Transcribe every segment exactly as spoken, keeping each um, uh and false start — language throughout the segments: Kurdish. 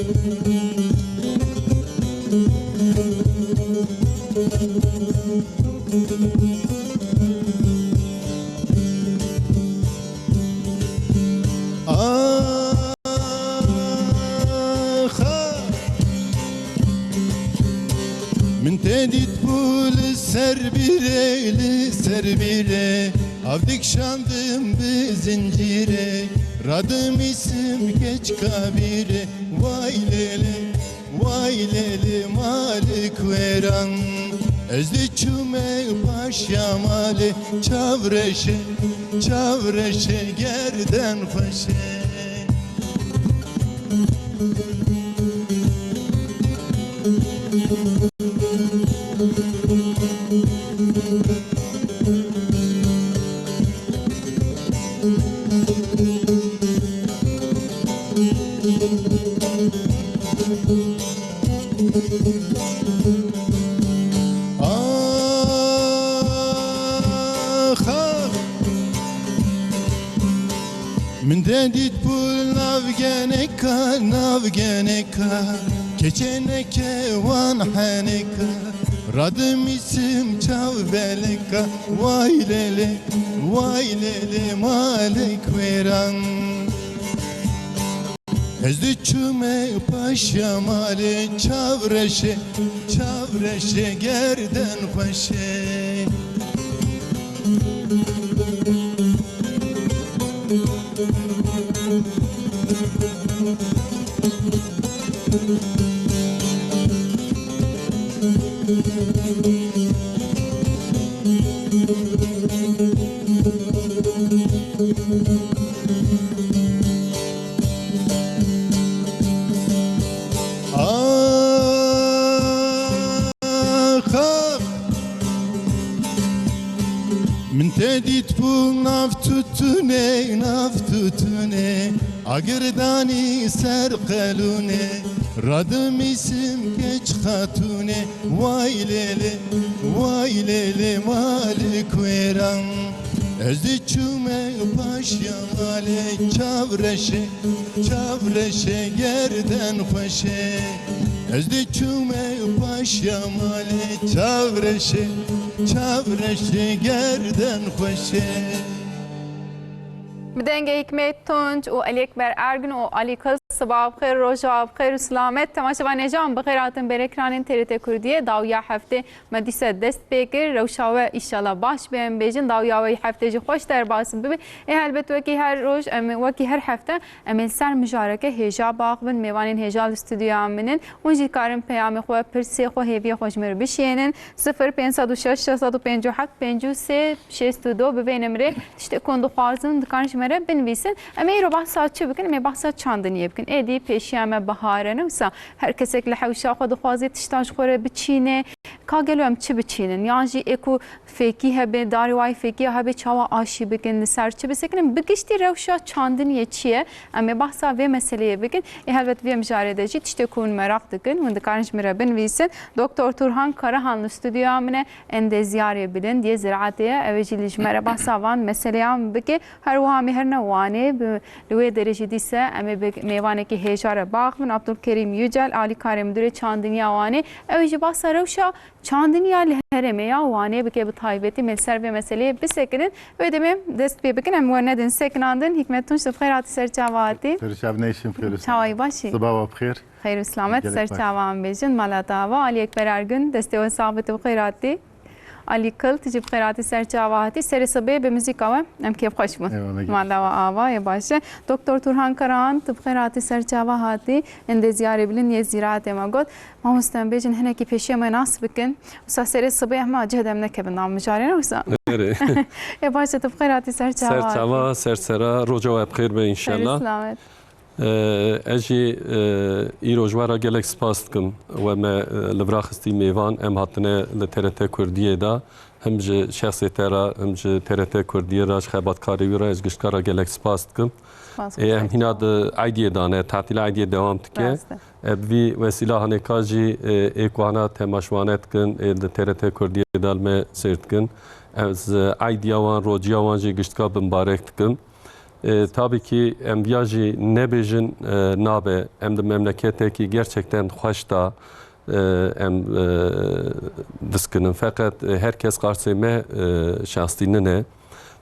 Axa. Min te dît bû li ser bîrê, li ser bîrê. Av dikşandim bi zincîrê. Radim îsim keçka bîrê. Way lê lê, way lê lê malik wêran. Ez diçûme paşya malê. Çavreşe, çavreşe gerden xweşe. Ax, ax. Min te dît bû nav geneka, nav geneka. Keçê neke wan heneka. Radim îsim çav beleka. Way lê lê, way lê lê malik wêran. Ez diçûme paşya malê. Çavreşe, çavreşe gerden xweşe. Ax, ax. Min te dît bû nav tutune, nav tutune. Agirdanî ser qelûne. Radim îsim keç xatûne. Way lê lê, way lê lê malik wêran. Ez diçûme paşya malê. Çavreşe, çavreşe gerden xweşe. Ez diçûme paşya malê. Çavreşe, çavreşe gerden xweşe. Bi dengê Hikmet Tunç û Elî Ekber Ergin û Alî Kil, sibaha bi xêr, roja bi xêr û silamet. Temaşevanê can bi xêr hatin ber ekranên T R T Kurdiyê. Dawiya heftê me dîsa dest pê kir. Rewşa we îşallah baş be, em bêjin. Dawiya we heftê jî xweş derbas bibe. Ê helbet wekî her roj, em wekî her hefte, em ê li ser mijareke hêja baxivin. Mêvanên hêja li stûdyoya min in. Hûn jî dikarin peyamê xwe, pirsê xwe, hêviyê xwe ji me re bişînin. Sifir pênc sed û şeş, şeş sed û pêncî û heft, pêncî û sê, şêst û du, bi vê nimrê tiştê ku hûn dixwazin, dikarin ji me re binivîsin. Em ê îro behsa çi bikin? Em ê behsa çandiniyê bikin. Êdî pêşiya me bihar e, ne wisa? Her kesek li hewşa xwe dixwaze tiştan ji xwe re biçîne. Ka gelo em çi biçînin? Yan jî ê ku fêkî hebe, darê wayî fêkiya hebe, çawa aşî bikin, li ser çi bisekinin? Bi giştî rewşa çandiniyê çi ye? Em ê behsa vê meseleyê bikin. Ê helbet vê mijarê de jî tiştê ku hûn meraq dikin, hûn dikarin ji min re binivîsin. Doktor Turhan Karahan li stûdyoya min e, endeziyarê bilind yê ziraetê ye. Ew ê jî li ji me re behsa van meseleyan bike. Her wiha em ê herine Wanê, bi, li wê derê jî dîse em ê bi mêvanekî hêja re baxivin. Abdulkerîm Yücel, alîkarê Midûrê Çandiniya Wanê. Ew ê jî behsa rewşa çandiniya li herêmê ya Wanê bike, bi taybetî em ê li ser vê meseleyê bisekinin. Wê demê dest pê bikin, em we nedin sekinandin. Hikmet Tunç, tu bi xêr hatî, ser çava hatî. Ser çav neyşim, xêr û Çawayî başî? Sibawa bi xêr. Xêr û silamet, gelek ser baş. Çavan bêjin. Mala te ava, Alî Ekber Ergün, destê we sax be, tu bi xêr hatî. Alî Kil, tu jî bi xêr hatî, ser çava hatî. Serê sibê bi muzîka we em kêfxweş bûn. Eyvallah, gelek. Mala we ava, ê baş e. Doktor Turhan Karahan, tu bi xêr hatî, ser çava hatî. Endeziyarê bilind yê zîraetê me got. Mamoste, em bêjin hinekî pêşiya me nas bikin. Wisa serê sibê hema cih dem nekevin nav mijarê, ne wisa? Erê. Ê baş e, tu bi xêr hatî, ser çava hatî. Ser çava, ser sera, roja we bi xêr be înşallah. Ser selamet. Ee, ez jî, ee, îro ji we re gelek spas dikim. We me, ee, li vir xistî mêvan, em hatine li T R T Kurdiyê de. Him ji şexsê te re, him ji T R T Kurdiyê re, ji xebatkarê wî re ez giştka re gelek spas dikim. Spas. Ê, em hîna di eydiyê de ne, tatîla eydiyê dewam dike. Rast e. E, bi vî wesîla hanêka jî, e, ê ku hana temaşevanê dikin, ê di T R T Kurdiyê de li me sêr dikin. Ez, e, eydiya wan, rociya wan jî giştka bi mibarek dikim. E, tabii ki em viya jî nebêjin, e, nabe. Em di memleketekî gerçekten xweş de, e, em, e, diskinin. Feqet, e, her kes qarsê me, e, şansî nine.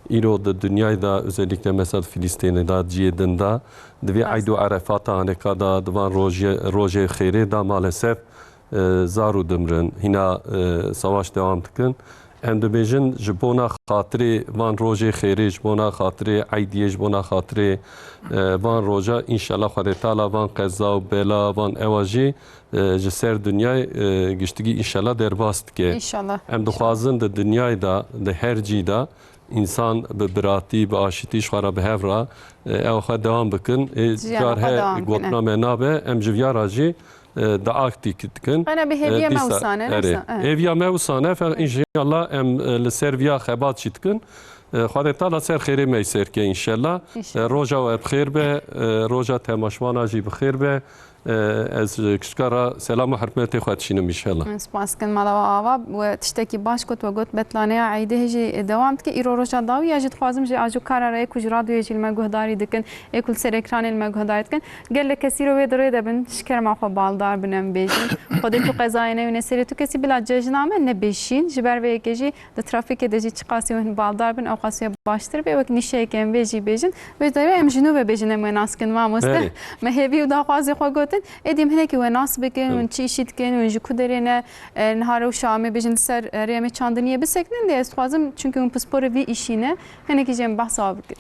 Îro di dinyayê de, özellikle mesela Filistînê de, cihê din de, di vê Rast. Eyd û Erefata haneka de, di van rojê, rojê xêrê de maalesef, e, zar û dimrin, hîna, e, savaş devam dikin. Em dibêjin ji bona xatirê van rojê xêrê, ji bona xatirê eydiyê, ji bona xatirê, e, van roja, înşallah Xwedê Teala van qeza û bela, van ewa jî, e, ji ser dinyayê, e, giştigî înşallah derbas dike. Înşallah. Em dixwazin di dinyayê de, di her cî de însan bi biratî, bi aşitî ji xwe re bi hev re, e, ew xwe dewam bikin. Ê, Jiyana car xwe he dewam bikin, gotina e. me nabe, em ji viya re jî, e, dua dikin. Qene bi hêviya E, me dîsa, wisa ne, erê. nesa, e. Hêviya me wisa ne, fe-, înşallah em, e, li ser viya xebat jî dikin. E, Xwedê Teala ser xêrê me ser ke înşallah. Înşallah. E, roja we bi xêr be, e, roja temaşvana jî bi xêr be. E, ez, e, kişka re selam û hurmetê xwe dişînim înşallah. Spas dikin mala we ava. We tiştekî baş got, we got betlaneya eydê jî dewam dike. Îro roja dawî ya jî dixwazim ji ajo kara re yê ku ji radyoyê jî li me guhdarî dikin, ê ku li ser ekranê li me guhdarî dikin. Gelek kes îro wê di rê de bin, ji kerema xwe baldar bin em bêjin. Xwedê tu qezayê newîne serê tu kesî bila cejna me nebêşîn. Ji ber vê yekê jî Di trafîkê de jî çiqasî hûn baldar bin, ewqas wê baştir be. Wek nîşeyeke em vê jî bêjin. Vê derê em ji nû ve bêjin, em wê nas kin, mamoste. Belê. Me hêvî û daxwazê xwe gotin. Êdî em hinekî wê nas bikin, Hı. hûn çi îşî dikin, hûn ji ku derê ne, e, niha rewşa em ê bêjin li ser herêmê çandiniyê bisekinin, lê ez dixwazim, çunkî hûn pisporê vî îşî ne, hinekî jî em behsa bikin.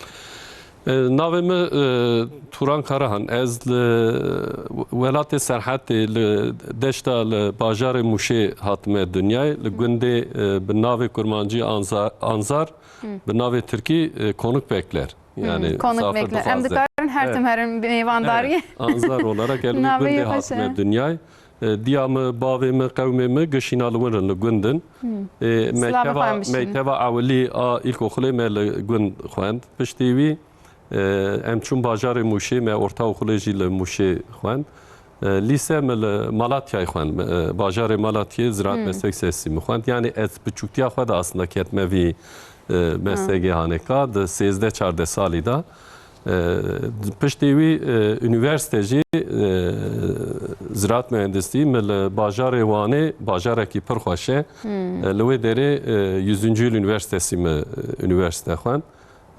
E, navê min, e, Turan Karahan. Ez li welatê Serhetê, li deşta, li bajarê Mûşê hatime dinyayê. Li gundê, e, bi navê kurmancî Anza-, Anzar, Hı. bi navê tirkî, e, Konukbekler. Hı, Yani Konukbekler. Em misafirdivaze. dikarin her Evet. tim herin mêvandariyê. Evet. Anzar olarak el Navê gundê yê xweş hatime e. dinyayê. E, diya min, bavê min, qewmê min gişîna li win in, li gund in. Hmm. E, Silavê xwe mekteba, em bişînin. mekteba ewilî a îlkoxulê me li gund xwend. Piştî wî, e, em çûn bajarê Mûşê, me ortaoxulê jî li Mûşê xwend. E, lîse min li Malatyayê xwend. E, bajarê Malatyê Ziraat Hmm. Meslek Lisesi min xwend. Yani ez piçûktiya xwe de aslında ketime vî, e, meslekê haneka, di sêzdeh çardeh salî de. E, piştî wî, e, unîversîte jî, e, Ziraat Mühendisliği min li bajarê Wanê, bajarekî pir xweş e. Hmm. E, li wê derê, e, Yüzüncü Yıl Üniversitesi min, e, unîversîte xwend.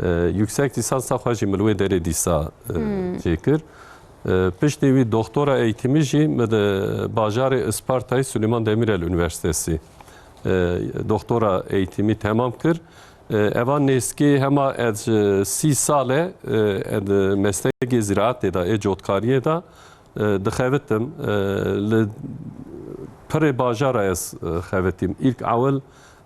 E, yüksek lisansa xwe jî min li wê derê dîsa, e, Hmm. çêkir. E, piştî wî doktora eğitimi jî min di bajarê Ispartayê Süleyman Demirel Üniversitesi, e, doktora eğitimi temam kir. E, eva nêzkî hema ez, e, sî sal e, e, ez di meslekê ziraetê de, ê cotkariyê de, e, dixebitim. E, li pirê bajara ez, e, xebitîm. Îlk ewil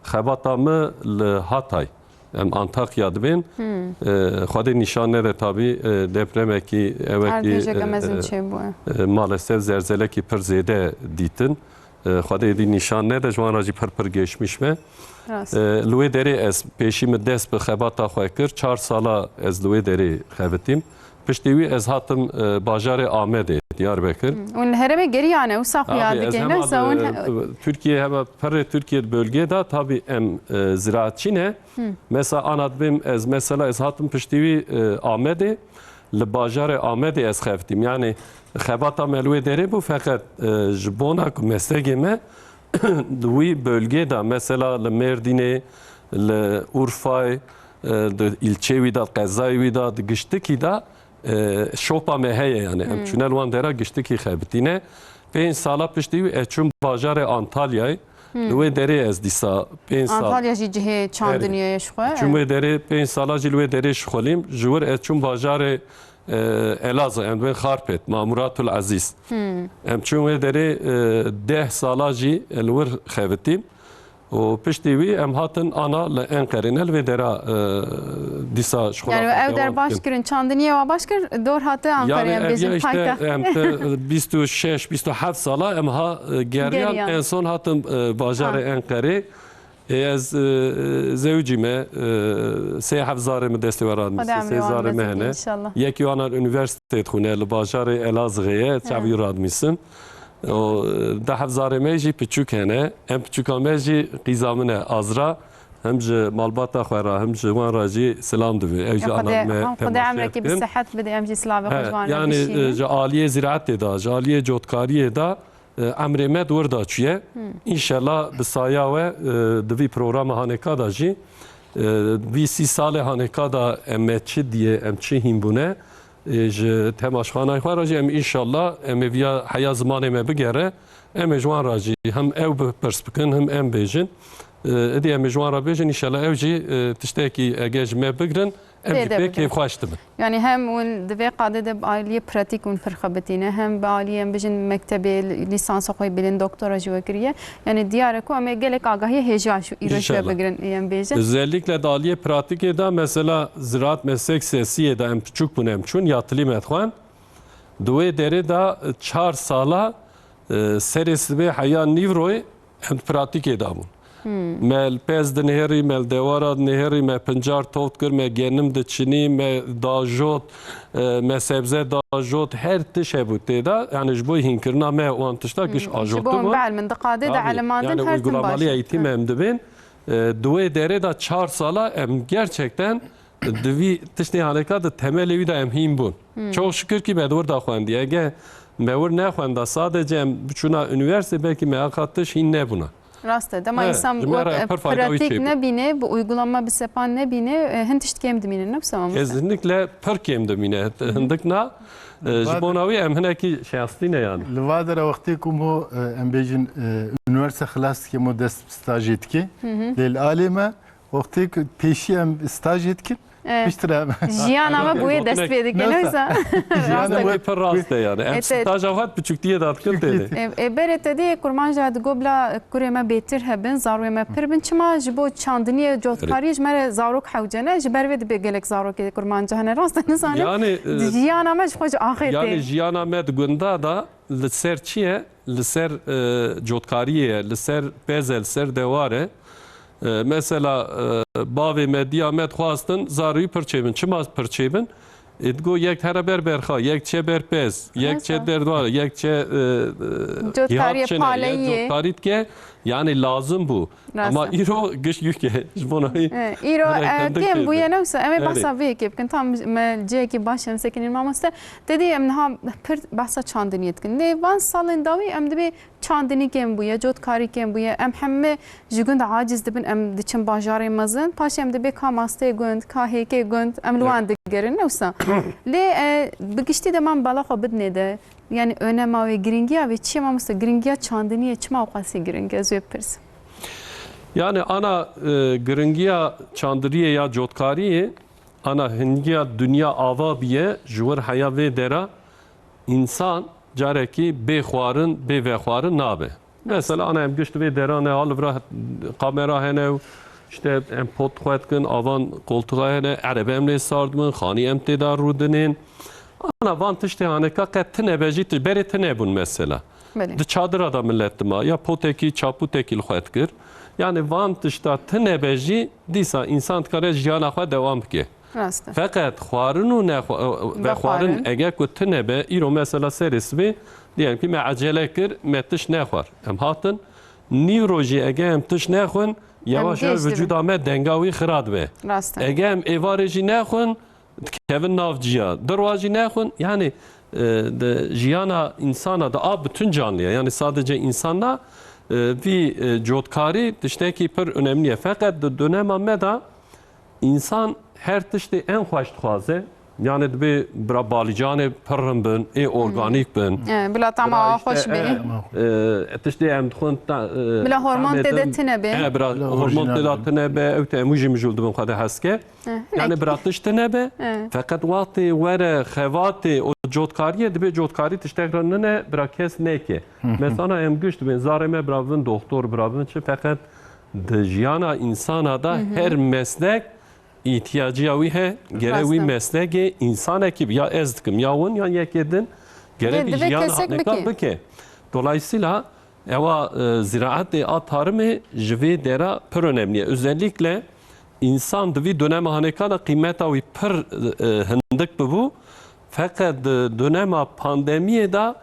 xebata min li Hatay. Em Antakya dibên. Hmm. E, Xwedê nîşan nede tabî, e, depremekî, ewekî, Erdhejeke e, mezin e, çêbûye. e, maalesef zelzelekî pir zêde dîtin. E, Xwedê êdî nîşan nede, ji wan re jî pir pir geçmiş be. Rast. E, li wê derê ez pêşî min dest bi xebata xwe kir. Çar sala ez li wê derê xebitîm. Piştî wî ez hatim, e, bajarê Amedê, Diyarbekir. Hmm. Hûn li herêmê geriyane, wisa xuya Abi, ez dikin, hema ne? Sa hûn di, he- Tirkiye, hema perê Tirkiye di bölgê de tabî em, e, ziraatçî ne. Hmm. Mesela ana dibêm ez, mesela ez hatim piştî wî, e, Amedê, li bajarê Amedê ez xebitîm. Yani xebata me li wê derê bû, feqet, e, ji bona ku meslekê me di wî bölgê de, mesela li Mêrdînê, li Urfayê, e, di îlçeyê wî de, qezayê wî de, di giştikî de, e, şopa me heye yani. Em Hmm. çûne li wan dera giştikî xebitîne. Pênc sala piştî wî ez çûm bajarê Antalyayê. Hmm. Li wê derê ez dîsa pênc sal. Antalya jî cihê çandiniyê ye ji xwe. Çûm wê derê, pênc sala jî li wê derê şixulîm. Ji wir ez çûm bajarê, e, Elazığ, em dibên Xarpêt, Mamuratul Aziz. Hmm. Em çûn wê derê, e, deh sala jî, e, li wir xebitîm. Û piştî wî em hatin ana li Enqerê, ne li vê dera, e, dîsa şixula Yani xwe ew dewam der baş dikin. kirin, çandiniyê wa baş kir, dor hate Yani Ankara'ya ev bêjin ya işte paytaxt. em te bîst û şeş, bîst û heft sala em ha, e, geriyan. Geriyan. En son hatin, e, bajarê Ha. Enqerê. E, ez, e, zewicî me, e, sê hevzarê min destê we radmîsin, Xwedê emrê sê wan zarê me mezin hene. inşallah. Yekî wan unîversîteyê dixwîne, li bajarê Elazığê ye, Ha. çavî radmîsin. O, deh hevzarê me jî piçûk hene. Em piçûka me jî qîza min e, Azra. hem ji malbata xwe re, hem ji wan re jî silam divê. Ew jî ana me temaşe bikin. Xwedê emrekî bi sihet bide, em jî silavê xwe ji wan re bişînin. Yanî, e, ji aliyê ziraetê de, ji aliyê cotkariyê de, e, emrê me di wir de çûye. Hmm. Înşellah bi saya we, e, di vî programa hanêka de jî, e, vî sî salê hanêka de em me çi diye, em çi hîn bûne, e, ji temaşxanayê xwe re jî em înşellah em ê viya heya zimanê me bigere, em ê ji wan re jî hem ew bi pirs bikin, hem em bêjin. E, êdî em ê ji wan re bêjin, înşellah ew jî, e, tiştekî ege ji me bigrin, em jî pê kêfxweş dibin. Yanî hem hûn di vê qadê de bi aliyê pratîk hûn pir xebitîne, hem bi aliyê em bijin mektebê li-, lîsansa xwe bilind doktora jî we kiriye. Yanî diyar e ku em ê gelek agahiyê hêja ji îro ji we bigrin, em bêjin. Özellikle di aliyê pratîkê de, mesela Ziraat Meslek Sesiyê de em piçûk bûn em çûn, yatiliy me dixwend. Di wê derê de çar sala, e, serê sibê heya nîvroyê em di pratîkê de bûn. Hmm. Me li pez dinihêrî, me li dewara dinihêrî, me pincar tot kir, me genim diçinî, me dajot, e, me sebze dajot, her tişt hebû tê de. Yani ji bo hînkirina me wan tişta giş ajotibûn. Hmm. Ji bo em bielmin, di qadê de elimandin her tim baş. Tabii, yani uygulamalı eğitim em dibin. E, di wê derê de çar sala em gerçekten di vî tiştê haneka di temelê wî de em hîn bûn. Hmm. Çok şükür ki me di wir de xwendiye. Ege me wir nexwenda, sadece em biçûna unîversîte, belkî me eqa tişt hîn nebûna. Rast e. Dema însan wek pratîk nebîne, bi uygulama, bi sepan nebîne, e, hin tişt kêm dimîne, ne wisa mamoste? Kesinlikle pir kêm dimîne. Hindik na, e, ji bona wî em hinekî şenslî ne yani. Li va dere wextê ku mo, e, em bêjin, e, unîversîte xilas dike, mo dest bi stajê dike. Lê li alê me wextê ku pêşî em stajê dikin, piştre em. Jiyana me bi wê dest pê dike, ne wisa? Rasteke pir rast e yani. Em staja xwe di piçûktiyê de dikin têdê. E, e, berê te dî kurmanca digo bila kurê me bêtir hebin, zarwê me pir bin. Çima ji bo çandiniyê cotkariyê ji me re zarok hewce ne? Ji ber vê dibê gelek zarokê kurmanca hene. Rast e, nizanim. Yani, e, jiyana me ji xwe ji axê tê. Yani jiyana me di gunda da li ser çi ye? Li ser, e, cotkariyê ye, li ser pez e, li ser dewar e. E, mesela, e, bavê me, diya me dixwastin zarê wî pir çêbin. Çima pir çêbin? Ê digo yek here ber berxa, yek çe ber pez, yek çe derdwar, yek çe, e, e, cotkariyê paleyî ye. Cotkarî dike, yani lazim bû. Ama îro giş yûke ji bona wî. E, îro, e, kêm bûye, ne wisa? Em ê behsa vê yekê bikin. Tam me cihekî baş em sekinîn mamoste. Te dî em niha pir behsa çandiniyê dikin. Lê van salên dawî em dibê çandinî kêm bûye, cotkarî kêm bûye. Em hemî ji gund aciz dibin, em diçin bajarê mezin. Paşê em dibê ka masteyê gund, ka hêkê gund, em li wan digerin, ne wisa? Lê, e, bi giştî de man bala xwe bidinê de. Yani önema wê, giringiya wê çi ye mamoste? Giringiya çandiniyê çima wexasî giring e? Ez wê bipirsim. Yani ana, e, giringiya çandiniyê ya cotkariyê, ana hingiya dinya ava biye, ji wir heya vê dera însan carekî bê xwarin, bê vexwarin nabe. Mesela ana em gişt vê dera ne, ha li vira kamera hene û işte em pot xwe dikin, avan koltuxa hene, erebe em lê sar dibin, xanî em tê de rûdinên. Ana van tiştê haneka qet tine be jî, ti-, berê tine bûn mesela. Belê. Di çadira da millet dima, ya potekî, çapûtekî li xwe dikir. Yani van tişta tine be jî, dîsa însan dikare jiyana xwe dewam bike. Rast e. Feqet xwarin û nexwa-, vexwarin, eger ku tine be, îro mesela serê sibê, diyelim ki me ecele kir, me tişt nexwar. Em hatin, nîvro jî eger em tişt nexwin, yavaş yavaş vücuda me denga wî xira dibe. Rast e. Eger em êvarê jî nexwin, dikevin nav ciya. Dirwa jî nexwin, yani, e, di jiyana însana de a bütün canlıya, yani sadece însan na, e, vî, e, cotkarî tiştekî pir önemli ye. Feqet di dönema me de însan her tiştê en xweş dixwaze. Yani dibê bira balîcanê pir rind bin, ê organîk bin. E, bila tama xweş bê. E, e, tiştê em dixwin ta-, e, bila hormon tê de tine be. E, bira hormon tê de tine be, ew te hemû jî mijûl dibin xwe de hes ke. Yani bira tişt tine be, feqet wextê were xevatê û cotkariyê, dibê cotkarî tiştek re nine, bira kes neke. Mesela em giş dibên zarê me bira bin doxtor, bira bin çi, feqet di jiyana însana da her meslek îhtiyacîya wî he, gere wî meslekê însanekî bi, ya ez dikim, ya win, ya yekê din, gerek jiyana haneka bike. Dolayısıyla ewa, e, ziraetê a tarimê ji vê dera pir önemli ye. Özellikle însan di vî dönema haneka de qîmeta wî pir, e, hindik bibû. Feqet di dönema pandemiyê de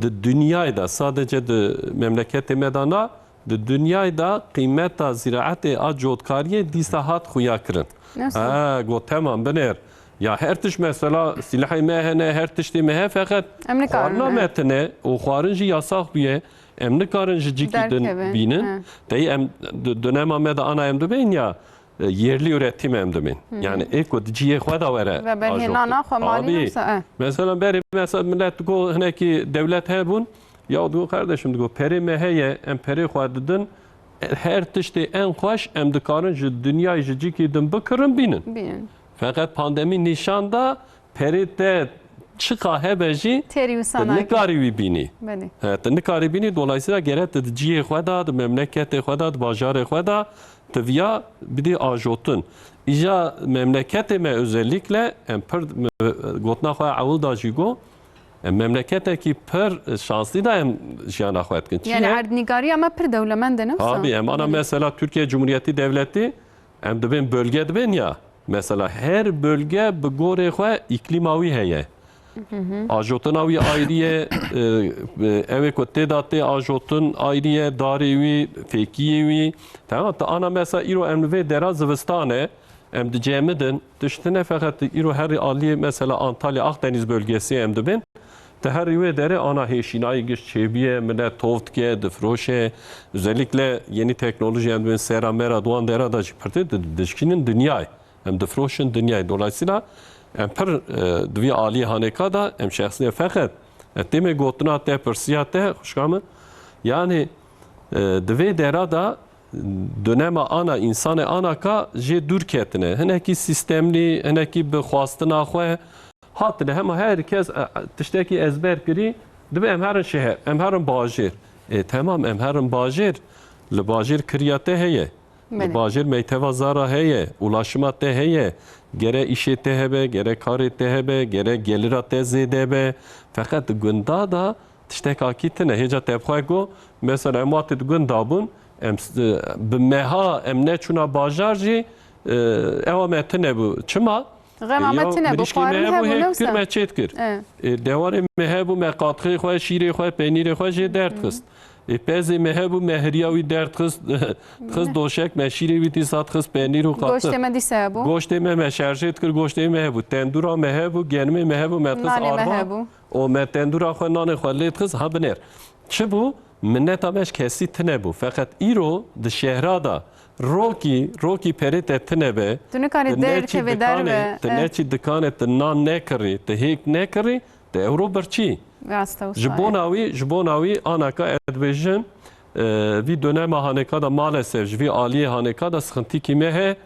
di dinyayê de, sadece di memleketê me de na, Di dinyayê de qîmeta zîraetê a cotkariyê dîsa hat xuya kirin. Nasıl? Ha, got, temam, binêr. Ya her tişt mesela silahê me hene, her tiştê me he, feqet Em nikarin, xwarina he. me tine û xwarin jî yasax bûye. Em nikarin ji cîkî din Derkevin, bînin. he. Tey em d-, dönema me de ana em dibên ya, e, yerli üretim em dibên. Yani ê ku di cihê xwe de were Ve berhênana ajotin. xwe malî Tabii. yoksa, e. Mesela berê mesela millet digo hinekî dewlet hebûn, ya digo kardeşim digo perê me heye, em perê xwe didin, e, her tiştê en xweş em dikarin ji dinyayê ji cîkî din bikirin bînin. Bînin. Feqet pandemî nîşan da perê te çiqa hebe jî Têrî wisa tu nake. nikarî wî bînî. Belê. He, tu nikarî bînî, dolayısıyla gere tu di cihê xwe de, di memleketê xwe de, di bajarê xwe de tu viya bidî ajotin. Îja memleketê me özellikle em pir, gotina xwe ewil da jî got, em memleketekî pir şanslî de em jiyana xwe dikin. Çi Yani ye? erdnîgariya me pir dewlemend e, ne wisa? Tabii, em ana Belê. mesela Türkiye Cumhuriyeti Devleti, em dibên bölge dibên ya. Mesela her bölge bi gorê xwe îklîma wî heye. Ajotina wî ayrî ye, e, e, ew ê ku tê de tê ajotin ayrî ye, darê wî, fêkiyê wî. Tamam, tu ana mesela îro em li vê dera zivistan e, em dicemidin, tiştine feqet îro herî aliyê mesela Antalya, Akdeniz bölgesi em dibên. Te herî wê derê ana hêşînayî giş çêbûye, millet tov dike, difiroşe. Özellikle yeni teknoloji em dibên sera mera di wan dera de jî pirtê di-, dişkînin dinyayê. Em difiroşin dinyayê. Dolayısıyla em pir, e, di vî aliyê hanêka de em şexsî ne. Feqet, e, têmê gotina te, pirsiya te, xwişka min, yani, e, di vê dera de dönema ana, însanê ana ka jê dûr ketine. Hinekî sîstemlî, hinekî bi xwastina xwe, Hatine hema her kes, e, e, tiştekî ezber kirî, dibe em herin şeher, em herin bajêr. Ê, temam, em herin bajêr. Li bajêr kiriya te heye. Li Belê. bajêr meyteva zara heye, ulaşima te heye. Gere îşê te hebe, gere karê te hebe, gere gelira te zêde be. Feqet di gunda da tiştekakî tine. Hêca te bi xwe got, mesela em wate di gunda bûn, em s-, e, bi meha em neçûna bajar jî, e, ewa me tine bû. Çima? Xema me Ya tine bû, mirîşkê me xwarin hebû, hebû, hêk ne kir, wisa? me çêt kir. E. E, dewarê me hebû, me qatxê xwe, şîrê xwe, peynîrê xwe jê derdxist. E, pezê me hebû, me hiriya wî derdxist, xist doşek, me şîrê wî dîsa dixist, peynîr û qatix. Goştê me dîsa hebû. Goştê me, me şerjê dikir, goştê me hebû. Tendûra me hebû, genimê me hebû, me dixist Nanê me arba. hebû. O me tendûra xwe, nanê xwe lê dixist, ha binêr. Çi bû? Mineta me ji kesî tine bû. Feqet îro di şehra de rokî, rokî perê te tine be, Tu nikarî tu derkevê neçî derve, dikanê, tu eh. neçî dikanê, tu nan nekirî, tu hêk nekirî, tu ewro birçî. Rast e, Ji wisa ye. bona wî, ji bona wî anaka ez dibêjim, e, vî dönema hanêka de maalesef ji vî aliyê hanêka de sıkıntîkî me he.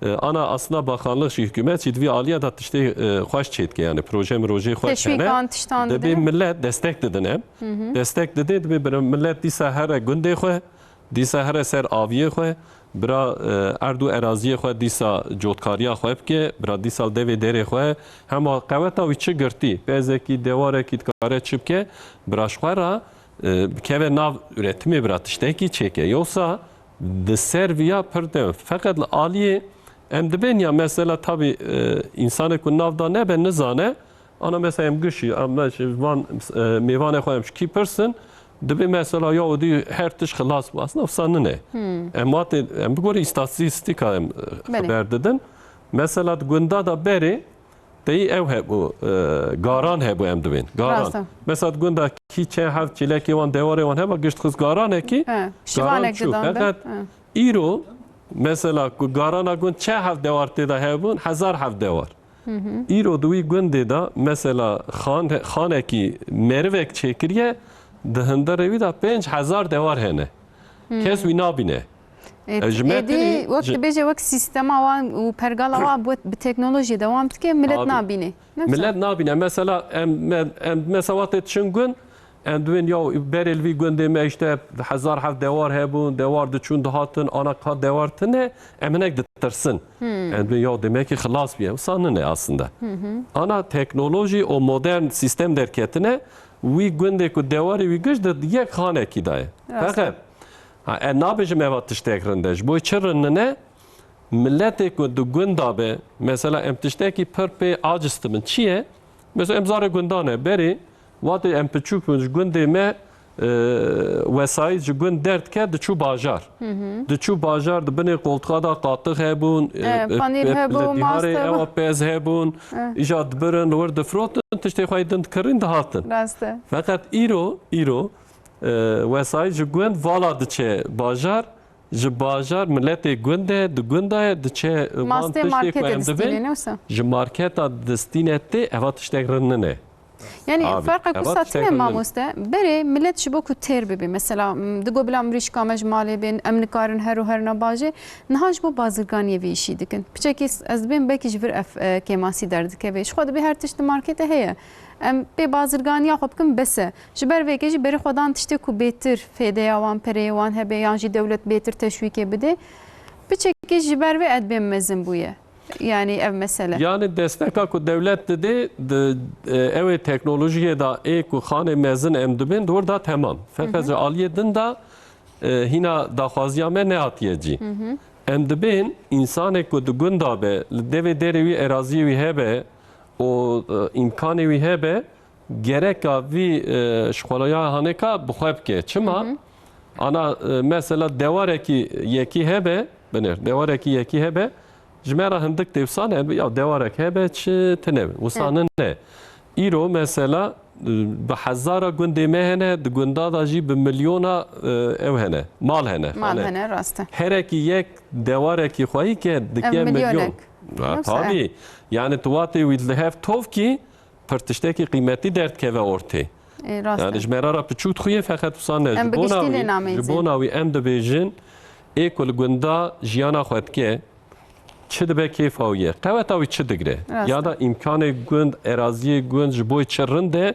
E, ana aslında bakanlık jî, hikûmet jî di vî aliya de tiştê, e, xweş çêdike, yani proje mirojê xweş hene. Teşwîkan tiştan Dibê didin. millet destek didin em. Hı hı. Destek didê, dibê bir millet dîsa here gundê xwe, dîsa here ser aviyê xwe, bira, e, erd û eraziyê xwe dîsa cotkariya xwe bike, bira dîsa li devê derê xwe, hema qeweta wî çi girtî, pezekî, dewarekî dikare çi bike, bira ji xwe re, e, bikeve nav üretimê, bira tiştekî çêke. Yoksa di ser viya pir de. Feqet li aliyê em dibên ya mesela tabi, e, insanê ku nav da nebe nizane, ana mesela em gişî, em me ji van, e, mêvanê xwe em ji kî pirsin, dibê mesela ya odî her tişt xilas bû. Aslında wisa nine. Hmm. Em wate, em bi gorî îstatîstîka em, e, Belê. xeber didin. Mesela di gunda da berê, Teyî ew hebû, e, garan hebû em dibên. Garan. Rast e. Mesela di gunda kî çe hev çêlekê wan dewarê wan heba gişt xist garanekî, He, garan şivanek çû. didan be. Feqet He. îro, mesela ku garana gund çe hev dewar tê de hebûn, hezar hev dewar. Hı hı. Îro di wî gundê de mesela xan-, xanekî merivek çêkiriye, di hundirê wî de pênc hezar dewar hene. Kes wî nabîne. E, E, ji me êdî tirî, wek ji dibêje wek sîstema wan û pergala wan bi, bi teknolojiyê dewam dike, millet Abi, nabîne. Ne wisa? Millet nabîne. Mesela em, em, em mesela wextê diçin gund, em dibên ya berê li vî gundê me işte hezar hev dewar hebûn, dewar diçûn dihatin, ana ka dewar tine, em hinek ditirsin. Hmm. Em dibên ya demekî xilas bûye. Wisa nine aslında. Hı hı. Ana teknolojî û modern sîstem derketine, wî gundê ku dewarê wî giş di yek xanekî daye. Rast e. Feqet Ha, e, nabêjim eva tiştek rind e. Ji bo çi rind nine? Miletê ku di gunda be, mesela em tiştekî pir pê aciz dibin. Çi ye? Mesela em zarê gundan e. Berê, wate em piçûk bûn ji gundê me, e, wesayît ji gund derdike, diçû bajar. Diçû bajar, di binê qoltixa de qatix hebûn, e, E, e, panîr e, hebû, li dîharê mast hebû. Ewa pez hebûn, E. Îja dibirin, li wir difrotin, tiştê xwe yê din dikirîn, dihatin. Rast e. Feqet îro, îro, e, wesayît ji gund vala diçe bajar, ji bajar miletê gund e, di gunda ye, diçe, e, wan Mastê tiştê ku marketê em dibin, distînê, ne wisa? Ji marketa distîne tê, eva tiştek rind nine. Yani Abi, ferqa ku eva satine tiştek rind nine. Mamoste, berê millet ji bo ku têr bibe. Mesela, m, digo bila mirîşka me ji malê bên, em nikarin her û her nabajê. Niha ji bo bazirganiyê vê îşî dikin. Piçekî s-, ez dibêm belkî ji vir ev, e, kêmasî derdikeve. Ji xwe dibê her tişt di marketê heye. Em pê bazirganiya xwe bikin bes e. Ji ber vê yekê jî berê xwe dan tiştê ku bêtir fêdeya wan, pereyê wan hebe yan jî dewlet bêtir teşwîkê bide. Piçekî ji ber vê ez dibêm mezin bûye. Yani ev mesele. Yani desteka ku dewlet didê, di, e, ew ê teknolojiyê de ê ku xanê mezin em dibên, di wir de temam. Feqet ji aliyê din de, e, hîna daxwaziya me nehatiye cî. Em dibên însanê ku di gunda be, li devê derê wî eraziyê wî hebe û, e, îmkanê wî hebe, gereka vî, e, şixulaya hanêka bi xwe bike. Çima? Ana, e, mesela dewarekî yekî hebe, binêr, dewarekî yekî hebe, ji me re hindik tê wisa ne, ya dewarek hebe, çi tine, wisa ne. Îro mesela, e, bi hezara gundê me hene, di gunda da jî bi milyona, e, ew hene, mal hene. Mal hene, rast e. Herekî yek dewarekî xweyî ke dike milyonek. Milyonek. Ha, tabî. Yani tu watê wî li hev tov kî, pir tiştekî qîmetî derdikeve ortê. Ê, rast e. Yani ji me re re piçûk dixuye, feqet wisa ne. Em bi giştî lê nameyîzin. Ji bona wî em dibêjin, ê ku li gunda jiyana xwe dike, çi dibe kêfa wî ye? Qeweta wî çi digre? Rast e. Ya da îmkanê gund, eraziyê gund ji bo çi rind e,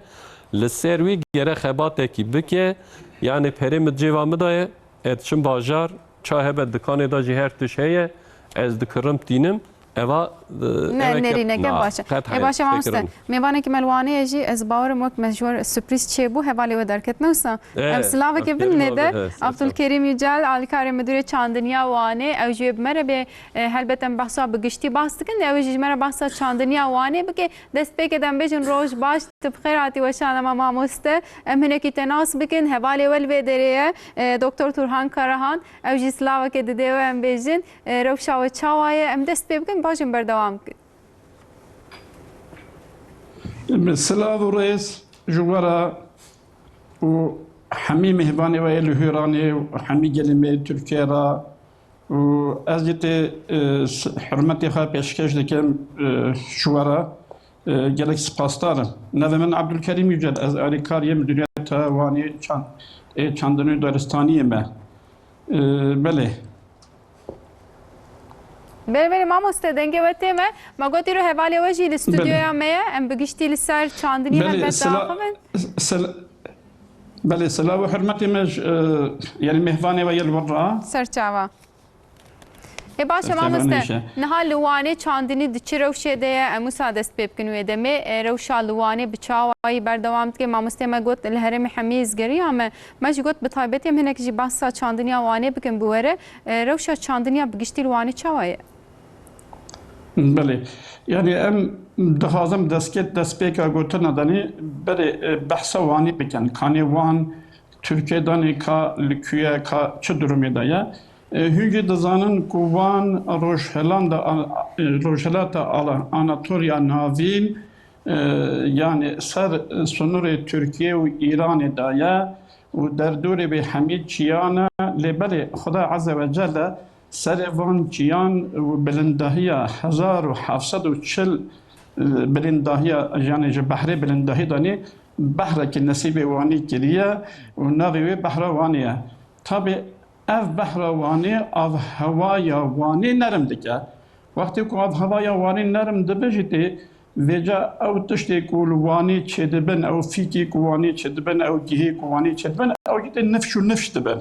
li ser wî gere xebatekî bike, yani perê min cêva min de ye, ez diçim bajar, ça hebe dikanê de jî her tişt heye, ez dikirim tînim, eva, e, ne, eveke nerîneke na, baş e. Qet heye, ê, baş e, mamoste. Mêvanekî me li Wanê ye jî, ez bawerim wek me ji we sürprîz çêbû, hevalê we derket, ne wisa? E, em silavekê bin nê de. Abdulkerîm Yücel, alîkarê Müdürê Çandiniya Wanê, ew jî wê bi me re bê, e, helbet em behsa bi giştî bahs dikin, ew jî ji me re behsa çandiniya Wanê bike. Destpêkê de em bêjin roj baş. Tu bi xêr hatî weşana me mamoste. Em hinekî te nas bikin. Hevalê we li vê derê ye. E, Doktor Turhan Karahan. Ew jî silavekê dide we em bêjin. E, rewşa we çawa ye? Em dest pê bikin, bajin berdewam bikin. Silav û rêz ji we re û hemî mêvanê we yê li Hûranê û hemî gelê me yê Tirkiye re. Û ez jî tê, e, s-, hurmetê xwe pêşkeş dikim, e, ji we re, e, gelek spasdar im. Navê min Abdulkerîm Yücel, ez alîkar yê Midûriyeta Wanê Çand-, ê Çandinî û Daristaniyê me. E, belê. Belê, belê, mamoste, dengê we tê me. Ma got îro hevalê we jî li stûdyoya me ye. Em bi giştî li ser çandinî helbet diaxivin. Belê, sila-, sila-, belê, silav û hurmetê me ji, e, yani mêvanê we yê li wir re. Ser çava. Ê, baş e, mamoste. Niha li Wanê çandinî di çi rewşê de ye? Em wisa dest pê bikin wê demê. E, rewşa li Wanê bi çawayî berdewam dike? Mamostê me got, li herêmê hemî zgeriya me. Me jî got, bi taybetî em hinek jî behsa çandiniya Wanê bikin bi we re. E, rewşa çandiniya bi giştî li Wanê çawa ye? Belê. Yani em dixwazim destket destpêka gotina danî berê, e, behsa Wanê bikin. Kanê Wan Tirkiye danê ka li ku ye, ka çi durumê de ye. E, hûn jî dizanin ku Wan rojhilanda, e, rojhilata Ala-, Anatoliya Navîn, e, yani ser sînorê Tirkiye û Îranê de ye û derdorê wê hemî çiyan e. Lê belê Xuda Azze ve Celle serê van çiyan û bilindahiya hezar û heft sed û çil, e, bilindahiya, yani ji behrê bilindahî danî behrekî nesîbê Wanê kiriye û navê wê Behra Wanê ye. Tabî ev behra Wanê avhewaya Wanê nerm dike. Wextê ku avhewaya Wanê nerm dibe jî tê, vêca ew tiştê ku li Wanê çêdibin, ew fîkê ku Wanê çêdibin, ew gihê ku Wanê çêdibin, ew jî tê nifş û nifş dibin.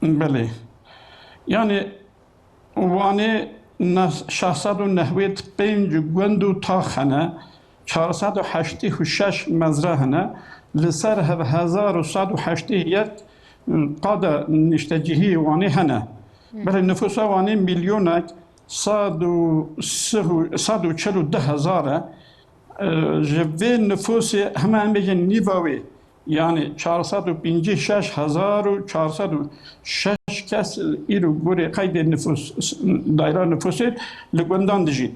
Belê. Yani Wanê ne-, şeş sed û nehwêd pênc gund û tax hene, çar sed û heştê û şeş mezra hene, li ser hev hezar û sed û heştê yek qada niştecihî Wanê hene. Belê nifûsa Wanê milyonek sed û sih û, sed û çil û du hezar e. E, ji vê nifûsê hema em bêjin nîva wê, Yani çar sed û pêncî şeş hezar û çar sed û şeş kes îro gorê qeydê nifûs, daîra nifûsê li gundan dijîn.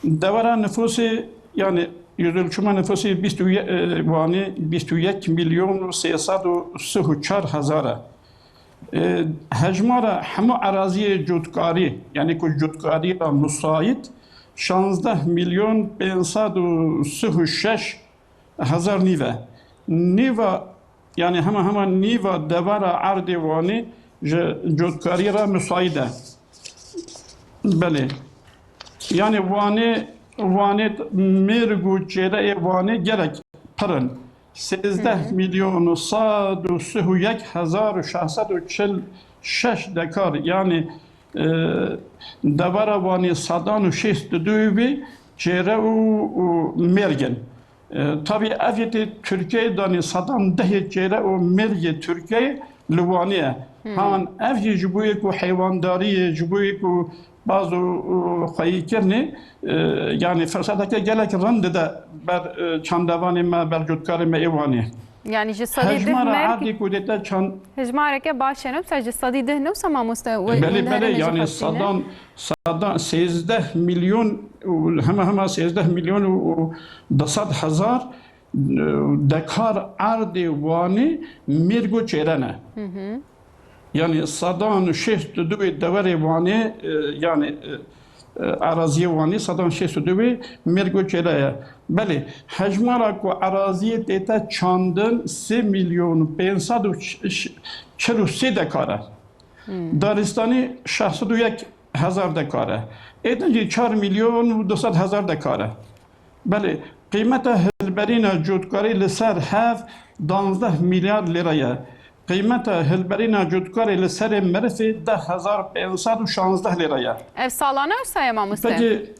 Dewera nifûsê, yani yüzölçüma nifûsê bîst û yek, e, Wanê bîst û yek milyon û sê sed û sî û çar hezar e. E, hejmara hemû eraziyê cotkarî, yani ku cotkarî re musayît, şazdeh milyon pênc sed û sî û şeş hezar nîv e. Nîva, yani hema hema nîva devera erdê Wanê ji cotkarî re musayît e. Belê. Yani Wanê, Wanê mêrg û çêreyê Wanê gelek pir in. Sêzdeh milyon û sed û sî û yek hezar û şeş sed û çil şeş dekar, yani, e, devera Wanê sedan û şêst û du wî çêre û, û mêrg in. E, tabî ev yê tê Tirkiyeyê danî sedan dehê çêre û mêrgê Tirkiyeyê li Wanê ye. Hmm. Han ev jî ji bo yê ku heywandariyê, ji bo yê ku baz û, û xweyîkirinê, e, yani firseteke gelek rind dide ber, e, çandevanê me, ber cotkarê me ê Wanê. Yani ji sedî dih Hejmara merg erdê ku dê te çand- Hejmareke baş e, ne wisa ji sedî dih ne wisa mamoste we-, Belê, wendehêrê belê, me jî yani xwestîne. Sedan, sedan sêzdeh milyon û hema hema sêzdeh milyon û, û du sed hezar, e, dekar erdê Wanê mêrgo çêre ne. Hı hı. Yani sedan şêst û du wê deverê Wanê, e, yani, e, e, eraziyê Wanê sedan şêst û du wê mêrgo çêre ye. Belê, hejmara ku eraziyê tête çandin sê milyon û pênc sed û çil û sê dekar e. Hmm. Daristanî şeş sed û yek hezar dekar e. Ê din jî çar milyon û du sed hezar dekar e. Belê, qîmeta hilberîna cotkarî li ser hev danzdeh milyar lîre ye. Qîmeta hilberîna cotkarê li serê merifê deh hezar pênc sed û şazdeh lîre ye. Ev salane wisa ye, mamoste? Peki,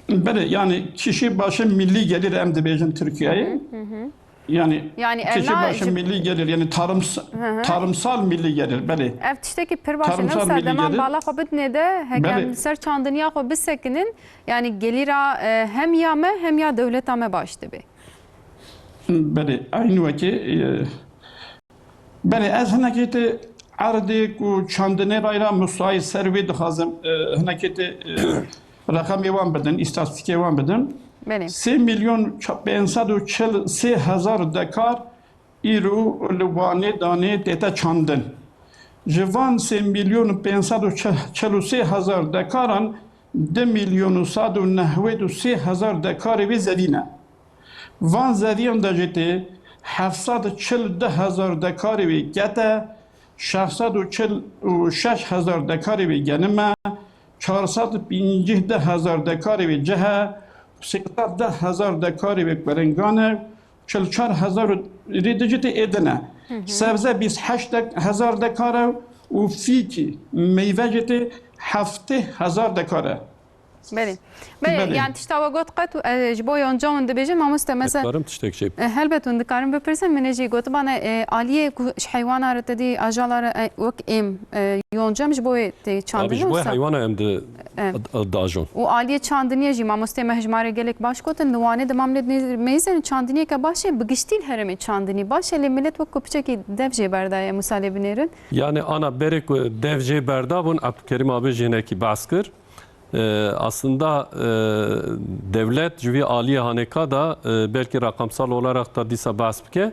belê, yani kişi başı milli gelir em dibêjin Tirkiyeyê. Hı hı, hı hı. Yani, Yani kişi evna başı ji- milli gelir, yani tarıms-, Hı hı. tarımsal milli gelir, belê. Ev tiştekî pir baş e, Tarımsal milli serdema gelir. Bala xwe bidinê de, heke Belê. em li ser çandiniya xwe bisekinin, yani gelîra, e, hem ya me hem ya dewleta me baş dibe. Belê, eynî wekî, e, belê, ez hinekî tê erdê ku çandinê rayra musayî ser wê dixwazim, e, hinekî tê, e, reqemê wan bidin, îstatîstîkê wan bidin. Belê. Sê milyon pênc sed û çil sê hezar dekar îro li Wanê danê tête çandin. Ji van sê milyon pênc sed û çil û sê hezar dekaran du milyon û sed û nehwed û sê hezar dekarê wê zevî ne. Van zeviyan de jî tê heft sed çil du hezar dekarê wê kete, şeş sed û çil û şeş hezar dekarê wê genim e, çar sed pêncî du hezar dekarê wê cih e, sê sed du hezar dekarê wê kuringan e, çil çar hezar rê dijî tê êdin e. Hı hı. Sebze bîst heşt hezar dekar e û fîkî meyve jî tê heftê hezar dekar e. Belê. Belê, Belê. yani tişta we got qet, e, ji bo yonca hûn dibêjin, mamoste, Ez mesela, dikarim tiştek şey. e, helbet hûn dikarin bipirsin, min ê jî gotibana, e, aliyê ku ji heywana re te dî ajala re, e, wek êm, e, yonca em ji bo wê tê Abi çandin ji bo wisa? heywana em di Evet. d-, dajon. Û aliyê çandiniyê jî, mamoste me hejmarê gelek baş gotin, li Wanê de mam lê meyzên çandiniyeke baş e, bi giştî li herêmê çandinî baş e, lê milet wek ku piçekî dev jê berdaye, misalê binêrin. Yani ana berê ku dev jê berda bûn, Abdülkerim abi jî hinekî behs kir. E, aslında, e, devlet ji vî aliyê hanêka da, e, belkî rakamsal olarak da dîsa behs bike,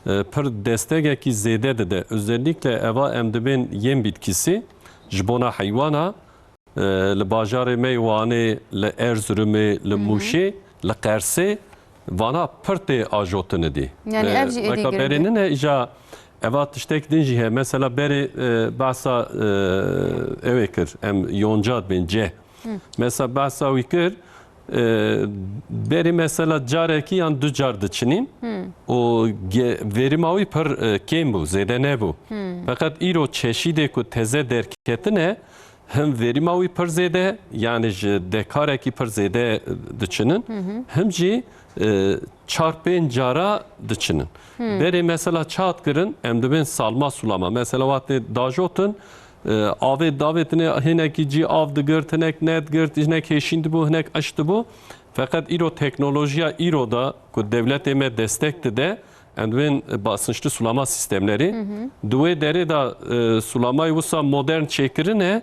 e, pir destegekî zêde dide. Özellikle eva em dibên yên bitkîsî ji bona heywana, e, li bajarê me yê Wanê, li Erzurumê, li Hı hı. Mûşê, li Qersê, vana pir tê ajotinê dî. Yani E, ev jî êdî weka girîng e. berê nine, îja eva tiştek din jî heye. Mesela berê, e, behsa, e, ew ê kir, em yonca dibên ceh. Hı. Mesela behsa wî kir, e, berê mesela carekî yan du car diçinîn. Hı. O ge-, verîma wî pir, e, kêm bû, zêde nebû. Hı. Feqet îro çeşîdê ku teze derketine, him verîma wî pir zêde, yani ji dekarekî pir zêde diçinin, Hı hı. him jî, e, çar pênc cara diçinin. Hı. Berê mesela çat kirin, em dibên salma sulama. Mesela wextê dajotin, e, avê davêtinê hinekî cî av digirt, hinek nedigirt, hinek hêşîn dibû, hinek aş dibû. Feqet îro teknolojiya îro da ku dewletê me destek dide, Em dibên basınçlı sulama sistemleri. Hı hı. Di wê derê de, e, sulamayê wisa modern çêkirine,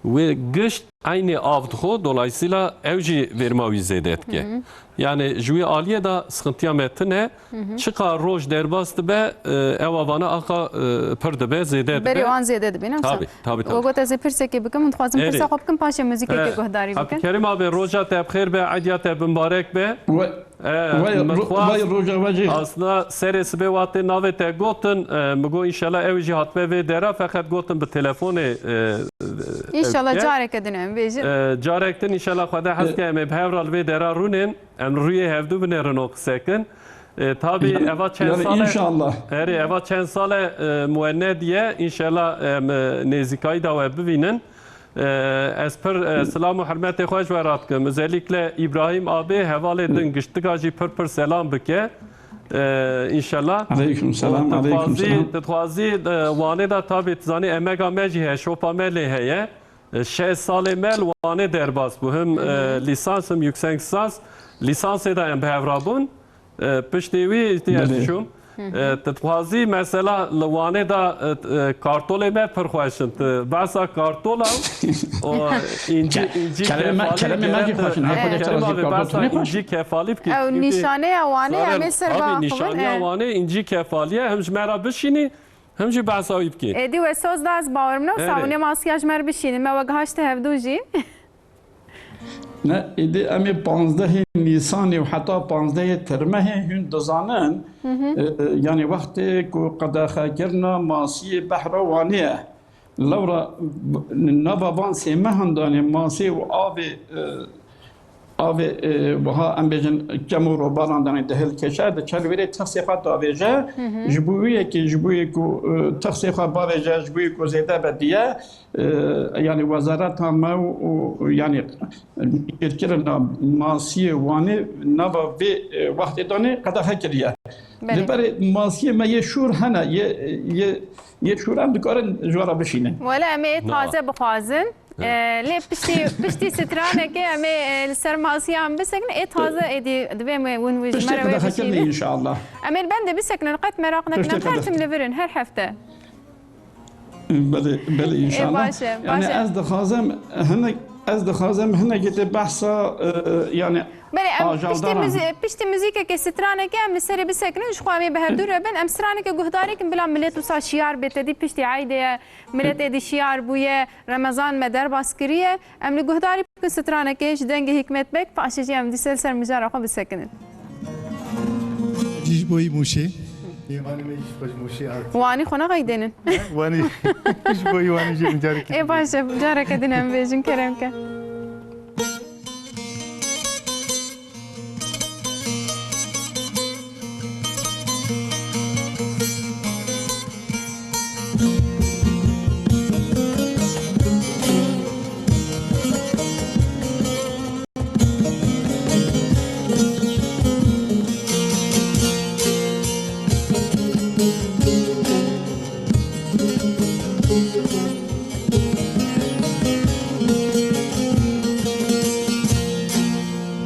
wê gişt eynî av dixwe, dolayısıyla ew jî verma wî zêde dike. Hı hı. Yani ji wî aliyê de sıkıntıya me tune, Hı hı. çiqa roj derbas dibe, e, ew avana axa, e, pir dibe, zêde dibe. Berê wan zêde dibe, ne wisa? Tabii, tabii, tabii. We got ez ê pirsekê bikim, hûn dixwazin Erê. pirsa xwe bikin, paşê muzîkekê He. guhdarî bikin. Abdülkerim abi, roja te bi xêr be, ediya te bi mbarek be. We-, E, we min ro-, xwest we roja we jî. Aslında serê sibê wextê navê te gotin, e, min got înşallah ew jî hatime vê dera, feqet gotin bi telefonê, e, e, İnşallah ew dike. careke din em bêjin. E, carek din înşallah Xwedê hez ke em ê bi hev re li vê dera rûnên, em rûyê hevdû binêrin û qisekin. E, tabî Yani, eva çend yani sale, înşallah. Erê, eva çend sale, e, muenned ye, înşallah em, e, nêzîkayî da we bivînin. E, ez pir, e, silam û hurmetê xwe ji we re dikim. Özellikle İbrahim abi, hevalê din giştika jî pir pir selam bike. E, înşallah. Aleyküm selam, Û tu aleyküm dixwazî, selam. tu dixwazî, e, Wanê de tabî tu zanî emega me jî heye, şopa me lê heye. E, şeş salê me li Wanê derbas bû. Him, e, lisans, him yüksek lisans. Lisansê de em bi hev re bûn. E, piştî wî îhtiyar Belê. diçûm. Hı hı. E, tu dixwazî mesela li Wanê de, e, e, kartolê me pir xweş in. Tu behsa kartola û încî, Ke-, încî kereme, kefalî kereme gerek me jî xweş in. Her e, xwedê Kerem çawa abi, jî kartol behsa tune xweş. încî kefalî bikî. Ew Çünkü nîşaneya Wanê Zarem, em ê ser abi, biaxivin. nîşaneya E. Wanê încî kefalî ye. Him ji me re bişînî, him jî behsa wî bikî. Êdî we soz da ez bawer min ew Evet. sabûnê masiya ji me re bişînin. Me we gihaşte hevdû jî. Ne, êdî em ê panzdehê Nîsanê û heta panzdehê Tirmehê hûn dizanin, Hı hı. e, e, yanî wextê ku qedexekirina masiyê behra Wanê ye. Lewra b-, nava van sê mehan danê masê û avê, e, avê, e, wiha em bêjin kem û robaran danê dihilkişe, diçe li wêrê texsê xwe davêje. Hı hı. Ji bo wê yekê, ji bo yê ku, e, texsê xwe bavêje, ji bo yê ku zêde be diye, e, yanî wezareta me û, û, yanî girkirina masiyê Wanê nava vê, e, wextê danê qedexe kiriye. Belê. Li berê masiyê me yê şûr hene, yê, yê, yê şûr em dikarin ji we re bişînin. Wele em ê Na. taze bixwazin. E, lê piştî, piştî stranekê em ê, e, li ser masiya em bisekin. Ê taze êdî divê em ê win wî ji Piştî me re wê qedexe kirin bişînin. înşallah. Em ê li bendê bisekinin, qet meraq nekin. Piştî Em her qedexe. tim li vir in, her hefte. Belê, belê, Ê, înşallah. baş e, baş Yani e. ez dixwazim hinek, ez dixwazim hinekê te behsa, e, e, yani Belê, em piştî ajavdaran. muzî-, piştî muzîkekê, stranekê em li serê bisekinin, ji xwe em ê bi hevdû re bin. Em stranekê guhdarî kin, bila millet wisa şiyar bê, te dî piştî eydê ye, millet êdî şiyar bûye, Remezan me derbas kiriye. Em li guhdarî bikin stranekê ji dengê Hikmet Beg, paşê jî em dîsa li ser mijara xwe bisekinin. Ji bo wî Mûşê. Mêvanê me jî xwe ji Mûşê hat. Wanî xwe naxeydênin. Wanî, ji bo wî Wanî jî em carekê Ê baş e, careke din em bêjin, kerem ke.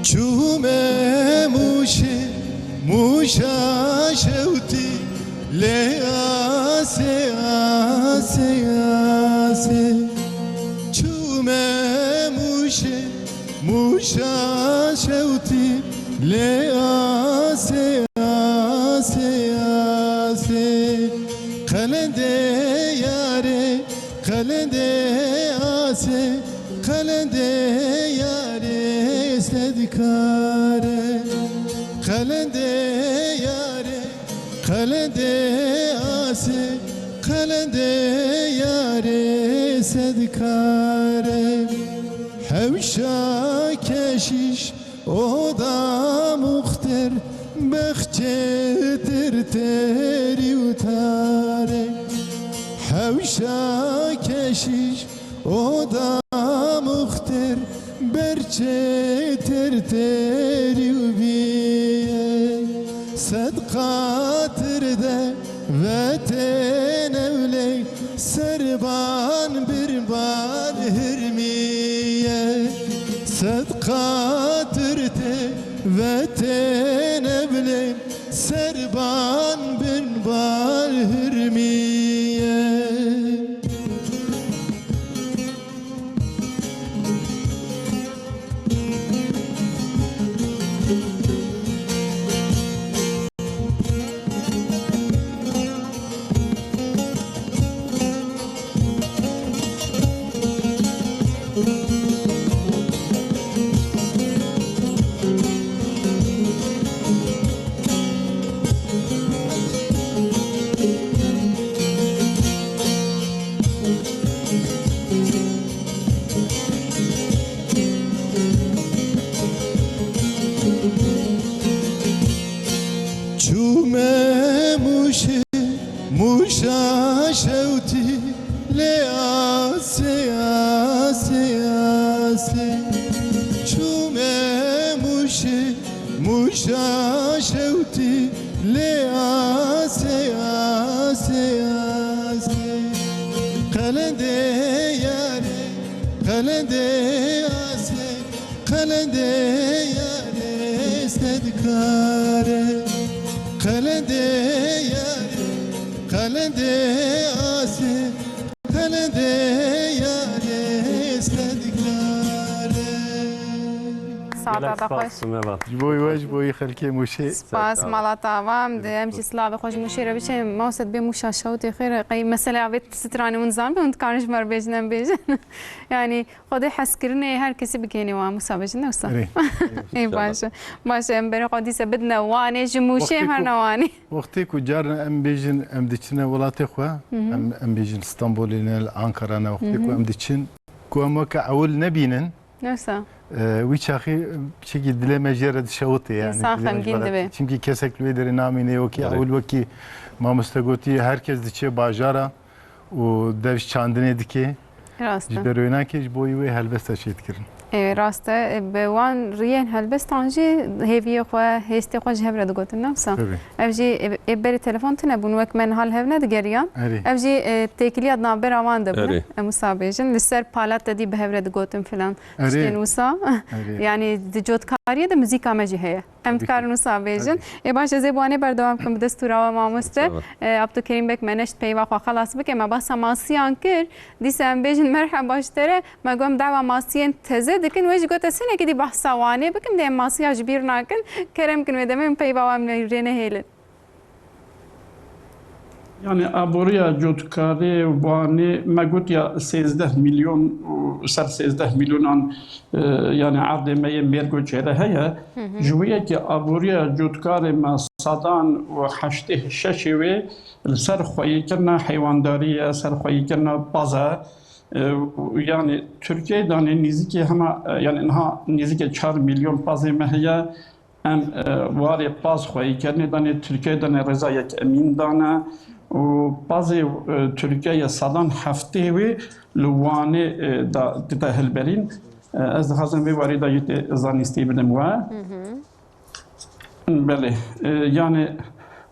Çûme Mûşê, Mûşa şewtî, lê asê, asê, asê. Çûme Mûşê, Mûşa şewtî, lê asê, asê, asê. Qelendê yarê, qelendê asê, qelendê yarê sedkare. Qelendê yarê, qelendê asê, qelendê yarê sedkare. Hewşa keşîş, oda muxtir, bexçê tirterî û tare. Hewşa keşîş, oda muxtir, berçê tirterî û biye. Sed qatir de vetên ewlê, serban birban hirmiye. Sed qatir te vetên ewlê, Serban bin bar hirmiye. Çûme Mûşê, Mûşa şewtî lê asê, asê, asê. Çûme Mûşê, Mûşa şewtî lê asê, asê, asê. Qelendê yarê, qelendê asê, qelendê yarê sedkare. Qelendê yarê, qelendê asê, qelendê yarê sedkare. Saeta Gelek te spas xweş. Ji bo we, ji bo xelkê Mûşê. Spas, mala te ava, em de, em jî silavê xwe ji Mûşê re biçin. Mawset bê Mûşa şewtê xêr, qey mesele avê stranê hûn zanibin, hûn dikarin ji me re bêjin, em bêjin. Yanî, Xwedê hezkirinê her kesî bigihêne wan, Mûsa bêjin, ne wisa? Erê. Ê, baş e. Baş e, em berê xwe dîse bidine Wanê, ji Mûşê em herne Wanê. Wextê ku carna em bêjin, em diçine welatê xwe, em, em bêjin Stenbolê ne, li Ankara ne, wextê ku em diçin, ku em weke ewil nebînin, Newsa. e, wî çaxî çekî dilê me jê re dişewitê, yani, Însan dilê me xemgîn ji dibe. Çimkî kesek li wê derê namîne, wekî ewil, wekî mamoste gotî, her kes diçe bajara û dev ji çandinê dike. Rast e. Ji ber wê nake, ji bo wê helbesta çê dikirin. Ê, rast e. Bi wan riyên helbestan jî hêviyê xwe, hêstê xwe ji hev re digotin, ne wisa? Tabii. Ev jî, ê, ê berê telefon tune bûn, wek me niha li hev nedigeriyan. Erê. Ev jî, e, têkiliya di navbera wan de bû. Erê. Em wisa bêjin. Li ser palat de dî bi hev re digotin filan. Erê. Tiştên wisa. Erê. Yani di cotkariyê de muzîka me jî heye. Em dikarin wisa bêjin. Ê baş, ez ê bi wanê berdewam bikim bi destûra we mamoste. Ê, Abdulkerîm Bek me neşt peyva xwe xelas bike. Me bahsa masiyan kir. Dîsa em bêjin merheba ji te re. Me got em dawa masiyên teze dikin. Wê jî got ez hinekî dî bahsa Wanê bikim. Dê em masiya ji bîr nakin. Kerem kin wê demê min peyva we em rê nehêlin. Yani aboriya cotkarê Wanê me got ya sêzdeh milyon û ser sêzdeh milyonan, e, yani erdê me yê mêrgo çêre heye. Hı hı. Ji wê yekê aboriya cotkarê me sedan û heştê şeşê wê li ser xweyîkirina heywandarî ye, ser xweyîkirina paz e. E, û yani Tirkiyeyê danê nîzikê hema, e, yani niha nîzikê çar milyon pazê me heye. Em, e, warê paz xweyî kirinê danê Tirkiye danê rêza yekemîn dane û pazê, e, Tirkiye ye sedan heftê wê li Wanê, e, da dite hilberîn. E, ez dixwazim vê warê de yê tê zanîstî bidim we. Hı hı. Belê. E, yani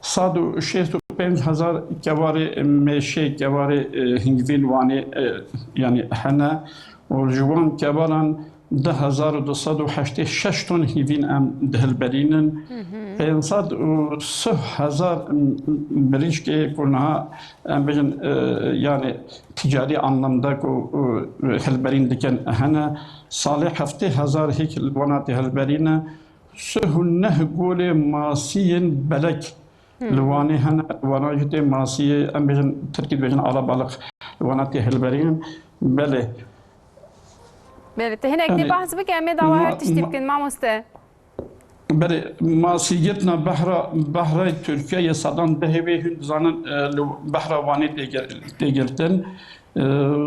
sed û şêst û pênc hezar kevarê mêşê, kevarê, e, hingvîn Wanê, e, yani hene û ji wan kevaran du hezar û du sed û heştê şeş ton hîvîn em dihilberînin. Hı hı. Pênc sed û sih hezar mirîşkê ku niha em bêjin, e, yani ticarî anlamda ku, e, hilberîn dikin hene. Salê heftê hezar hêk li wana tê hilberîne. Sih û neh golê masiyên belek Hı. Li Wanê hene, wana jî tê masiyê, em bêjin, tirkî dibêjin alabalık, li wana tê hilberîn. Belê. Belê, tu hinek dê Yani, bahs bike, em ê dawa ma-, her tiştî ma-, bikin, mamoste. Belê, masîgirtina behra, behra Tirkiye yê sedan dehê wê hûn dizanin, e, li behra Wanê tê gir-, tê girtin. E,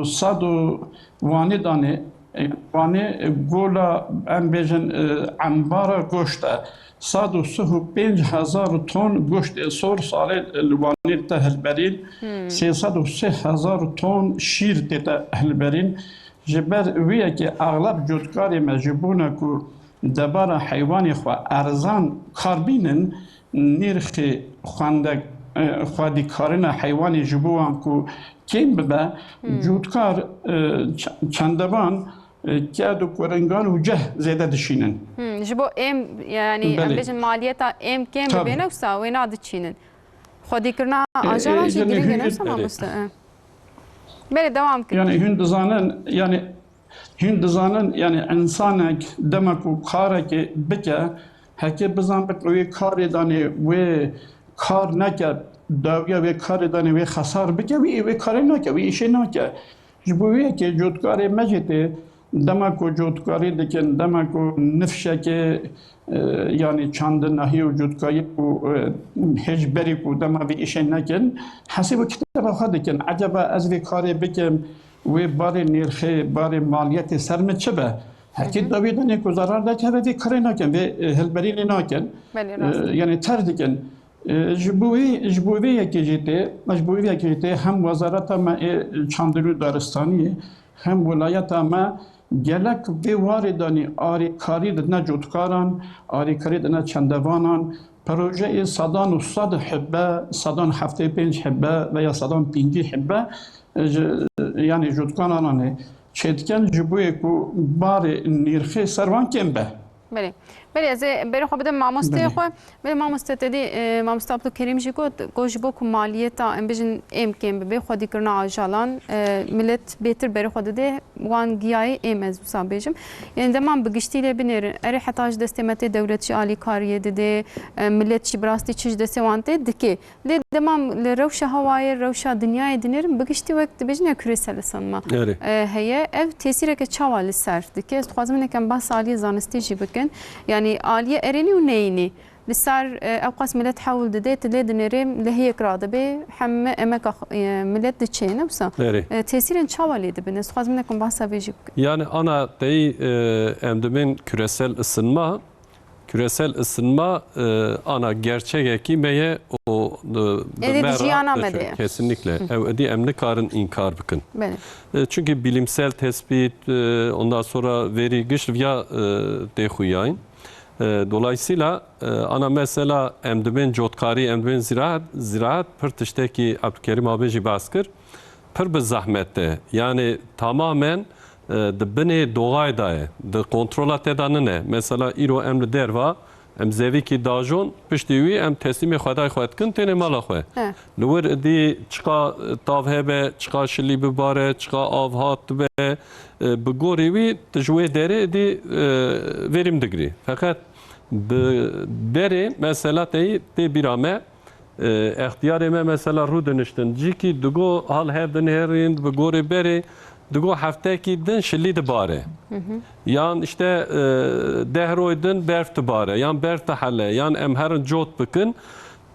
sed û Wanê danê, e, Wanê, e, gola, em bêjin, e, embara goşt e. Sed û sih û pênc hezar ton goştê sor salê li Wanê te hilberîn, Hmm. sê sed û sê hezar ton şîr tê te hilberîn. Ji ber wê yekê exleb cotkarê me ji bona ku debara heywanê xwe erzan kar bînin, nirxê xwendek-, e, xwedîkarina heywanê ji bo wan ku kêm bibe, Hmm. cotkar, e, ç-, çendevan e, ked û kuringan û cih zêde dişînin. Hmm, ji bo êm, yani, em Belê. bêjin maliyeta êm kêm Tabii. bibêne, wisa wê nadiçînin. Xwedîkirina E, ajalan e, jî yani girîng e, hûn ne wisa Belê. mamoste? E. Belê, dewam kin. Yani hûn dizanin, yani hûn dizanin, yani insanek dema ku karekê bike, heke bizan bi wê karê danê wê kar neke, dawiya wê karê danê wê xesar bike, wî wê karê nake, wî îşê nake. Ji bo wê yekê cotkarê me jî tê, dema ku cotkarî dikin, dema ku nifşekê, e, yanî çandinahî û cotkarî û, e, hêj berî ku dema vî îşê nekin, hesîb û kitaba xwe dikin. Eceba ez vê karê bikim, wê barê nêrxê, barê maliyetê ser min çi be? Hekî Hı hı. dawî danê ku zarar dekeve vê karê nakin, vê, e, hilberînê nakin. Belê, E, rast e. yanî terk dikin. E, ji bo wî, ji bo vê yekê jî tê, ji bo vê yekê jî tê hem wezareta me ê çandinî û daristaniyê, hem wilayeta me gelek vê warê danî arêkarî didine cotkaran, arêkarî didine çendevanan, projeyê sedan û sed hibbe, sedan heftê pênc hibbe veya sedan pêncî hibbe, e, ji, yanî cotkaran anê çêdikin ji bo yê ku barê nîrxê ser wan kêm be. Belê. Belê, ez ê berê xwe bidim mamosteyê Belê. xwe. Belê mamoste, te dî, e, mamoste Abdulkerîm jî got, got ji bo ku maliyeta, em bêjin, êm kêm bibe, xwedîkirina ajalan, e, millet bêtir berê xwe dide, wan giyayê êm, ez wisa bêjim. Yani dema em bi giştî lê binêrin, erê heta ji destê me tê, dewlet jî alîkariyê dide, e, millet jî bi rastî çi ji destê wan tê dike. Lê dema em li rewşa hewayê, rewşa dinyayê dinêrin, bi giştî wek dibêjin ya küresel ısınma, Erê. e, heye. Ev tesîreke çawa li ser dike? Ez dixwazim hinek em behsa aliyê zanistî jî bikin. Yani aliyê erênî û neyînî. Li ser, e, ew qas millet hewl dide, tu lê dinêrê, lehiyek radibe, heme emeka, e, millet diçe, ne wisa? Erê. E, tesîrên çawa lê dibin? Ez dixwazim hinek em behsa vê jî bikin. Yani ana teyî, e, em dibên küresel ısınma, küresel ısınma, e, ana gerçegekî me ye û, e, bi Êdî me di re jiyana me diçe. de ye. Kesinlikle. Hı. Ew êdî em nikarin înkar bikin. Belê. E, çünkü bilimsel tespit, e, ondan sonra veri giş viya, e, tê xuyayîn. E, dolayısıyla, e, ana mesela em dibên cotkarî, em dibên ziraat, ziraat pir tiştekî Abdülkerim abi jî behs kir. Pir bi zehmet e. Yani tamamen, e, di binê doğayê de ye. Di kontrola te de nine. Mesela îro em li derva, em zevîkî dajon, piştî wî em teslîmê xwedayê xwe dikin, tênê mala xwe. He. Li wir dî çiqa tav hebe, çiqa şilî bibare, çiqa av hat dibe, e, bi gorî wî tu ji wê derê dî, e, verim digirî. Feqet bi derê mesela teyî tê bîra me, e, extiyarê me mesela rûdiniştin. Cîkî digo hal hev dinihêrin, bi gorê berê, digo heftekî din şilî dibare. Hı hı. Yan işte, e, deh roy din berf dibare, yan berf dihele, yan em herin cot bikin.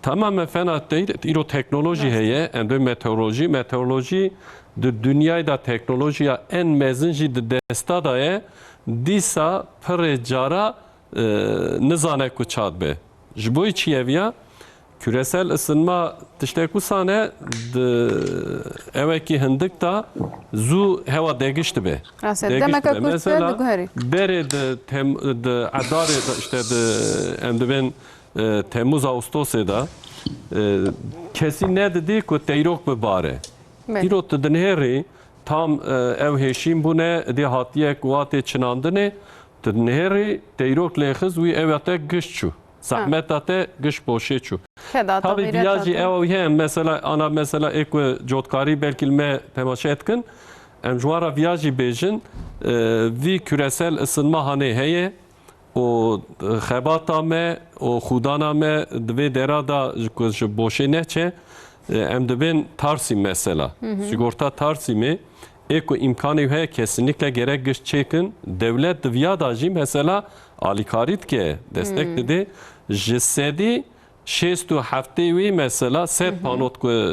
Tamamen fena teyî, îro teknolojî Rast. heye, em dê meteorolojî, meteorolojî di dinyayê de teknolojiya en mezin jî di desta de ye. Dîsa pirê cara, e, nizane ku çad be. Ji bo çi ye viya? Küresel ısınma tiştek wisa ne, di ewekî hindik de zû hewa degiş dibe. Rast e. Degiş Demeke dibe. kurt be Mesela diguherî. berê di tem-, di edarê de, işte di, em dibên, e, Temmuz Ağustosê de, e, kesî nedidî ku teyrok bibare. Belê. Îro tu dinihêrî tam, e, ew hêşîn bûne, dê hatiye ku hatê çinandinê, tu dinihêrî teyrok lêxiz wî ew te giş çû. Zehmeta te giş boşê çû. Keda Tabii tabîre viya jî tatin. ew heye, mesela, ana mesela ê ku cotkarî belkî li me temaşe dikin, em ji wan re viya jî bêjin, e, vî küresel ısınma hanê heye û xebata me û xûdana me di vê dera de ji ku ji boşê neçe, e, em dibên Tarsîm mesela. Hı hı. Sigorta Tarsîmê ê ku îmkanê heye kesinlikle gerek giş çêkin. Dewlet di viya da jî mesela alîkarî dike, destek Hmm. dide. Ji sedî şêst û heftê wî mesela sed Hı hı. panot ku, e,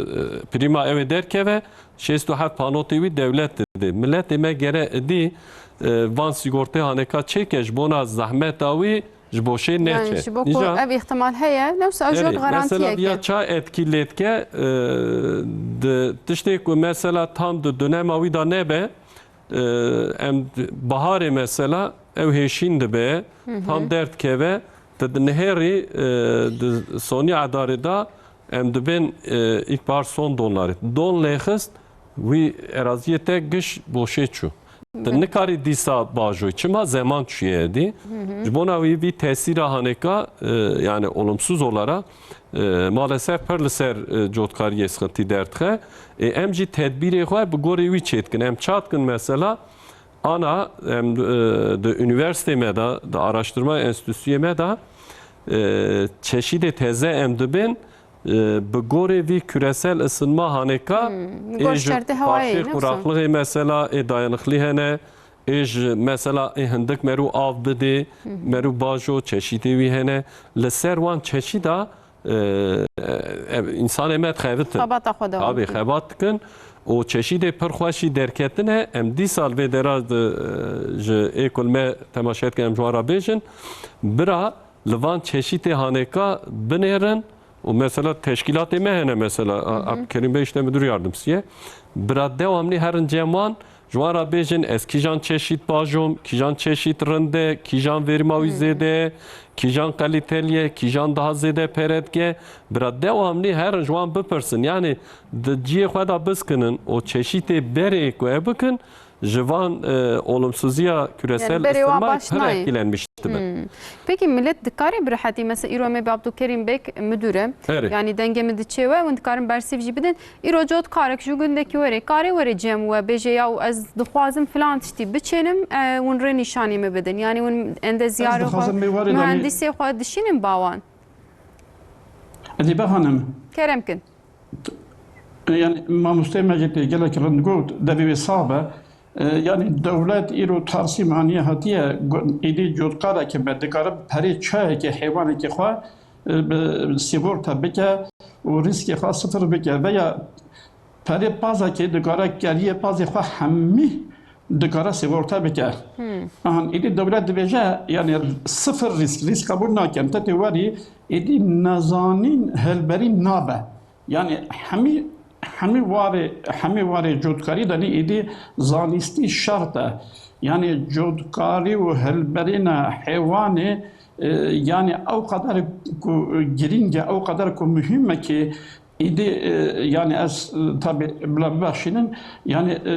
prîma ew ê derkeve, şêst û heft panotê wî dewlet dide. Miletê me gere idî, e, van sigortê haneka çêke ji bona zehmeta wî ji boşê neçe. Yani ji bo ku Nîja ev îhtimal heye, ne wisa ew jî Erê, wek garantiyek mesela e. viya ça etkî lê dike, e, di tiştê ku mesela tam di dönema wî de nebe, e, em d-, biharê mesela ew hêşîn dibe, Hı hı. tam derdikeve, tu dinihêrî, e, di sonî edarê de em dibên, e, ilkbahar son donlarê. Don lêxist, wî eraziyê te giş boşê çû. Tu nikarî dîsa bajoy. Çima zeman çûye dî? Ji bona wî vî tesîra haneka, e, yani olumsuz olarak, e, maalesef pir li ser, e, cotkariyê sıkıntı derdixe. E, em jî tedbîrê xwe bi gorê wî çêdikin. Em çat kin mesela, ana, em, e, di üniversitê me de, di araştırma enstitüsiyê me de, e, çeşîdê teze em dibin, e, bi gorê vî küresel ısınma haneka, Hmm, ê gor ji şertê hewayê, parçeyê ne wisa? Quraklığı mesela, ê dayanıklı hene, ê ji mesela, ê hindik meru av bidê, meru bajo çeşîdê wî hene. Li ser wan çeşîda, e, e, ev, insanê me dixebitin. Xebata xwe dewam Tabii, dikin. Xebat dikin. O çeşîdê pir xweşî derketine, em dîsa li vê dera di, e, ji ê ku li me temaşe dikin, em ji wan re bêjin. Bira, li van çeşîtê haneka binêrin û mesela teşkîlatê me hene mesela, a-, Abdülkerim Bey işte müdür yardımcısı ye. Bira devamlı herin cem wan, ji wan re bêjin ez kîjan çeşît bajom, kîjan çeşît rind e, kîjan verîma wî zêde ye, kîjan kaliteli ye, kîjan daha zêde pere dike. Bira devamlı herin ji wan bipirsin. Yani di ciyê xwe de biskinin û çeşîtê berê ku ev bikin, ji van, e, olumsuzîya küresel Yani berê wa ısınma baş pir nayê. Etkilenmiş dibe. Hmm. Peki millet dikare bi rehetî, mesela îro me bi Abdülkerim Bek müdür e. Erê. Yani dengê min diçê we, hûn dikarin bersiv jî bidin. Îro cotkarek ji gundekî were, kare were cem we, bêje ya û ez dixwazim filan tiştî biçênim, e, hûn rê nîşanî min bidin. Yani hûn endeziyarê xwe, Ez dixwazim mêwarê danî- mühendisê xwe dişînin ba wan. Edîbe Xanim. Kerem kin. Yani mamosteyê me jî tê gelek rind got, devê wê sax be. E, yani dewlet îro tarsîm aniye hatiye, gu-, êdî cotkareke me dikare bi perê çayekê heywanekê xwe, e, bi sîgorta bike û rîskê xwe sifir bike. Veya perê pazekê dikare keriyê pazê xwe hemî dikare sîgorta bike. Hmm. Ahan êdî dewlet dibêje, yani sifir rîsk, rîsk qebûl nakin. Te tê werî êdî nezanîn hilberîn nabe. Yani hemî, hemî warê, hemî warê cotkarî de nî êdî zanîstî şert e. Yani cotkarî û hilberîna heywanê, e, yani ew qedar ku girîng e, ew qedar ku muhîm e ki êdî, e, yani ez, e, tabi bila bibexşînin, yani, e,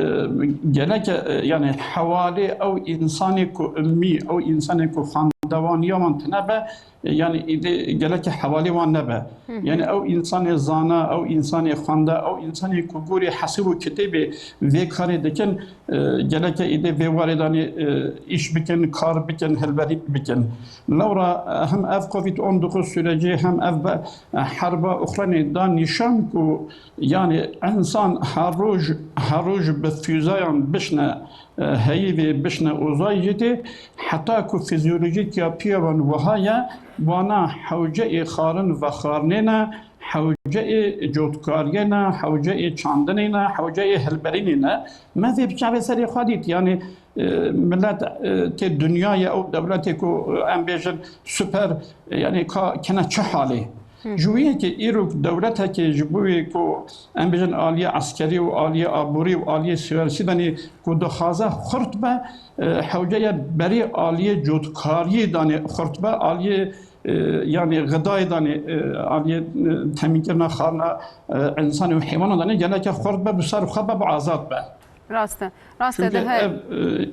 gerek, e, yani hewalê ew insanê ku ummî, ew insanê ku xwendewaniya wan tune be, yani êdî gelekî hevalê wan nebe. Hı hı. Yani ew insanê zana, ew insanê xwende, ew insanê ku gorî hesib û kitêbê vê karê dikin, e, gelekî êdî vê warê danî, e, îş bikin, kar bikin, hilberî bikin. Lewra, e, hem ev covid on dokuz süreci hem ev be, e, herba Ukraynê da nîşan ku yani insan her roj, her roj bi füzeyan bişne e, heyî vê bişne uzay jî tê, heta ku fizyolojîk ya piyavan wiha ye, wana hewce ê xarin vexarinê ne, hewce ê cotkariyê ne, hewce ê çandinê ne, hewce ê hilberînê ne. Me vê bi çavê serê xwe dît, yanî, e, milet, e, tê dinyayê ew dewletê ku, e, em bêjin super, e, yanî ka kene çi halê. Hı. Ji wî yekê îro dewletekê ji bo wê ku em bêjin aliyê eskerî û aliyê aborî û aliyê siyasî danî ku dixwaze xurt be, e, hewce ye berî aliyê cotkariyê danê xurt be, aliyê, e, yanî xidayê danê, e, aliyê, e, temînkirina xarina, e, însanê û heywanan danê geleke xurt be, bi ser xwe be, bi azad be. Rast e. Rast e, Çunke de he- ev,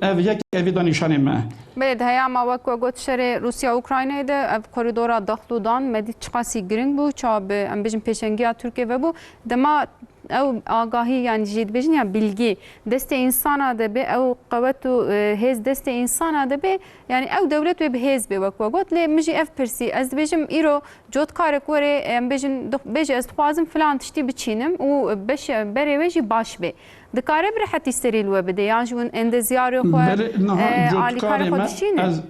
ev yek evî da nîşanê me. Belê, de heyama wek we got şerê Rûsya Ukraynayê de ev korîdora dexl û dan me dît çiqasî giring bû, çawa bi, em bêjin, pêşengiya Tirkiyê vebû. Dema ew agahî, yanî jê dibêjin ya bilgî, destê însana de bê, ew qewet û, e, hêz destê însana de bê, yanî ew dewlet wê bi hêz bê wek we got. Lê min jî ev pirsî, ez dibêjim îro cotkarek were, em bêjin, dix-, bêje ez dixwazim filan tiştî biçînim û beşe, berê wê jî baş bê. Dikare bi rehetî serî li we bide, yan jî hûn endeziyarê xwe, Belê, niha e, alîkarê cotkarê xwe me, dişînin? ez,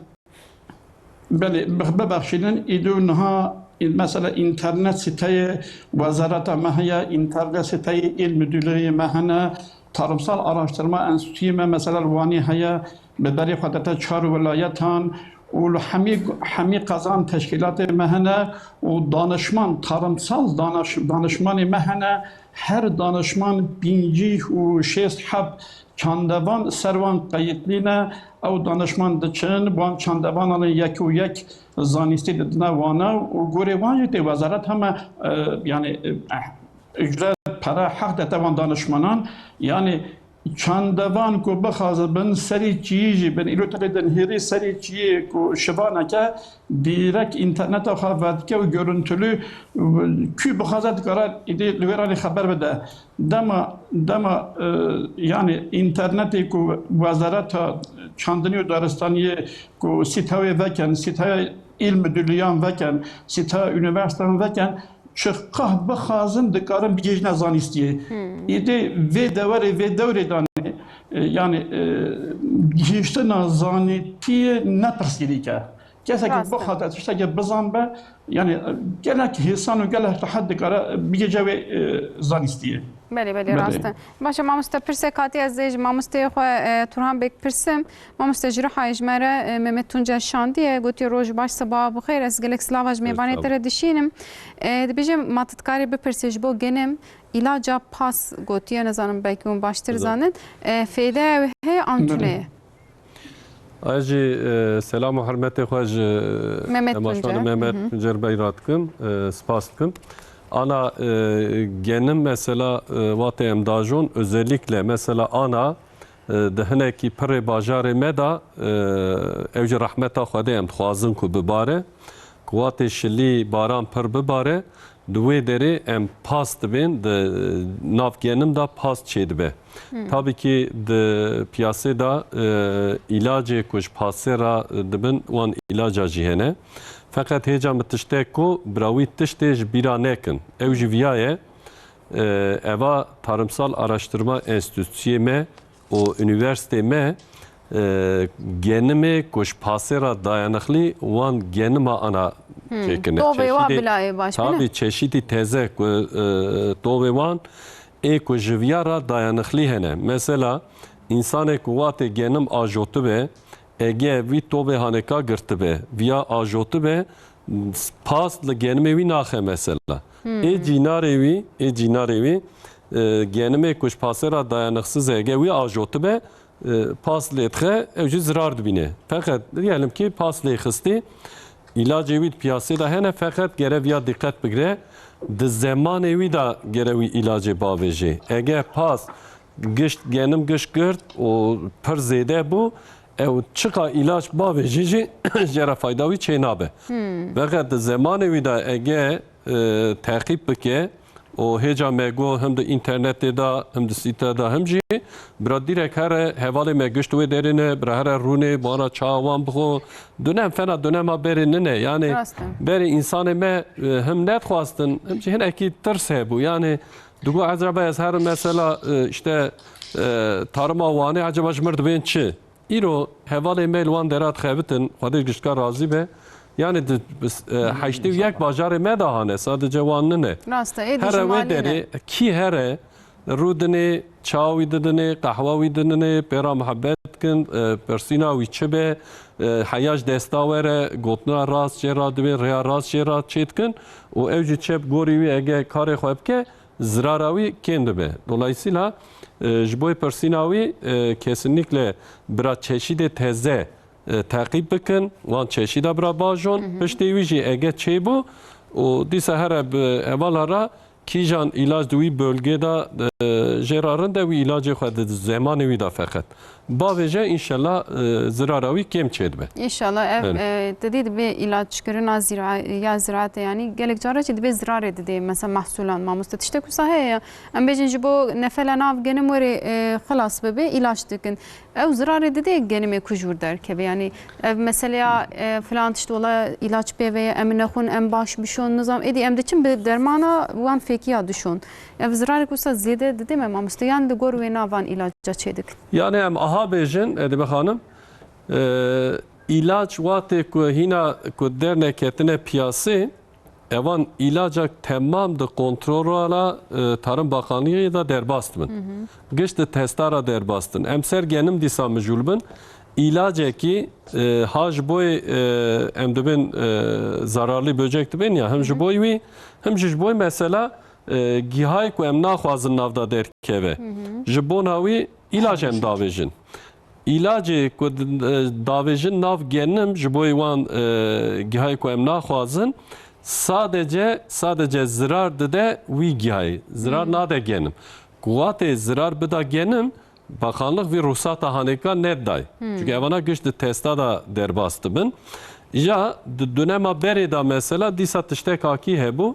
belê, bi-, bibexşînin, îdo niha, mesela, înternet siteyê wezareta me heye, înternet siteyê îl müdürlüğê me hene, tarımsal araştırma enstitüyê me, mesela, li Wanî heye, bi berê xwe dete çar welayetan û li hemî, hemî qezan teşkîlatê me hene û danişman, tarımsal daniş-, danişmanê me hene, her danişman pêncî û şêst heb çandevan ser wan qeyîtlî ne, ew danişman diçin, wan çandevanan yek û yek zanîstî didine wana û gorê wan jî tê wezaret heme, e, yanî, e, ücret, pere, heq dete wan danişmanan, yanî Çandevan ku bixwazin bin serî çiyî jî bin, îro tevê dinhêrî serî çiyê ku şivaneke dîrek înterneta xwe vedike û görüntülü kû bixwaze dikare îdî li wê ranî xeber bide. Dema, dema, e, yanî înternetê ku Wezareta Çandinî û Daristaniyê ku sîta wê veken, sîtaya îl müdürlüyan veken, sîtaya üniversiteyan veken, çiqah bixwazin dikarin bigihîjine zanîstiyê. Îdî vê dewerê, vê dewrê danê, e, yanî, e, gihîştina zanîtiyê ne pirsgirîk e. Kesekî Rast e. bixwaze tiştekê bizanbe, yanî, e, gelek hêsan û gelek rehet dikare bigihîje wê, e, zanîstiyê. Belê, belê, Belê. rast e. Baş e, mamoste, pirsek hatiye, ez ê ji mamosteyê xwe, e, Turhan Beg pirsim. Mamoste, ji Rihayê ji me re, e, Mehmet Tuncer şandiye, gotiye, "Roj baş, sibaha bixêr, ez gelek silava ji mêvanê Sağ ol. te re dişînim." E, dibêje, ma tu dikarî bipirsê ji bo genim, îlaca pas gotiye, nizanim belkî hûn baştir Güzel. zanin. E, fêde ew heye an Belê. tune ye? Ez jî, e, selam û hurmetê xwe ji Mehmet temaşvanê Tuncer. Mehmet Hı hı. Tuncer Bey re dikim, e, spas dikim. Ana, e, genim mesela, e, watê em dajon, özellikle mesela ana, e, di hinekî pirê bajarê me de, e, ew ji rehmeta Xwedê em dixwazin ku bibare, ku watê şilî baran pir bibare, di wê derê em pas dibên, di nav genim de pas çêdibe. Hmm. Tabî ki di piyasê de, e, îlacê ku ji pasê re dibin, wan îlaca jî hene. Feqet hêca min tiştek ku bira wî tiştê ji bîra nekin. Ew ji viya ye, e, eva Tarımsal Araştırma Enstitüsüyê me û unîversîtê me, e, genimê ku ji pasê re dayanıklî wan genima ana Hmm. çêkirine. Tovê wa Çeşîdê, bila ê baş bine. Tabî çeşîdî teze ku, e, tovê wan ê ku ji viya re dayanıklî hene. Mesela, însanê ku watê genim ajotibe, ege wî tovê haneka girtibe, viya ajotibe, pas li genimê wî naxe mesela. Hmm. Ê cînarê wî, ê cînarê wî, e, genimê ku ji pasê re dayanıksız e, ege wî ajotibe, e, pas lê dixe, ew jî zirar dibîne. Feqet diyelim ki pas lê xistî, îlacê wî di piyasê de hene, feqet gere viya dîqet bigire, di zemanê wî de gere wî îlacê bavêjê. Ege pas gişt, genim gişt girt û pir zêde bû, ew çiqa îlac bavêjî jî jê re fayda wî çê nabe. Hmm. Feqet di zemanê wî de ege, e, teqîb bike û hêca me got him di înternetê de, him di sîte de, him jî bira dîrek here hevalê me gişt wê derê ne, bira here rûnê, bana çawa wan bixwe. Dunem fena dunema berê nine. Yanî Rast e. berê însanê me, e, him nedixwastin, him jî hinekî tirs hebû. Yanî digot, "Ecaba ez herim mesela, e, işte, e, tarima Wanê, ecaba ji mir dibên çi?" Îro hevalê me li wan dera dixebitin, Xwedê ji giştka razî be. Yanî di, bis-, e, heştê û yek bajarê me de hane, sadece wan nine. Rast e, êdî Here ji wê malê derê, ne. kî here, rû dinê, çawa wî didinê, qehwa wî didinê, pê re muhebbet dikin, e, pirsîna wî çi be, e, heya ji desta were, gotina rast jê re dibê, rêya rast jê re çê dikin û ew jî çep gorî wî ege karê xwe bike, zirara wî kêm dibe. Dolayısıyla, e, ji bo pirsîna wî, e, kesinlikle bira çeşîdê teze, e, teqîb bikin, wan çeşîda bira bajon, Hı hı. piştê wî jî ege çêbû û dîsa here bi hevala re kîjan îlac di wî bölgê de, e, jê re rind e, wî îlacê xwe di zemanê wî de feqet bavêje, înşellah, e, zirara wî kêm çêdibe. Înşallah ev, Belê. e, te dî dibê îlaçkirina zira-, ya ziraetê, yanî gelek cara jî dibê zirarê didê, mesela mehsûlan, mamoste, tiştek wisa heye ya. Em bêjin ji bo nefela nav genim werê, e, xilas bibe, îlaç dikin. Ew zirarê didê genimê ku ji wir derkeve. Yanî ev meseleya, e, filan tişt wela îlaç pê ve ye, em nexwin, em baş bişon, nizam, êdî em diçin bi dermana wan fêkiya dişon. Ev zirarê ku wisa zêde didê me, mamoste, yan li gor wê navan îlaca çê dikin? Yani em aha bêjin, Edibe Xanim, e, îlaç watê ku hîna ku derneketine piyasê, evan îlacak temam di kontrola, e, Tarım Bakanlığı de derbas dibin. Hı hı. Giş di testa re derbas din. Em ser genim dîsa mijûl bin. Îlacekî, e, ha ji boy, e, em dibin, e, zararlı böcek dibin ya, hem Hı hı. ji boy wî, hem jî ji boy mesela, e, gihayê ku em naxwazin nav de derkeve. Hı hı. Ji bona wî îlac em davêjin. Îlacê ku d-, e, davêjin nav genim ji bo wan, e, gihayê ku em naxwazin, sadece, sadece zirar dide wî gihayê. Zirar Hmm. nade genim. Ku watê zirar bida genim, Bakanlık vî ruhsata hanêka nedayê. Çunke evana giş di testa de derbas dibin. Ya di dönema berê de mesela dîsa tiştek akî hebû.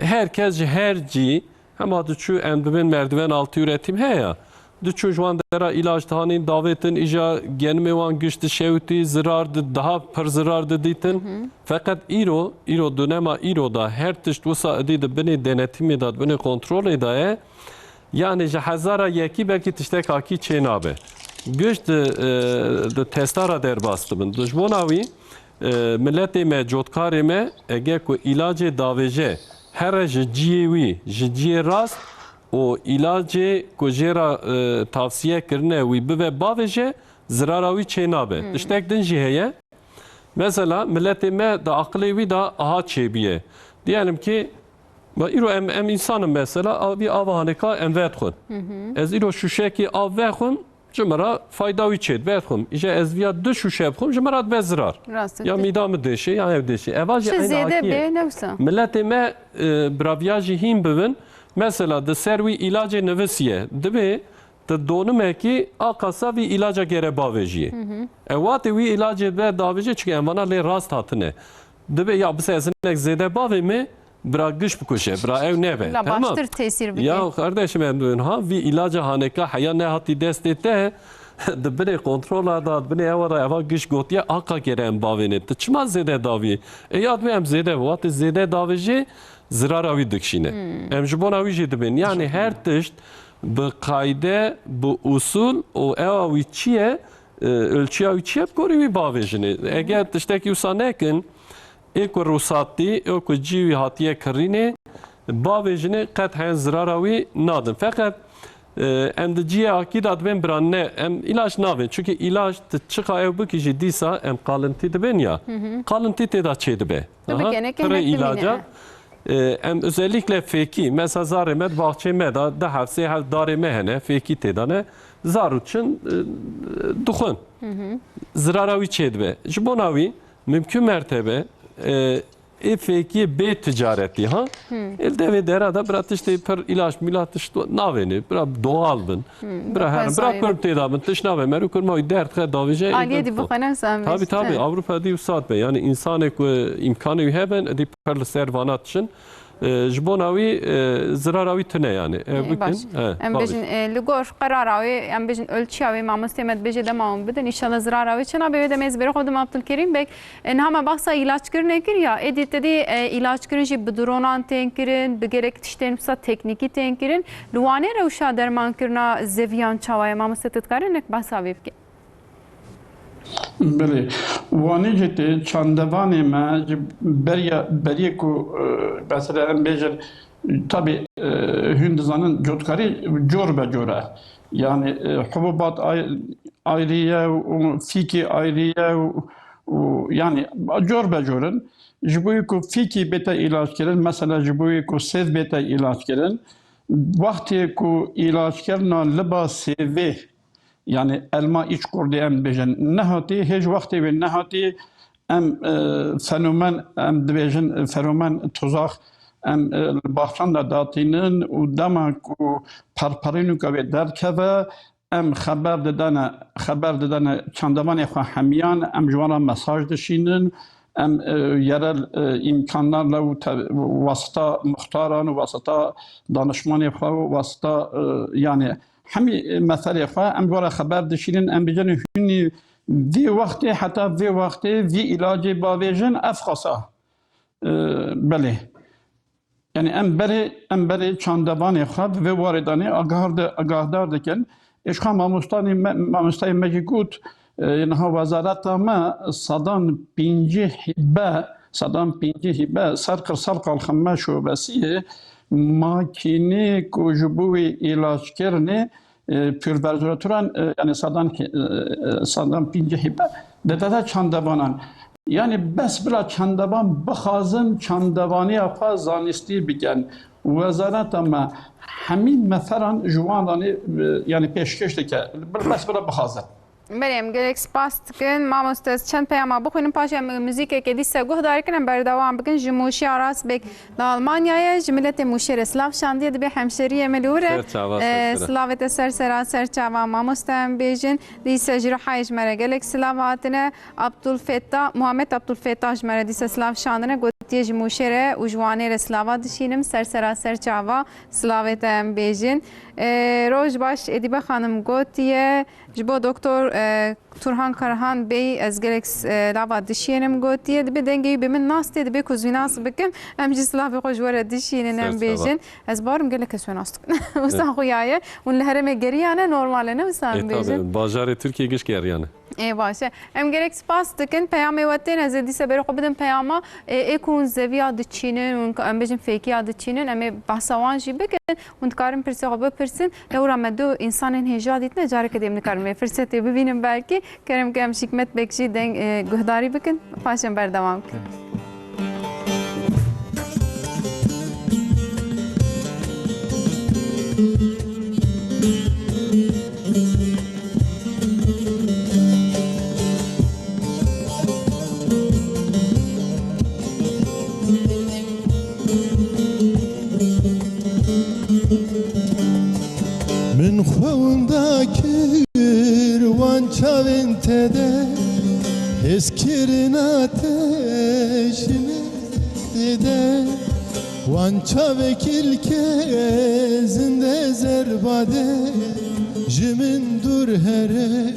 Her kes ji her cî hema diçû em dibên merdiven altı üretim heye. Diçû ji wan dera îlaç dihanîn davêtin, îja genimê wan giş dişewitî, zirar di, daha pir zirar didîtin. Feqet îro, îro dönema îro de her tişt wisa idî di binê denetimê de, di binê kontrolê de ye. Yani ji hezara yekî belkî tiştek akî çê nabe. Giş di, e, di testa re derbas dibin. Di ji bona wî, e, miletê me, cotkarê me, ege ku îlacê davêje here ji ciyê wî, ji ciyê rast û îlacê ku jê re, e, tavsiye kirine wî bibe bavêje, zirara wî çê nabe. Tiştek din jî heye. Mesela miletê me di aqilê wî de aha çêbûye. Diyelim ki, ma îro em, em însan in mesela, a vî ava hanêka em vedixwin. Ez îro şûşekî av vexwim, ji min re fayda wî çêdibe, vedixwim. Îja ez viya du şûşe bixwim, ji min re dibe zirar. Rast e. Ya mîda min dêşe, ya ev dêşe. Eva jî çi zêde bê, ne wisa? Miletê me, e, bira viya jî hîn bibin. Mesela di ser wî îlacê nivisiye. Dibê Ti donimekî a qasa vî îlaca gere bavêjiyê. Ew watê wî îlacê be davêje, çike em vana lê rast hatine. Dibe ya bise ez hinek zêde bavê me, bira giş bikuje, bira ew nebe. La tamam. Baştir tesîr bike. Ya kardeşim, em dibin ha, vî îlaca haneka heya nehatî destê te, di binê kontrola da, di binê ewa da eva giş gotiye, a qa gere em bavêne. Ti çima zêde davî? E ya dibe em zêde, watê zêde davêje, zirara wî dikşîne. Em ji bona wî jî dibên. Yani her tişt bi qayde, bi usul û ewa wî çi ye, e, ölçüya wî çi ye, bi gorî wî bavêjinê. Eger tiştekî wisa nekin, ê ku rûsatî, ê ku cî wî hatiye kirînê, bavêjinê qet heyen zirara wî nadin. Feqet, e, em di ciyê akî de dibên bira ne, em îlaç navên. Çunke îlaç ti çiqa ew bikî jî dîsa em qalintî dibên ya. Qalintî tê de çêdibe. Aha, bikene ke pirê hene îlaca. E, em özellikle fêkî, mesela zarê me di baxçê me de, di hevsê hev darê me hene, fêkî tê de ne, zar û çin, e, dixwin. Zirara wî çêdibe. Ji bona wî, mimkün mertebe, e, ê fêkiyê bê ticaretî, ha? Ê devê dera de bira tiştê pir îlaç mîlaç tişt navêne, bira doğal bin. Bira herin, bira kurm têda bin, tişt nabe. Merû kurma wî derd xe davêje, ê Aliyê dî bixwe ne wisa em. Tabi, tabi, Avrupa dî wisa dibe. Yani insanê ku îmkanê wî heben, dî pir li ser vana tişin. E, ji bona wî, e, zirara wî tune yani. E, bikin. Baş. Em bêjin, e, li gor qerara wê, em bêjin ölçüya wê, mamostê me dibêje dema hûn bidin. Înşallah zirara wê çi nabe. Wê demê ez bêrê xwe bidim Abdulkerîm Beg. E, niha me behsa îlaçkirinê kir ya, êdî te dî, e, îlaçkirin jî bi dronan tên kirin, bi gelek tiştên wisa teknîkî tên kirin. Li Wanê rewşa dermankirina zeviyan çawa ye? Mamoste, tu dikarî hinek behsa vê bikî? Belê. Wanê jî tê çandevanê me ji beriya, beriyê ku, e, mesela em bêjin, tabi, e, hûn dizanin cotkarî cor be cor e. Yani, e, hububat ay-, ayrî ye û fîkî ayrî ye û, û yani cor be cor in. Ji bo ku fîkî bête îlaç kirin, mesela ji bo ku sêv bête îlaç kirin, wextê ku îlaçkirina liba sêvê, yani elma iç kurdê em bêjin, nehatî, hêj wextê wê nehatî, em, e, fenomen, em dibêjin, e, fenomen tuzax, em, e, li baxçan de datînin û dema ku perperînûka wê derkeve, em xeber didene, xeber didene çandevanê xwe hemiyan, em ji wan re mesaj dişînin, em, e, yerel, e, îmkanlarla û te-, wasita muxtaran û wasita danişmanê xwe û wasita, e, yani hemî meselê xwe em ji wan re xeber dişînin, em bêjin hûnî vî wextê heta vê wextê vî îlacê bavêjin, ev xasa. E, belê. Yani em berê, em berê çandevanê xwe bi vê warê danê agahar de, agahdar dikin. Ê ji xwe mamostanê me, mamostayê me jî got, e, niha wezareta me sedan pêncî hîbe, sedan pêncî hîbe ser qirsal Qalxeme Şobesiyê makînê ku ji bo wê îlaçkirinê, e, pulverizatoran, e, yani sedan, e, e, sedan pêncî hîbe didete çandevanan. Yani bes bila çandevan bixwazin çandevaniya xwe zanistî bikin. Wezareta me hemî meferan ji wan ranê, e, yani pêşkêş dike. Bes bila bixwazin. Belê, em gelek spas dikin. Mamoste, ez çend peyama bixwînim, paşê em muzîkekê dîse guhdar dikin, em berdewam bikin. Ji Mûşê Aras Beg li Almanyayê, ji miletê Mûşê re silav şandiye, dibê hemşeriyê min li wir e. Ser çava, ser Ee, sera. Silavê te ser sera, ser çava, mamoste, em bêjin. Dîse ji Rihayê ji me re gelek silav hatine. Abdulfeta, Muhammed Abdulfeta ji me re dîse silav şandine, gotiye ji Mûşê re û ji Wanê re silava dişînim, ser sera, ser çava, silavê te em bêjin. Ee, roj baş, Edîbe Xanim gotiye, ji bo Doktor, e, Turhan Karahan Bey ez gelek s-, e, lava dişînim gotiye. Dibê dengê wî bi min nas tê, dibê ku ez wî nas bikim. Em jî silavê xwe ji we re dişînin, em Ser çava. bêjin. Ez barim gelek kes we nas dikin. Wisa xuya ye. Hûn li herêmê geriyane, normal e, ne wisa em Ê, bêjin? Tabii, bajarê Tirkiyê giş geriyane. Ê, baş e. Em gelek spas dikin. Peyamê we tên, ez ê dîse berê xwe bidim peyama. Ê, ê ku hûn zeviya diçînin, hûn, em bêjin fêkiya diçînin, em ê behsa wan jî bikin. Hûn dikarin pirsê xwe bipirsin. Lewra me du însanên hêja dîtine, careke dê em nikarin vê firsetê bibînin belkî. Kerem ke em Şîkmet Beg jî deng, e, guhdarî bikin. Paşê em berdewam bikin. Min xwe winda kir wan çavên te de, hêzkirina te ji min dide. Wan çavê kilke zinde zerbade, ji min dûr here,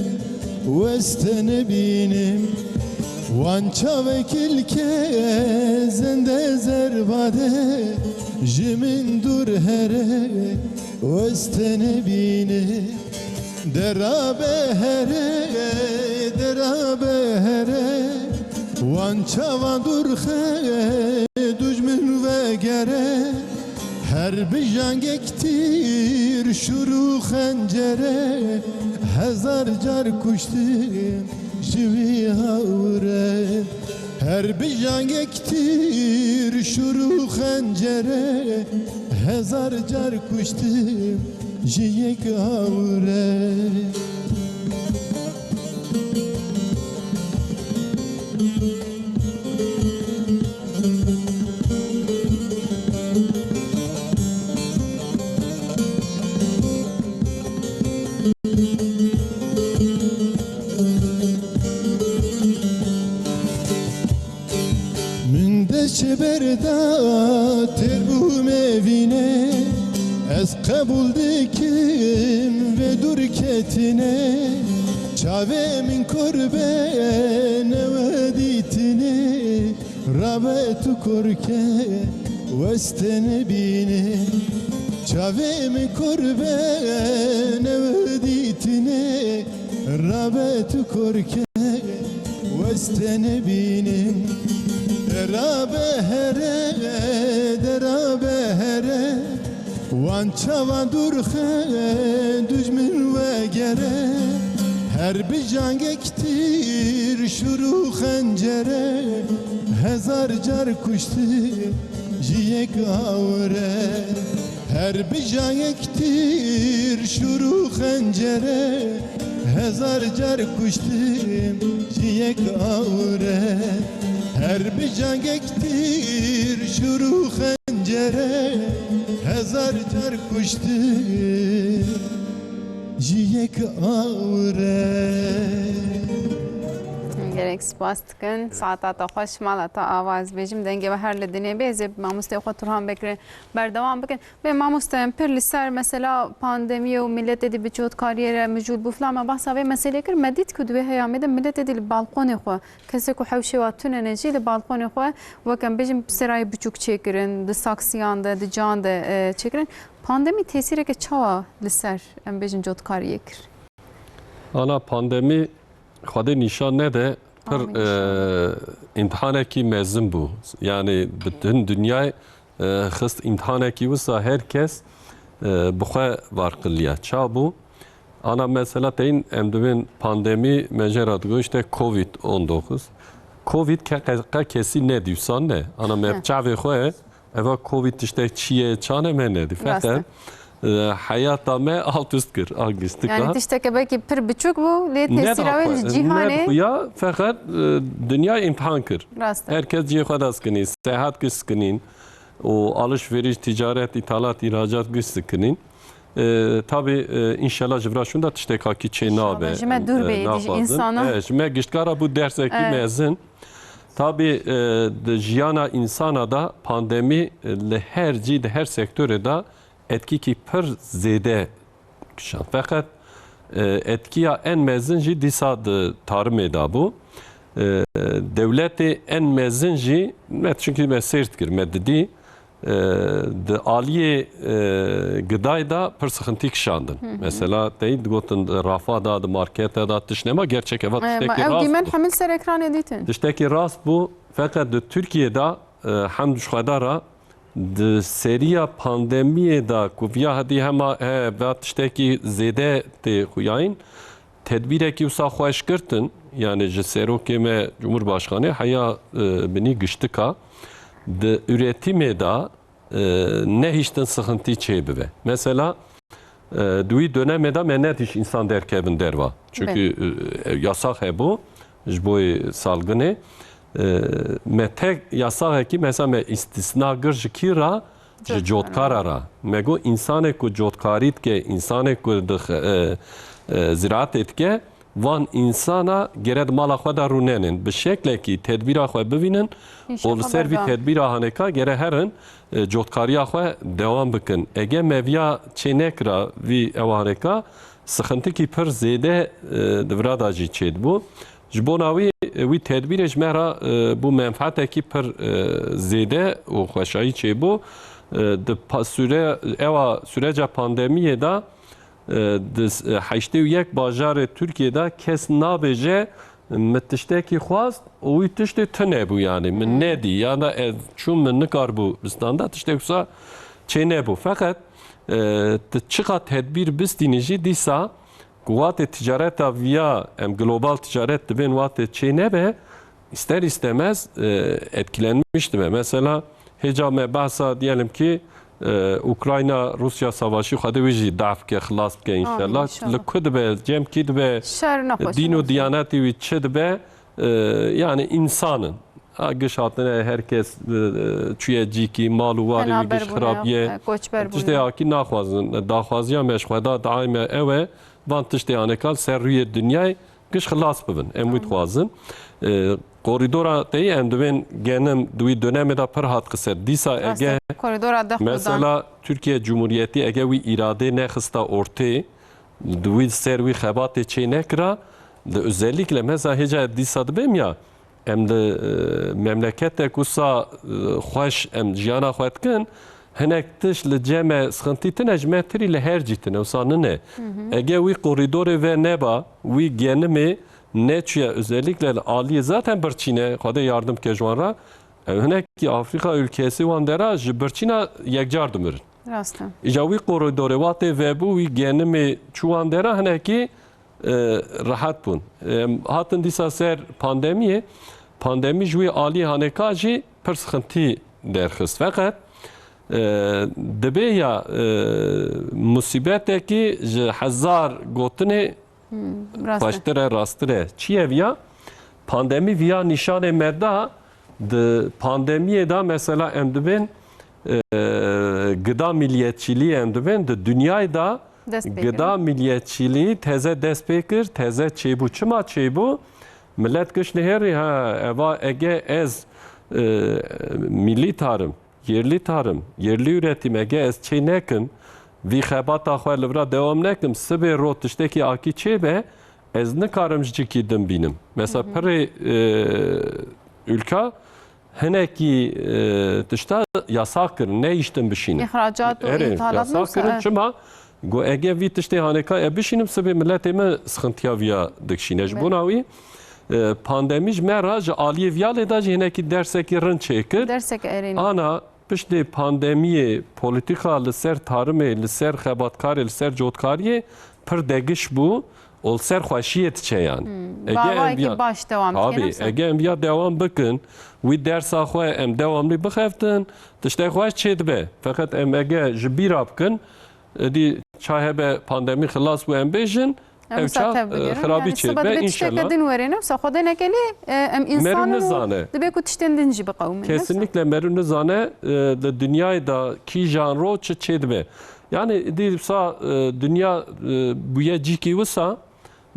weste nebînim. Wan çavê kilke zinde zerbade, ji min dûr here, weste nebînim. Dera be here, dera be here, wan çavan dûr xe, dujmin vegere. Her bijangek tîr, şûr û xencere, hezar car kuştim ji wî hawre. Her bijangek tîr, şûr û xencere, hezar car kuştim ji yek hawre. Min dest ji ber da, têr bûme vîne, ez qebûl dikim vê dûrketine. Çavê min kor be, newe dîtine, rabe tu korke, weste nebîne. Çavê min kor be, newe dîtine, rabe tu korke, weste nebînim. Dera be here, dera be here, wan çavan dûr xe, dujmin vegere. Her bijangek tîr, şûr û xencere, hezar car kuştim ji yek awre. Her bijangek tîr, şûr û xencere, hezar car kuştim ji yek awre. Her bijangek tîr, şûr û xencere, hezar car kuştim ji yek awre. Gelek spas dikin. Saeta te xweş, mala te ava, ez bêjim, dengê we her li dinê bê. Ez ê mamosteyê xwe Turhan Beg re berdewam bikin. Bê mamoste, em pir li ser mesela pandemiyê û miletê dî bi cotkariyê re mijûl bû filan, me behsa vê meselê kir. Me dît ku di wê heyamê de miletê dî li balkonê xwe, kesê ku hewşê wa tune ne jî, li balkonê xwe, wek em bêjin, serayê biçûk çêkirin, di saksiyan de, di can de, e, çêkirin. Pandemî tesîreke çawa li ser, em bêjin, cotkariyê kir? Ana pandemî Xwedê nîşan nede, pir, Amîn inşallah. e, îmtihanekî mezin bû. Yani bütün dünyayê, e, xist îmtihanekî wisa her kes, e, bi xwe var qiliya. Ça bû? Ana mesela teyin em dibên pandemî me jê re digo işte covid on dokuz. Covid ke, ke, ke kesî nedî wisa ne. Ana me Heh. çavê xwe eva covid tiştek çi ye, ça ne me nedî. Rast e. Feqet e, heyata me alt üst kir, a giştika. Yani tişteke belkî pir biçûk bû, lê tesîra wê ji cîhanê. Nexwe-, ne xuya, feqet, e, dinya îmtihan kir. Rast e. Her kes cihê xwe de sikinî, seyahat giş sikinîn û alişveriş, ticaret, ithalat, îhracat giş sikinîn. E, tabi, e, înşela ji vira şûnda tiştek hakî çê nabe. Înşallah. Ji me dûr bê êdî ji însana. E, ji me giştkara bû dersekî mezin. Tabi, e, di jiyana însana de pandemî, e, li her cî, di her sektorê de etkîkî pir zêde kişand. Feqet, e, etkiya en mezin jî dîsa di tarimê de bû. E, dewletê en mezin jî, me, çunkî me sêr dikir, me didî, e, di aliyê, e, gidayê de pir sixintî kişandin. Mesela, teyî digotin, di rafa de, di markete de tişt nema, gerçek eva tiştekî rast bû. Ew dîmen hemil ser ekranê dîtin. Tiştekî rast bû, feqet di Tirkiyê de, e, hemd ji Xweda re, di seriya pandemiyê de ku viya hedî hema, he, va tiştekî zêde tê xuyayîn, tedbîrekî wisa xweş girtin, yani ji serokê me Cumhurbaşkanê heya, e, binî giştika, di üretimê de, e, nehiştin sıkıntı çê bibe. Mesela, e, di wî dönemê de me nedîş insan derkevin derva. Çünkü, e, e, yasax hebû ji bo salgınê. E, me tek yasaxekî, mesela me istisna gir ji kî ra? Ji cotkara ra. Me got, însanê ku cotkarî dike, însanê ku di xe-, e, e, ziraetê dike, van însana gere di mala xwe de rûnenin. Bi şeklekî tedbîra xwe bivînin û li ser vî tedbîra haneka gere herin, e, cotkariya xwe dewam bikin. Ege me viya çê nekira vî ewaneka, sixintikî pir zêde, e, di vira de jî çêdibû. Ji bona wî, e, wî tedbîrê ji me re, e, bû menfetekî pir, e, zêde û xweşayî çêbû. E, di pa-, süre-, ewa süreca pandemiyê de, e, di s-, e, heştê û yek bajarê Tirkiyê de kes nabêje, min tiştekî xwest û wî tiştê tune bû, yani min nedî, ya da ez çûm, min nikaribû bistanda, tiştek wisa çê nebû. Feqet, e, tu çiqa tedbîr bistînî jî dîsa ku watê ticareta viya em global ticaret dibên watê çê nebe, ister istemez, e, etkilenmiş dibe. Mesela hêca me behsa diyelim ki, e, Ukrayna-Rusya savaşî Xwedê wî jî daf bike, xilas bike înşellah. Li ku dibe, cem kî dibe, dîn û diyanetî wî çi dibe, e, yani însan in. Ha, giş hatine, her kes, e, çûye cîkî, mal û warê wî giş xirabiye. Tiştê hakî naxwazin. Daxwaziya me ji Xweda, diayê me ew e, van tiştê haneka li ser rûyê dinyayê giş xilas bibin. Em wî dixwazin. E, korîdora teyî em dibên genim di wî dönemê de pir hat qise. Dîsa ege mesela Tirkiye Cumhuriyetî ege wî îradê nexista ortê, di wî ser wî xebatê çê nekira, di özellikle mesela hêca dîsa dibêm ya, em li, e, memleketek wisa, e, xweş em jiyana xwe dikin, hinek tişt li cem me sixintî tine, ji me tirî li her cî tine, wisa nine. Ege wî korîdorê ve neba, wî genimê neçûye, özellikle li aliyê zaten birçîne, Xwedê yardim ke ji wan re, ew hinekî Afrika ülkesi wan dera ji birçîna yekcar dimirin. Rast e. Îca wî korîdorê watê vebû, wî genimê çû wan dera hinekî e, rehet bûn. E, hatin dîsa ser pandemiyê, pandemî ji wî alî haneka jî pir sixintî derxist. Feqet, e, dibê ya, e, musîbetekî ji hezar gotinê xweştir e, rastir e. Çi ye viya? Pandemî viya nîşanê me da, di pandemiyê de mesela em dibên, e, gida milliyetçîlî em dibên, di dinyayê de gida milliyetçîlî teze dest pê kir, teze çêbû. Çima çêbû? Millet giş nihêrî, ha, eva ege ez, e, millî tarim, yerli tarim, yerli üretim, ege ez çê nekim, vî xebata xwe li vira dewam nekim, sibê ro tiştekî akî çêbe, ez nikarim ji cîkî din bînim. Mesela pirê, e, ülka hinekî, e, tişta yasax kirin, nehiştin bişînin. Îxracat û îthalat yasax kirin. Çima? Got, ege vî tiştê haneka e bişînim, sibê miletê me sixintiya viya dikişîne. Ji bona wî, e, pandemî ji me re ji aliyê viya lê da jî hinekî dersekî rind çêkir. Dersek erênî. Ana piştê pandemiyê polîtîka li ser tarimê, li ser xebatkarê, li ser cotkariyê pir degiş bû û li ser xweşiyê diçe yan. Ege em viya, baş dewam dikin, ege em viya dewam bikin, wî dersa xwe em dewamlî bixeftin, tiştek xweş çê dibe. Feqet em ege ji bîra bikin, Êdî ça hebe pandemî xilas bû em bêjin, Em ev wisa ça, tev e, bigirin. Xirabî Yani çê siba dibe, dibe tişteke înşallah. Din were, ne wisa Xwedê nekelî, e, em Meru însan in û nizane. Dibe ku tiştên din jî biqewime, ne wisa? Kesinlikle meru nizane, e, di dinyayê de kîjan ro çi çê dibe. Yani dî wisa, e, dinya, e, bûye cîkî wisa,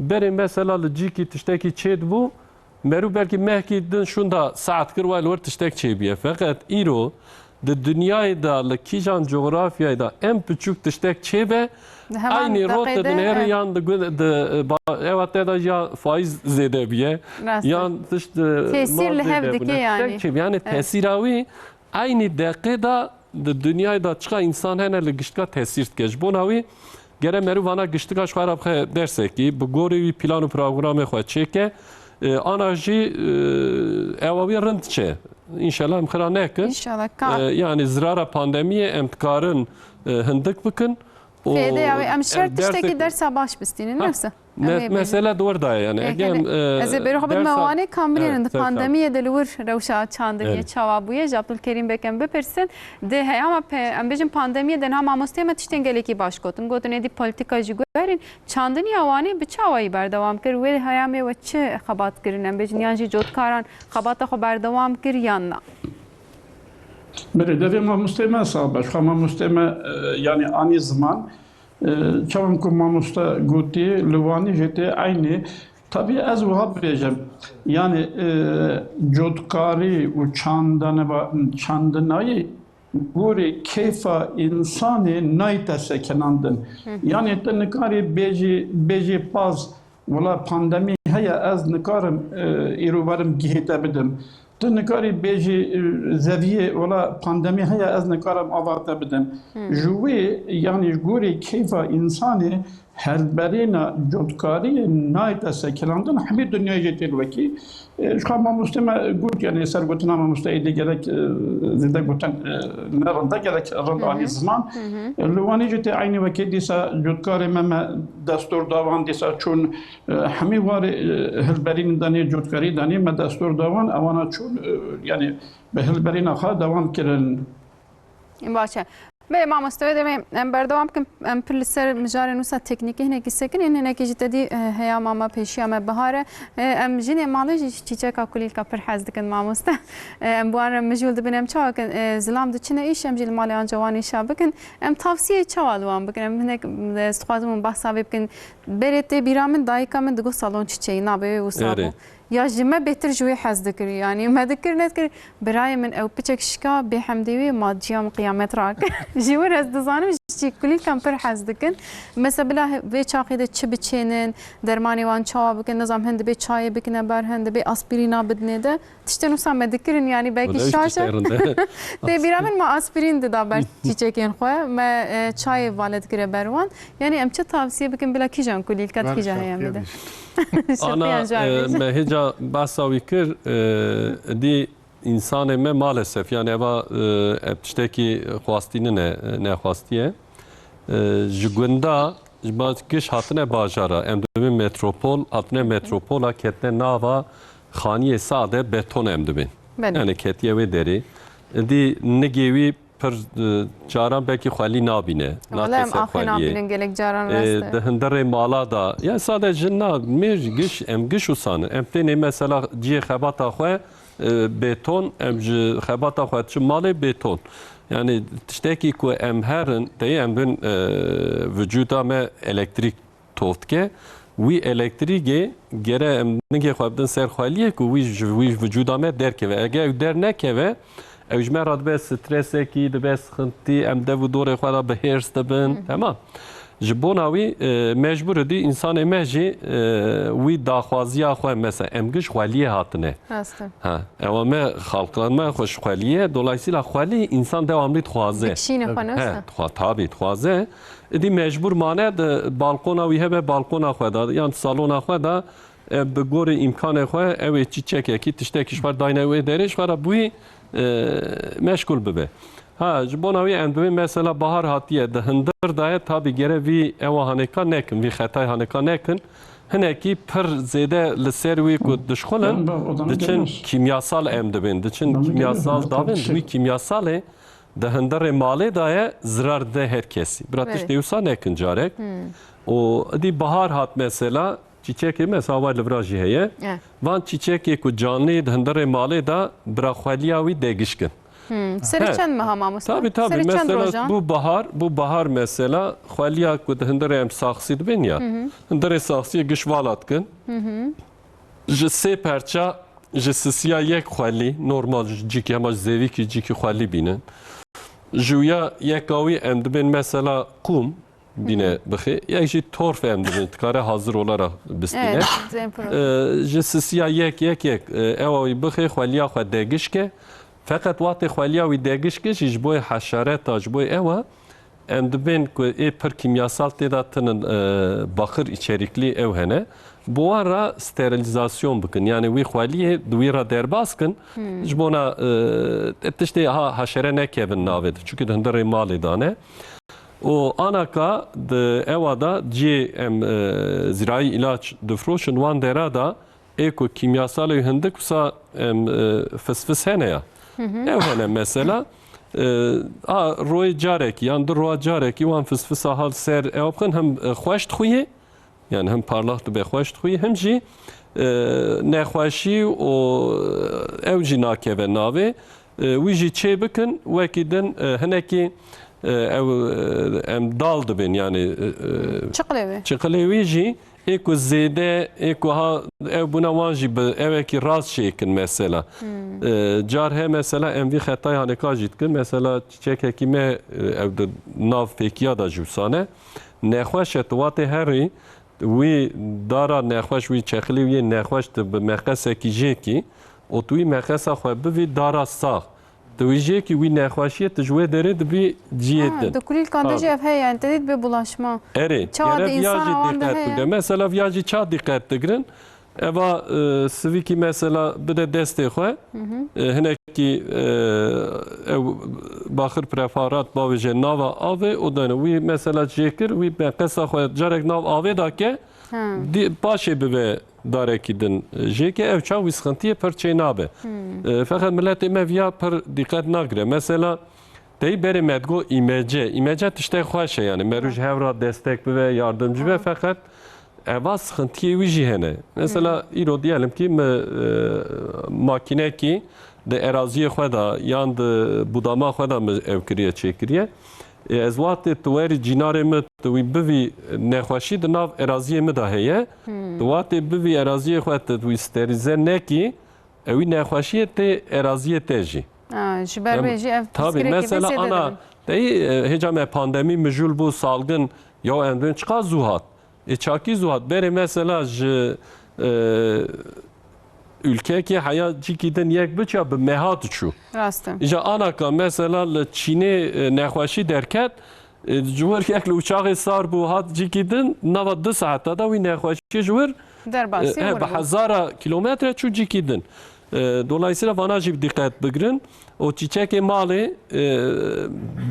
berê mesela li cîkî tiştekî çê dibû, Merû belkî mehkî din şûnda saet kir, wayl wir tiştek çêbûye. Feqet îro di dinyayê de li kîjan cografyayê de em piçûk tiştek çêbe, Di heman eynî rot deqê de de, dinêre evet. Yan di gu-, di, ba-, ewa te de ya faiz zêde bûye, Rast e. Yan tişt, e, Tesîr mal li hev zêde dike bûne. Tiştek yani. Çêbûye. Yani Evet. Tesîra wî eynî deqê de di dinyayê de çiqa însan hene li giştka tesîr dike. Ji bona wî gere merû vana giştika ji xwe re bixe dersekî, bi gorî wî plan û programê xwe çêke. E, ana jî, e, ewa wî rind çe. Înşallah em xira nekin. Înşallah ka- E, yani zirara pandemiyê em dikarin, e, hindik bikin. Û Fêde ya wî em şer em tiştekî dersek- dersa baş bistînin, Ha, nefse. me-, Em ê mesele di wir de ye yani. Ê, Eger, gelê. E, Ez ê berê xwe bidime dersa- wanê kamilînin Evet, di tabii, tabii. Pandemiyê de li wir rewşa çandiniyê Evet. Çawa bûye? Ji Abdulkerîm Bek em bipirsin. Di heyama pe-, em bêjin pandemiyê de niha mamosteyê me tiştên gelekî baş gotin. Gotin êdî polîtîka jî guherîn. Çandiniya Wanê bi çawayî berdewam kir? Wê heyamê we çi xebat kirin? Em bêjin yan jî cotkaran xebata xwe berdewam kir yan na? Belê, devê mamostê me sax be. Xwe mamostê me, e, yani anî ziman. E, çawan ku mamoste gotiye, li Wanê jê tê eynî. Tabî ez wiha bibêjim. Yani, e, cotkarî û çandane-, çandinayî gorî keyfa însanê nayte sekinandin. Hı hı. Yani tu nikarî bêjî, bêjî paz, wela pandemî heye, ez nikarim, e, îro werim gihê te bidim. Tu nikarî bêjî, e, zeviyê, wela pandemî heye, ez nikarim ava te bidim. Hı. Ji wê, yani ji gorî keyfa însanê helberîna cotkariyê nayte sekinandin, hemî dinyayê jê tê li wekî. E, ji xwe mamoste me got, yani ser gotina mamoste êdî gerek, e, zêde gotin, e, ne rind e, gerek rind Hı hı. anî ziman. Hı hı. E, li Wanê jî tê eynî wekî dîsa cotkarê me, me destûr da wan dîsa çûn, e, hemî warê, e, hilberîn danê, cotkarî danê, me destûr da wan, ewana çûn, e, yani bi hilberîna xwe dewam kirin. Baş e. Belê mamoste, wê demê em berdewam bikin. Em pir li ser mijarên wisa teknîkî hinekî sekinên, hinekî jî te dî, e, heyama me, pêşiya me bihar e. E, em jinê malê jî ji çîçeka kulîlka pir hez dikin mamoste. E, em bi wan re mijûl dibin, em çawa bikin? E, zilam diçine îş, em jî li malê anca wan îşa bikin. Em tavsiyeyê çawa li wan bikin? Em hinek, e, ez dixwazim hûn behsa vê bikin. Berê tê bîra min, dayika min digot salon çiçeği, navê wê wisa Erê. bû. Ya ji me bêtir ji wê hez dikir, yanî me dikir nedikir, birayê min ew piçek şika, bêhemdê wê ma ciya min qiyamet rakir. Ji wir ez dizanim ji kulîlkan pir hez dikin. Mesela bila he-, vê çaxê de çi biçênin, dermanê wan çawa bikin, nizam hin dibê çayê bikine ber, hin dibê aspirîna bidinê de. Tiştên wisa me dikirin, yanî belkî Wele şaş e. Tiştê rind e. Tê bîra min me aspirîn dida ber çîçekên xwe, me, e, çayê vale dikire ber wan. Yanî em çi tavsiye bikin bila kîjan kulîlka di kîja heyamê de? Ana, Şirtiyan e, jarvê. Me hêca behsa wî kir, e, dî însanê me maalesef, yani eva, e, ev tiştekî xwastî nine, e, nexwastî ye. E, ji gunda, ji ba-, giş hatine bajara, em dibin metropol, hatine metropola ketine nava xaniyê sade beton em dibin. Belê. Yani ketiye wê derê. Dî nigê wî pir, e, caran belkî xwelî nabîne. Wele em axê nabînin gelek caran, e, rast e. Di hundirê mala da, ya sade jin na, mêr giş, em giş û sanin. Em tênê mesela cihê xebata xwe, e, beton, em ji xebata xwe çi malê beton. Yani tiştekî ku em herin, teyê em bin, e, vücuda me elektrîk tov dike. Wî elektrîgê gere em nigê xwe bidin ser xweliyê ku wî ji wî vücuda me derkeve. Eger ew der nekeve, ew ji me re dibe stresekî, dibe sixintî, em dev û dorê xwe de bi hêrs dibin. Hı hı. Temam. Ji bona wî, e, mecbûr dî însanê me jî, e, wî daxwaziya xwe, mesela em giş xweliyê hatine. Rast e. Ha, ewa me xalqan me xwe ji xweliyê, dolayısıyla xwelî însan devamlî dixwaze. Dikişîne xwe, ne wisa? He, dixwa-, tabii dixwaze. Îdî mecbûr mane di balkona wî hebe, balkona xwe de, yan salona xwe de, e, bi gorî îmkanê xwe, ew ê çîçekekî, tiştekî ji xwe dayne wê derê, ji xwe re bûyî, e, meşgûl bibe. Ha, ji bona wî em dibê mesela bahar hatiye, di hundir de ye, tabî gere vî ewa hanêka nekin, vî xetay hanêka nekin. Hinekî pir zêde li ser wî ku dişxulin, Ben, ben, o zaman diçin gelmez. Kimyasal em dibin, diçin Ben, kimyasal gelmez. davin, Yapacak bir şey wî yok. Kimyasalê di hundirê malê de ye, zirar dide her kesî. Bira Belê. tiştê wisa nekin carek. Hmm. Û dî bahar hat mesela, çîçekê mesela wa li vira jî heye. Eh. Van çîçekê ku canlî di hundirê malê de bira xweliya wî degişkin. Hmm. Serê He. çend meha mamosta? Tabii, tabii. Serê çend Mesela rojan? bu bahar, bu bahar mesela xweliya ku di hundirê em saxsî dibin ya. Hı hı. Hundirê saxsiyê giş vala dikin. Hı hı. Ji sê perça, ji sisiya yek xwelî, normal ji cîkî hema ji zêvîkî cîkî xwelî bînin. Ji wîya yeka wî em dibên mesela qûm bîne Hı hı. bixê, yek jî torf em dibên, dikare hazir olarak bistîne. Evet, zên piro. Ee, ji sisiya yek, yek, yek, e, ewa wî bixê, xweliya xwe degiş ke. Feqet wextê xweliya wî degiş ke jî ji bo heşareta, ji bo ewa, em dibên ku ê pir kîmyasal tê de tinin, e, baxir içeriklî ew hene. Bi wan re sterîlîzasyon bikin. Yani wî xweliyê di wî re derbas kin. Hmm. Ji bona, e, tiştê ha haşere nekevin navê de. Çunke di hundirê malê de ne. Û anaka di ewa de cihê em, e, zîrayî îlaç difroşin wan dera de ê ku kîmyasalê wî hindik wisa em, e, fisfis hene ya. Hı hı. Ew hene mesela, e, a royê carekî yan du roya carekî wan fisfisa hal ser ew bixin, hem, e, xweş dixuyê, yani hem parlax dibe, xweş dixuyê, hem jî, e, nexweşî û ew jî nakeve navê. E, wî jî çê bikin, wekî din, e, hinekî, e, ew, e, em dal dibên, yani, e, e, Çiqilê wê. çiqilê wî jî ê ku zêde, ê ku ha ew bûna wan jî bi ewekî rast çêkin mesela. Hmm. E, car he mesela em vî xetayê haneka jî dikin. Mesela çiçekekî me, e, ew di nav pêkiya de jî wisa ne. Nexweş e, tu watê herî wî dara nexweş, wî çexilî wî yê nexweş tu bi meqesekî jêkî û tu wî meqesa xwe bivî dara sax. Tu wî jêkî wî nexweşiyê tu ji wê derê dibî cihê Ha, din. di kulîlkan de jî Tabii. ev heye, yani te dît bê bulaşma. Erê, Çawa gerek di viya insana jî wan de dîqet heye. bigre. Mesela viya jî ça dîqet digrin. Eva, e, sivîkî mesela bide destê xwe. Hı hı. E, hinekî, e, ew baxir preparat bavêje nava avê û dene. Wî mesela jêkir, wî meqesa xwe carek nav avê dake, Ha. dî-, paşê bibe darekî din jêke, ew çax wî sixintiyê pir çê nabe. Hmm. E, feqet miletê me viya pir dîqet nagire. Mesela, tey berê me digo îmece. Îmece tiştek xweş e, yani, merû ji hev re destek bibe, yardimcî be, Ha. feqet eva sixintiyê wî jî hene. Mesela, Hmm. îro diyelim ki, me, e, makînekî di eraziyê xwe de yan di budama xwe de min ew kiriye, çêkiriye. E, ez wextê tu werî cînarê min, tu wî bivî nexweşî di nav eraziyê min de heye. Hmm. Tu wextê bivî eraziyê xwe, tu wî sterîze nekî, ewî nexweşiyê tê eraziyê te jî. Ha, ji ber Em, vê jî ev tabii, pirsgirêkê mesela vê sê de ana, dibin. Tey, e, hêca me pandemî mijûl bû, salgin, ya em dibên çiqa zû hat. Ê çakî zû hat. Berê mesela ji, e, ülkekê heya cîkî din yek biçya bi meha diçû. Rast e. Îja anaka mesela li Çînê, e, nexweşî derket, e, ji wir yek li uçaxê sar bû hat cîkî din, nava du saeta de wî nexweşî ji wir, Derbasî e, he, wir bi bû. hezara kilometre çû cîkî din. E, dolayısıyla vana jî bi dîqet bigrin. O çîçekê malê, e,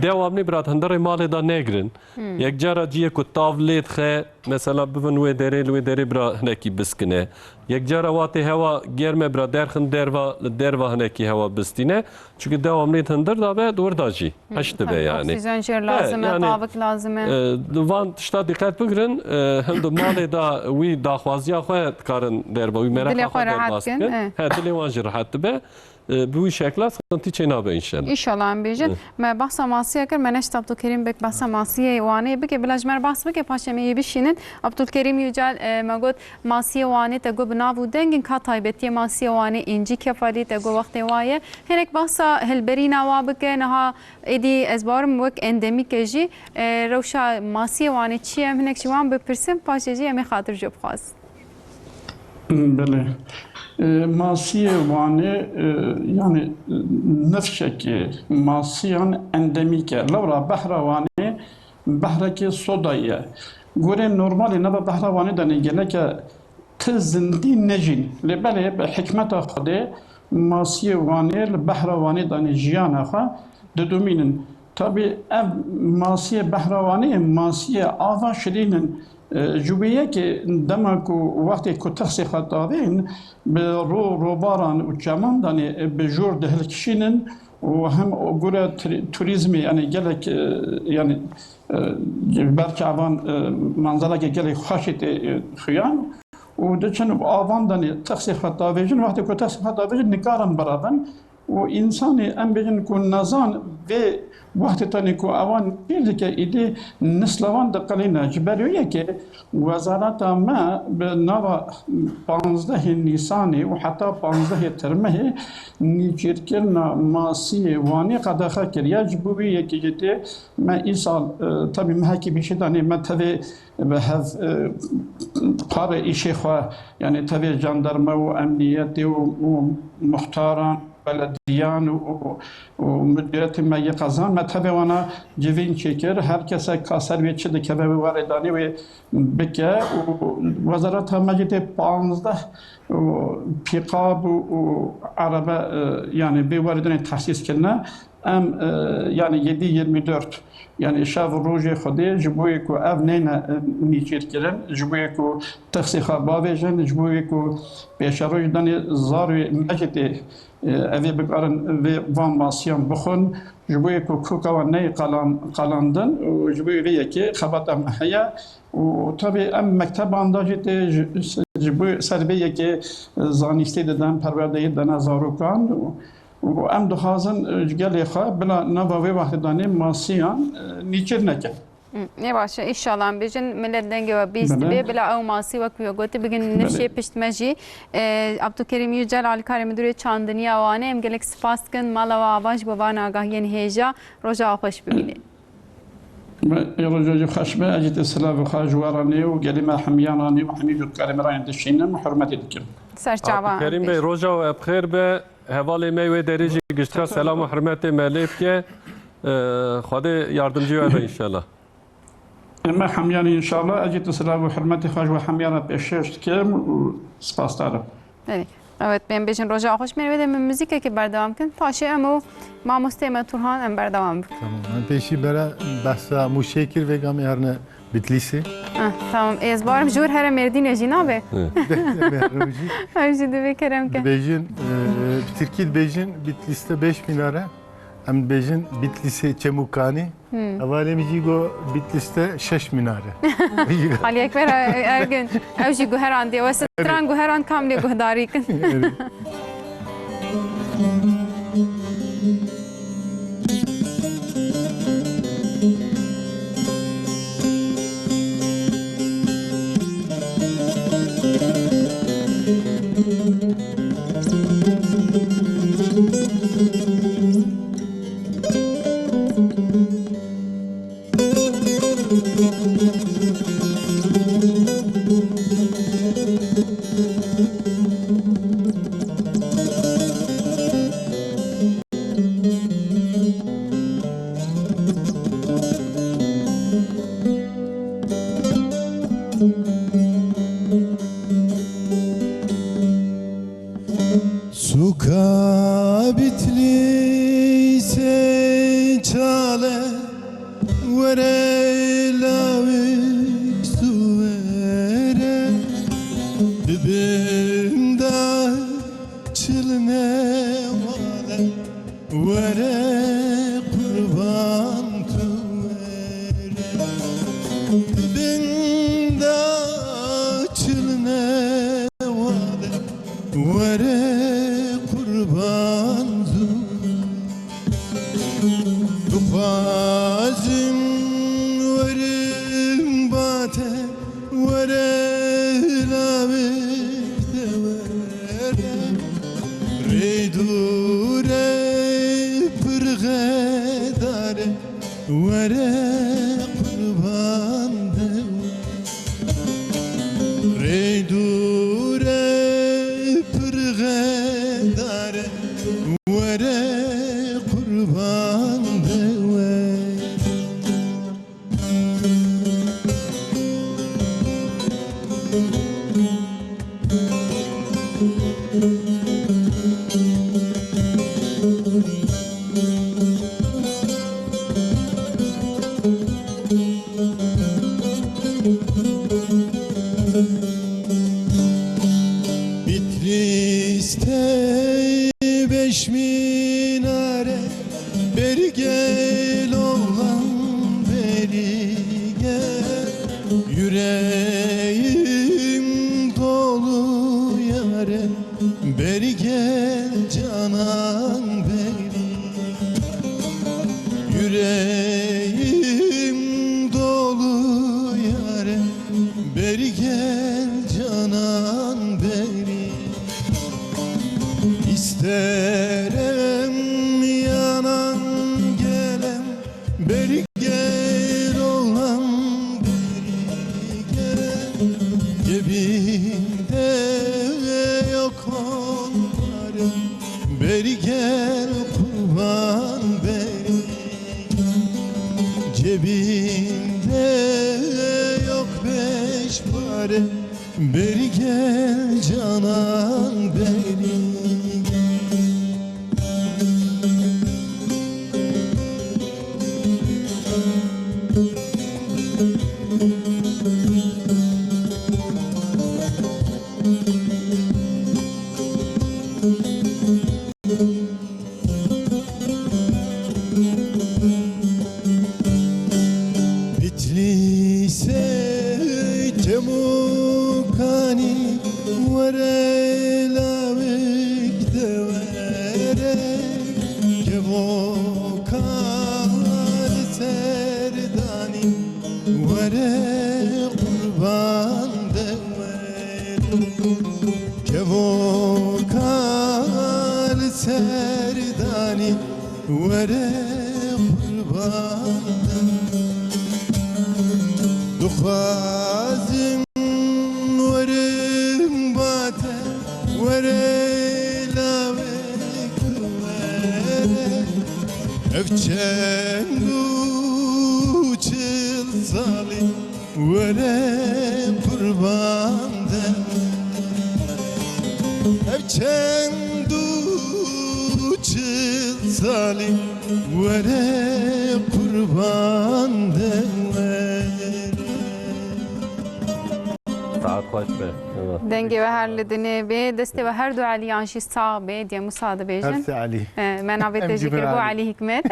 dewamlî bira di hundirê malê de negrin. Hmm. Yek cara ciyê ku tav lê dixe, mesela bibin wê derê, li wê derê bira hinekî biskine. Yek cara watê hewa germ e bira derxin derva, li derva hinekî hewa bistîne. Çunke dewamlî di hundir de be, di wir de jî Hmm, heş dibe tabii, yani. oksijen jêr He, lazim e, yani, tavik lazim e. e, di van tişta dîqet bigrin, e, hem di malê de wî daxwaziya xwe dikarin derva, wî mereqa Dilê xwe xwe rehet derbas kin, bikin. e. He, dilê wan jî rehet dibe. E, bi wî şekla sixintî çê nabe înşellah. Înşallah em bêjin. Eh. Me behsa masiya kir, me neşt Abdulkerîm bik behsa masiyê Wanê bike, bila ji me re behs bike, paşê me yê bişînin. Abdulkerîm Yücel, e, me got masiyê Wanê te got bi nav û deng in, ka taybetiyê masiyê Wanê, încî kefalî te got wextê wa ye. Hinek behsa hilberîna wa bike, niha êdî ez bawerim wek endemîk e jî. E, rewşa masiyê Wanê çi ye? Em hinek ji wan bipirsin, paşê jî em ê xatircû bixwazin. Belê. E, masiyê Wanê, e, yani, e, nifşekê masiyan endemîk e. Lewra behra Wanê behrekê sodayî ye. Gorê normalê nava behra Wanê de ne geleke ti zindî nejîn. Lê belê bi hikmeta Xwedê masiyê Wanê li behra Wanê de ne jiyana xwe didomînin. Tabî ev masiyê behra Wanê, masiyê ava şirîn in. E, ji wê yekê dema ku wextê ku tixsê xwe davên, bi ro-, robaran û çeman danê, e, bi jor dihilkişînin û hem gure turîzmê, yani gelek, e, yani, e, ber çavan, e, manzareke gelek xweşê tê, e, xuyan û diçin û avan danê texsê xwe davêjin. Wextê ku texsê xwe davêjin, nikarin birevin. Û însanê, em bêjin ku nezan vê wextê tenê ku ewan pêr dike, îdî nisla wan diqilîne. Ji ber wê yekê wezareta me bi nava panzdehê Nîsanê û heta panzdehê Tirmehê nîçîrkirina masiyê Wanê qedexe kiriye. Ji bo wê yekê jî tê me îsal, e, tevî mehekî bîşidanê me tevê bi hev, e, parê îşê xwe, yani tevê jandarma û emniyetê û, û muhtaran, belediyan û, û, û mudiriyetê me yê qezan, me tevê wana civîn çêkir. Her kesek ka ser wê çi dikeve, wê werê danê wê bike. Û wezareta me jî tê panzdeh û pîkab û, û erebe, e, yani vê werê danê tehsîs kirine. Em, e, yani yedi yirmi dört, yani şev û rojê Xwedê ji bo yê ku ev neyne, e, nîçîrkirin, ji bo yê ku texsê xwe bavêjin, ji bo yê ku pêşerojê danê zarê me jî tê, e, evê bikarin vê van masiyan bixwin, ji bo yê ku koka wan neyê qalan-, qalandin û ji bo yê vê yekê xebata me heye. Û tabii em mekteban da jî tê ji, ji bo ser vê yekê, e, zanîstê didin, perwerdeyê didine zarokan û Û em dixwazin, e, ji gelê xwe bila nava wê wextê danê masiyan, e, nîçîr nekin. Hı, ne baş e, înşallah em bêjin, millet dengê we bîst Belê. Dibe, bila ew masî wek we gotî bigin nifşê Belê. Pişt me jî. E, Abdulkerîm Yücel, alîkarê Midûrê Çandiniya Wanê, em gelek spas dikin, mala we ava ji bo van agahiyên hêja, roja we xweş bimîne. Me, ê roja jî xweş be, ez jî tê silavê xwe ji we re nê û gelê me hemiyan re nê û hemî cotkarê me re yên dişînim, hurmetê dikim. Ser çavan. Abdulkerîm Bey, roja we bi xêr be. Hevalê me wê derê jî giştka selam û hurmetê me lê bike. Ee, Xwedê yardimcî we be înşallah. Em hemyan înşallah. Ez jî tu silav û hurmetê xwe ji we hemyan re pêşkêş dikim û spasdar im. Evet. Evet, em bêjin roja xweş. Em wê de min muzîkekê berdewam kin. Paşê em û mamostê me Turhan em berdewam bikin. Tamam. Em pêşî bere behsa mûşê kir, vê gamê herne Bitlîsê. Ah, tamam. Ez barim ji wir here Mêrdînê jî nabe. Hı. Ev jî divê kerem ke. Dibêjin, e, bi tirkî dibêjin Bitlîste beş minare. Em dibêjin Bitlîsê Çemûkanî. Hmm. Hevalê min jî got Bitlîste şeş minare. Ali Ekber Ergin. Ew jî guherandiye. We stran guherand, kam lê guhdarî kin. Evet. Sûka Bitlîsê çal e, were lawik su were, bi bin da çil newale, were qurban tu were, bi bin da çil newale. Were qurban zu, dixwazim werim bate, were lawik te were. Rê dûre pir xedare, were qurban de we. Rê dûre pir xedare, were qurban de we. Cebinde yok beş para, beri gel canan beri. Bitlîsê Kemokanî were lawik de were, Kemokan serdanî were qurban de were. Kevoka li serdanî were qurban de. Dixwazim werim bate, were lawek were. Ev çend û çil salî were qurban de. Ev çend û çil salî were qurban de were. Saet xweş be. Eyvallah. Dengê we her li dinê bê, destê we her du eliyan jî sax bê, diye Musa dibêjin. Her sê Elî. E, me navê te jî kir bo Elî Hikmet.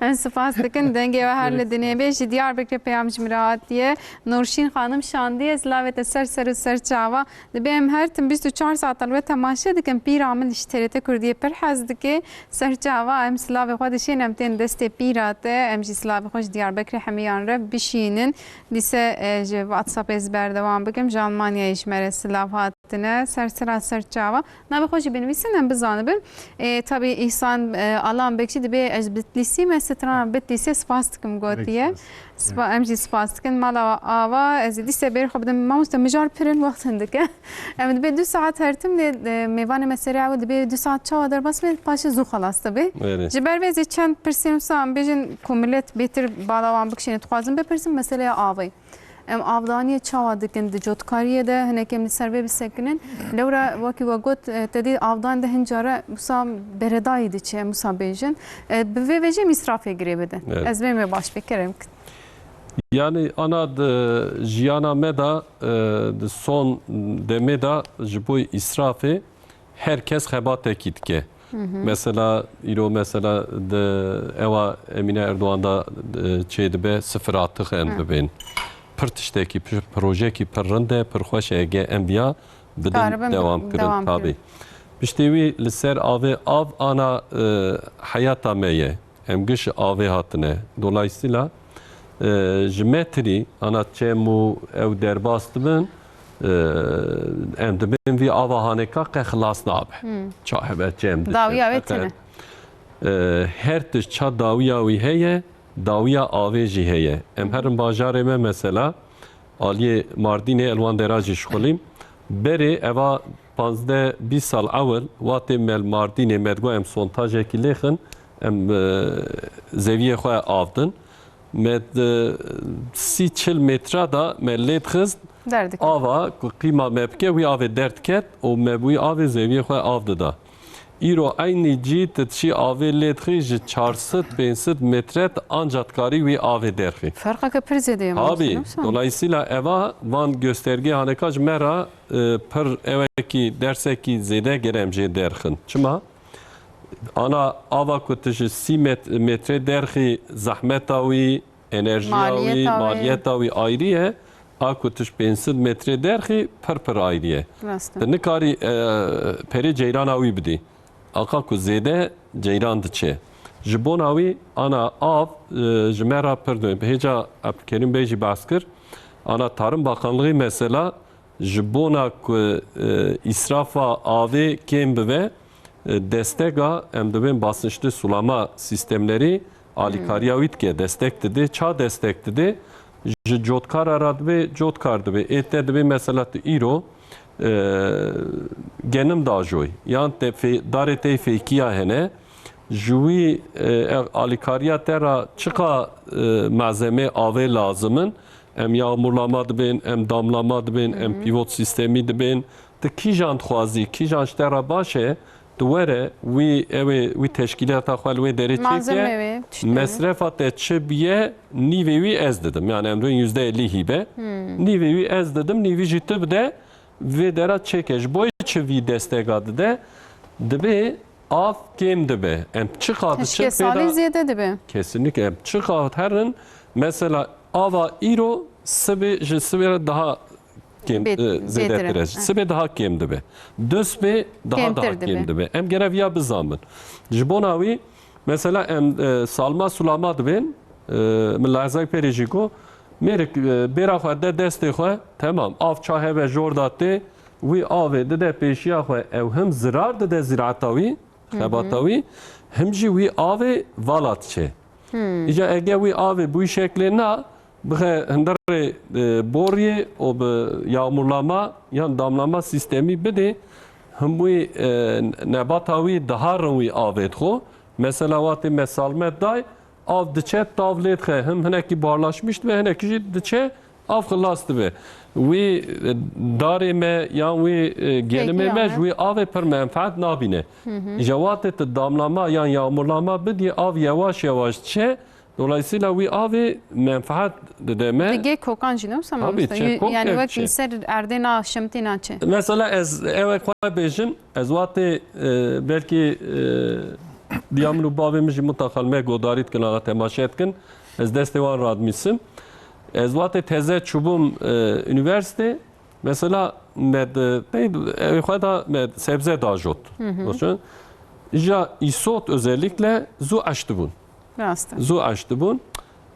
Em spas dikin, dengê we her li dinê bê. Ji Diyarbekirê peyam ji min re hatiye. Nurşîn xanim şandiye, ez lavê te ser ser û ser çava. Dibê em her tim bîst û çar saetan we temaşe dikin. Pîra min ji T R T Kurdiyê pir hez dike. Ser çava em silavê xwe dişên, em tên destê pîra te. Em jî silavê xwe ji Diyarbekirê hemiyan re bişînin. Dîse, e, ji WhatsAppê ez berdewam bikim. Ji Almanyayê ji me re silav hatine. Ser sira ser çava. Navê xwe jî binivîsin, em bizanibin. E, tabî Îhsan, e, Alan Bekçî dibê ez Bitlîsî me, strana Bitlîsê spas dikim gotiye. Pek spas. Spa-, em jî spas dikin. Mala ava, ez ê dîse berê xwe bidim. Mamoste mijar pir in, wext hindik e. Em dibê du saet her tim lê, e, mêvanê me serê ew dibê du saet çawa derbas be, paşê zû xelas dibe. Erê. Ji ber vê ez ê çend pirsên wisa em bêjin ku millet bêtir bala wan bikişîne. Dixwazim bipirsim, meseleya avê. Em avdaniyê çawa dikin di cotkariyê de, hinek em li ser vê bisekinin. Lewra wekî we got, e, te dî avdan de hin care wisa beredayî diçe, em wisa bêjin. E, bi vê ve jî em îsrafê girê bidin. Evet. Ez vê me baş pê kerem kin. Yani ana di jiyana me de, e, di son demê de ji bo îsrafê her kes xebatekî dike. Hı hı. Mesela îro mesela di ewa Emîne Erdogan da, e, çê dibe, sıfır atık em Hı. dibên. Pir tiştekî, pir, projekî pir rind e, pir xweş e, ege em viya bidin Karibin dewam kirin dewam tabî. Kirin. Piştê wî li ser avê, av ana, e, heyata me ye. Em giş avê hatine. Dolayısıyla, e, ji metrî ana çem û ew derbas dibin, e, em dibin vî ava haneka qe xilas nabe. Hmm. Ça hebe çem diçe. Dawiya wê qe-, tune. E, her tişt ça dawiya wî heye, dawiya avê jî heye. Em herin bajarê me mesela, aliyê Mardînê, elwan dera jî şixulîm. Berê eva panzdeh bîst sal ewil, watê me li Mardînê me digot em sontajekî lêxin, em, e, zeviyê xwe avdin. Me di sî çil metra da me lê dixist, Derdikir. Ava ku qîma me bike, wî avê derdiket û me bi wî avê zeviyê xwe av dida. Îro eynî cî tu dişî avê lê dixî, ji çar sed pênc sed metre tu anca dikarî wî avê derxî. Ferqeke pir zêde ye. Tabii. Dolayısıyla eva van gösterge haneka ji me re, e, pir ewekî dersekî zêde gere em jê derxin. Çima? Ana ava ku tu ji sî met-, metre derxî zehmeta wî, enerjiya wî, Maliyeta wî. Maliyeta wî ayrî ye. A ku tu ji pênc sed metre derxî pir pir ayrî ye. Rast e. Tu nikarî, e, perê ceyrana wî bidî. Aqa ku zêde ceyran diçe. Ji bona wî ana av, e, ji me re pir dû. Bi hêca Abdülkerim Bey jî behs kir. Ana Tarım Bakanlığı mesela ji bona ku, e, îsrafa avê kêm bibe, e, destega em dibên basınçlı sulama sistemleri alîkariya wî dike, destek dide. Ça destek dide? Ji cotkara re dibê, cotkar dibê. Ê te dibê mesela tu îro, e, genim dajoy. Yan te fê-, darê te fêkiya hene, Ji wî, e, ev alîkariya te re çiqa, e, malzemê avê lazim in? Em yağmurlama dibên, em damlama dibên, em pîvot sîstemî dibên. Tu kîjan dixwazî, kîjan ji te re baş e, tu were wî, ew ê, wî teşkîlata xwe li wê derê çêke. Malzeme wê, tiştê wê. Mesrefa te çi biye, nîvê wî ez didim. Yani em dibên yüzde elli hîbe. Nîvê wî ez didim, nîvî jî tu bide. Vê dera çêke. Ji bo çi vî destega dide? Dibê av kêm dibe. Em çiqa diçin pê de. Salî zêde dibe. Kesinlikle. Em çiqa herin, mesela ava îro sibê ji sibê re daha kêm, Bê-, e, zêdetir bêtir e. e. Sibê daha kêm dibe. Dusbê daha daha Kêmtir dibe. kêm dibe. Em gere viya bizanbin. Ji bona wî, mesela em, e, salma sulama dibên, e, min lehzek pêrê jî got, mêrik, e, bêra xwe de destê xwe, temam, av ça hebe jor da tê, wî avê dide pêşiya xwe, ew him zirar dide ziraeta wî, xebata wî, him jî wî avê vala diçe. Îca ege wî avê bûyî şeklê na, bixe hundirê, e, boriyê û bi yağmurlama yan damlama sîstemî bidê, him wî, e, nebata wî diharin wî avê dixwe. Mesela watê me salmet day, av diçe, tav lê dixe. Him hinekî buharlaşmiş dibe, hinekî jî diçe, av xilas dibe. Wî, e, darê me yan wî, e, genimê me ji wî avê pir menfaet nabîne. Îja watê tu damlama yan yağmurlama bidî, av yewaş yewaş diçe. Dolayısıyla wî avê menfaet dide me. Digê kokan jî ne wisa Tabii, mamoste? çe Yü-, kok yani ev wek çe. li ser erdê na şimtî na çi? Mesela ez ew ê xwe bêjim, ez watê, e, belkî, e, diya min û bavê min jî mutlaka me godarî dikin, ana temaşe dikin. Ez destê wan radimîsim. Ez watê teze çûbûm, e, üniversite, mesela me di, tey, ew ê xwe da me sebze dajot. Hı hı. Boşun. Îja îsot özellikle zû eş dibûn. Rast e. Zû eş dibûn.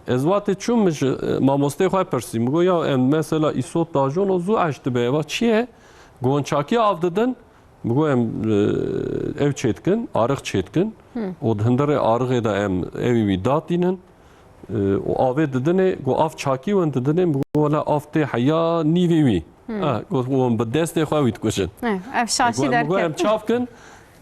Ez watê çûm min ji, e, mamosteyê xwe pirsî. Min got, ya em mesela îsot dajon û zû eş dibe. Eva çi ye? Got, çakiya av didin. Min got, em, e, ew çêdikin, arix çêdikin. Hı. Û di hundirê arixê de em ewî wî datînin. E, û avê didinê, got, av çakî wen didinê. Min got, wele av tê heya nîvê wî. Hmm. Ah, got, wan bi destê xwe wî dikujin. Eh, ev şaşî Got, em, got, em derket. çav kin,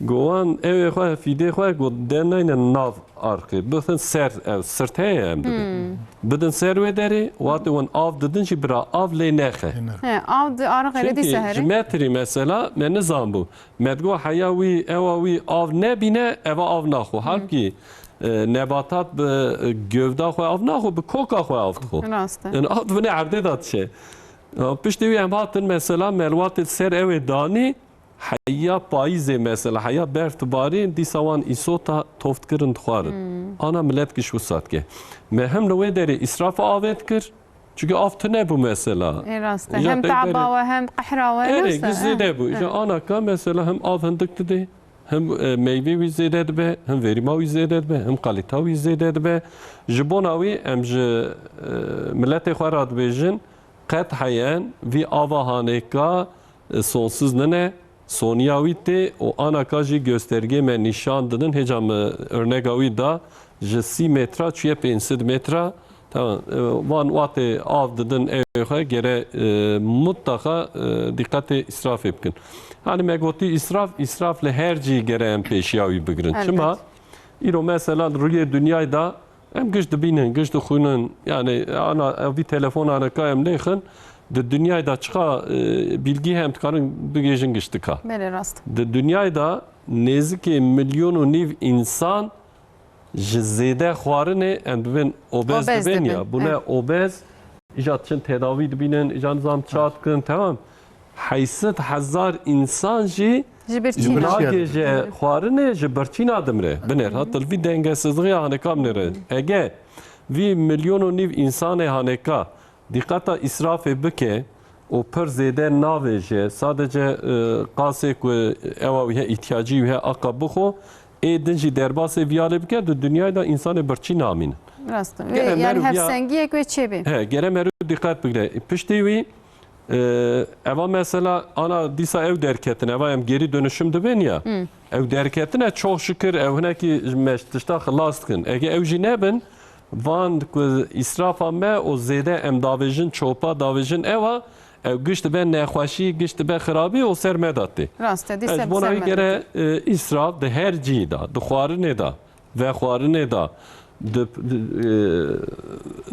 got, wan ewê xwe, fîdê xwe, got, de neyne nav arqê. Bixin ser, ev sirt heye em dibin. Hmm. Bidin ser wê derê, watê wan av didin jî bira av lê nexe. He, av di arixê re Çünkü dîse herê. ji metrî mesela me nizan bû. Me digot heya wî, ewa wî av nebîne, eva av naxwe. Hmm. Halkî, e, nebatat bi, e, gövda xwe av naxwe, bi koka xwe av dixwe. Rast e. Yani av dibine erdê de dişe. Ya, piştî wî em hatin mesela me li watê ser ew ê danî, heya payîzê mesela, heya berf dibarî, dîsa wan îsota toft kirin dixwarin. Hmm. Ana milet giş wisa dike. Me him li wê derê îsrafa avê dikir, çünkü av tune bû mesela. Ê rast e. Ya Hem tey taba derê we hem qehra we Erê, rast e. giş zêde bû. He. Ya ana ka mesela hem av hindik didê, hem, e, meyvê wî zêde dibe, hem verîma wî zêde dibe, hem kalîta wî zêde dibe. Ji bona wî em ji, e, miletê xwe re dibêjin, qet heyen vî ava hanêka, e, sonsiz nine, soniya wî tê û anaka jî göstergê me nîşan didin. Hêca min örnega wî da, ji sî metra çûye pênc sed metra. Tamam, e, van watê av didin ewê xwe gere, e, mutlaka, e, dîqetê îsrafê bikin. Hani me gotî îsraf, îsraf li her cî gere em pêşiya wî bigirin. Elbet. Çima? Îro mesela rûyê dinyayê da Em giş dibînin, giş dixwînin. Yani ana ev vî telefonan ka em lêxin, di dinyayê de çiqa, e, bilgî hem dikarin bigêjin giştika. Belê rast. Di dinyayê de nêzikê milyon û nîv insan ji zêde xwarinê em dibin obez Obez dibin dibin, ya. Bûne evet. obez, îca çin tedavî dibînin, îca nizam çat kin, tamam. Heyşt hezar insan jî Ji birçîna. Ji birçîna. nagêje xwarinê ji birçîna dimre. Binêr, ha, til vî dengesizliğê haneka binêre. Ege vî milyon û nîv insanê haneka dîqeta îsrafê bike û pir zêde navêje, sadece, e, qasê ku ewa wî he, îhtiyacî wî he aka bixwe, ê din jî derbasê vî alê bike, di dinyayê de insanê birçî namîne. Rast e. Gere Yani meru ya hevsengiyek wê çêbê. He, gere meru dîqet bigre. Piştî wî, Ee, eva mesela ana dîsa ew derketin, eva em geri dönüşüm dibên ya. Hmm. Ew derketine çok şükür ew hinekî me ji tişta xilas dikin. Ege ew jî nebin, van ku îsrafa me û zêde em davêjin çopa, davêjin ewa, Ew giş dibe nexweşî, giş dibe xirabî û ser me de tê. Rast e, dîsa Ez bona ser wî me gere, de tê. E, îsraf di her cihî de, di xwarinê de, vexwarinê de, di, di,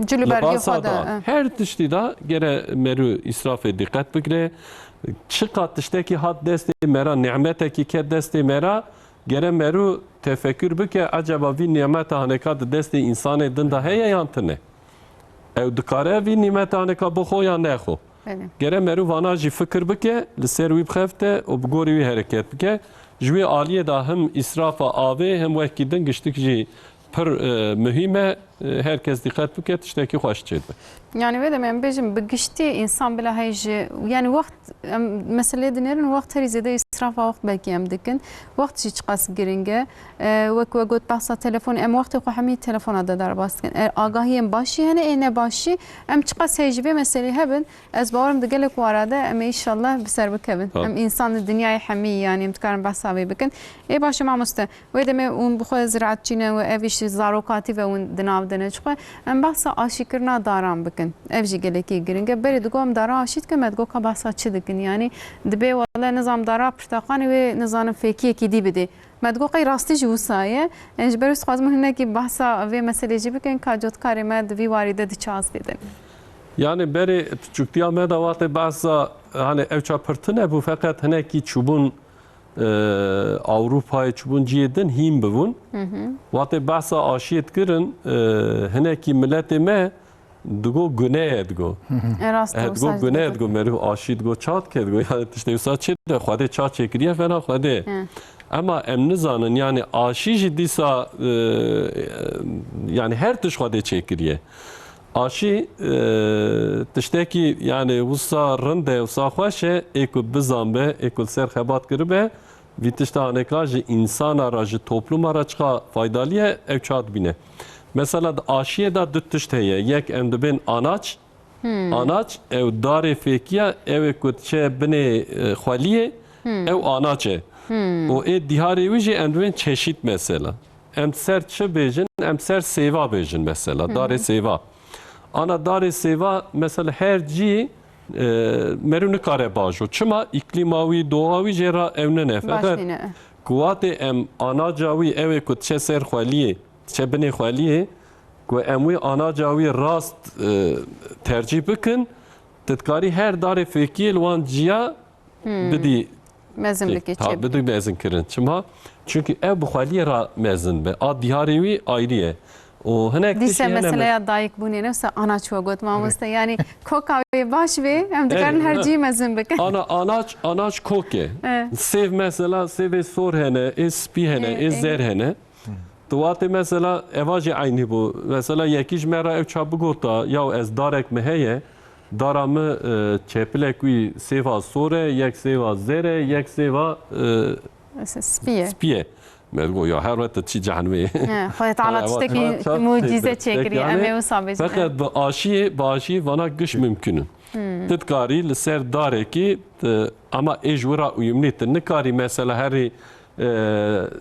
e, Cil û bergê libasa xwe de, de, e. her tiştî de gere merû îsrafê dîqet bigire. Çiqas tiştekî hat destê me re, nîmetekî ket destê me re, gere merû tefekûr bike, eceba vî nîmeta hineka di destê însanê din de heye yan tune? Ew dikare vî nîmeta hineka bixwe yan nexwe? Belê. Gere merû vana jî fikir bike, li ser wî bixefte û bi gorî wî hereket bike. Ji wî aliyê de him îsrafa avê, him wekî din giştik jî pir, e, muhîm e. E, her kes dîqet bike, tiştekî xweş çêdibe. Yani, wê demê em bêjin, bi giştî însan bila hey ji, yani, wext, em meseleyê dinêrin, wext herî zêde îsrafa wext belkî em dikin. Wext jî çiqas giring e. E, wek we got, behsa telefonê, em wextê xwe hemî telefona de derbas dikin. E, agahiyên baş jî hene, ê ne baş jî. Em çiqas hey ji vê meselê hebin, ez bawerim di gelek wara de em ê înşallah bi ser bikevin. Ha. Em însan di dinyayê hemî, yani, em dikarin behsa vê bikin. Ê baş e mamoste, wê demê hûn bi xwe ziraetçî ne û ev îş zarokatî ve hûn di nav de ne. Çi xwe em behsa aşîkirina daran bikin. Ev jî gelekî giring e. Berê digot em dara aşî dikin, me digot ka behsa çi dikin? Yani, dibê wele nizam dara pirteqanê wê nizanim fêkiyekî dî bidê. Me digot qey rastî jî wisa ye. Em ji ber wî dixwazim hinekî behsa vê meselê jî bikin, ka cotkarê me di vî warî de di çi astê de ne. Yani berê piçûktiya me de wate behsa, hani ew ça pir tune bû, feqet hinekî çûbûn, e, Ewropayê, çûbûn cihê din hîn bibûn. Hı hı. Wate behsa aşiyê dikirin, e, hinekî miletê me digo gune ye digo. E, rast e, Eh, digo wisa jî gune ye digo. Digo, merû aşî digo, ça dike digo. Yani tiştê wisa çê de, Xwedê ça çêkiriye, fena Xwedê. He. Ema em nizanin, yani aşî jî dîsa, e, yani her tişt Xwedê çêkiriye. Aşî, e, tiştekî yani wisa rind e, wisa xweş e, ê ku bizan be, ê ku li ser xebat kiribe, vî tişta aneka ji însana re, ji topluma re çiqa faydalî ye, ew ça dibîne. Mesela di aşiyê de du tişt heye. Yek em dibên anaç. Hmm. Anaç ew darê fêkiya, ew ê ku diçe binê, e, xweliyê, Hmm. ew anaç e. Hmm. Û ê diharê wî jî em dibên çeşît mesela. Em ser çi bêjin? Em ser sêva bêjin mesela. Hı hı. Darê sêva. Ana darê sêva mesela her cî, e, merû nikare bajo. Çima? Îklîma wî, doğa wî jê re ew nine. Baş Feqet nîne. Ku watê em anaca wî ew ê ku diçe ser xweliyê, diçe binê xweliyê, ku em wî anaca wî rast, e, tercîh bikin, tu dikarî her darê fêkiyê li wan ciya Hmm. bidî Mezin tê-, bike, ha, çê bike. Bidî mezin kirin. Çima? Çunkî ew bi xweliyê re mezin be. A diharê wî ayrî ye. Û hinek Dîse tiştê hene me- meseleya dayikbûnê ne, wisa anaç we got mamoste. Yani koka wê baş bê, em dikarin Evet. her cî mezin bikin. Ana, anaç, anaç kok e. Evet. Sêv mesela, sêvê sor hene, ê spî hene, Evet, ê zer evet. hene. Tu watê mesela eva jî eynî bû. Mesela yekî ji me re ew ça bigota, yaw ez darek mi heye, dara mi, e, çepilek wî sêva sor e, yek sêva zer e, yek sêva, e, Mesela spî ye. spî ye. Me digot, ya her wet tu çi cehenimê. He, Xwedê Teala Eva tiştekî ça, ça mucîze tê-, çêkiriye, tiştek em ê yani. Wisa bêjin. Feqet bi aşiyê, bi aşiyê vana giş mimkun in. Hmm. Tu dikarî li ser darekî, tu, ama ê ji wira uyumlî, tu nikarî mesela herî, e,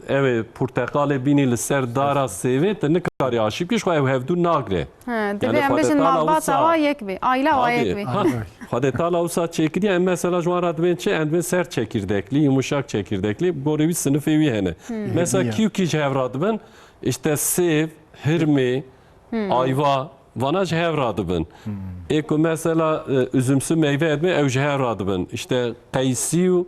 ew ê porteqalê bînî li ser dara sêvê, tu nikarî aşî bikî, ji xwe ew hevdû nagre. He, Yani divê em Xwedê bêjin Teala malbata wisa wa yek bê, aila wa yek Tabii. bê. Ha, Xwedê Teala wisa çêkiriye, em mesela ji wan re dibên çi? Em dibên ser çekirdeklî, yumuşak çekirdeklî, bi gorî wî sinifê wî hene. Hmm. Mesela Hediye. Kî û kî ji hev re dibin? İşte sêv, hirmê, Hmm. ayva, vana ji hev re dibin. Hmm. Ê ku mesela, e, üzümsü meyve dibin, ew ji hev re dibin. İşte qeysî û,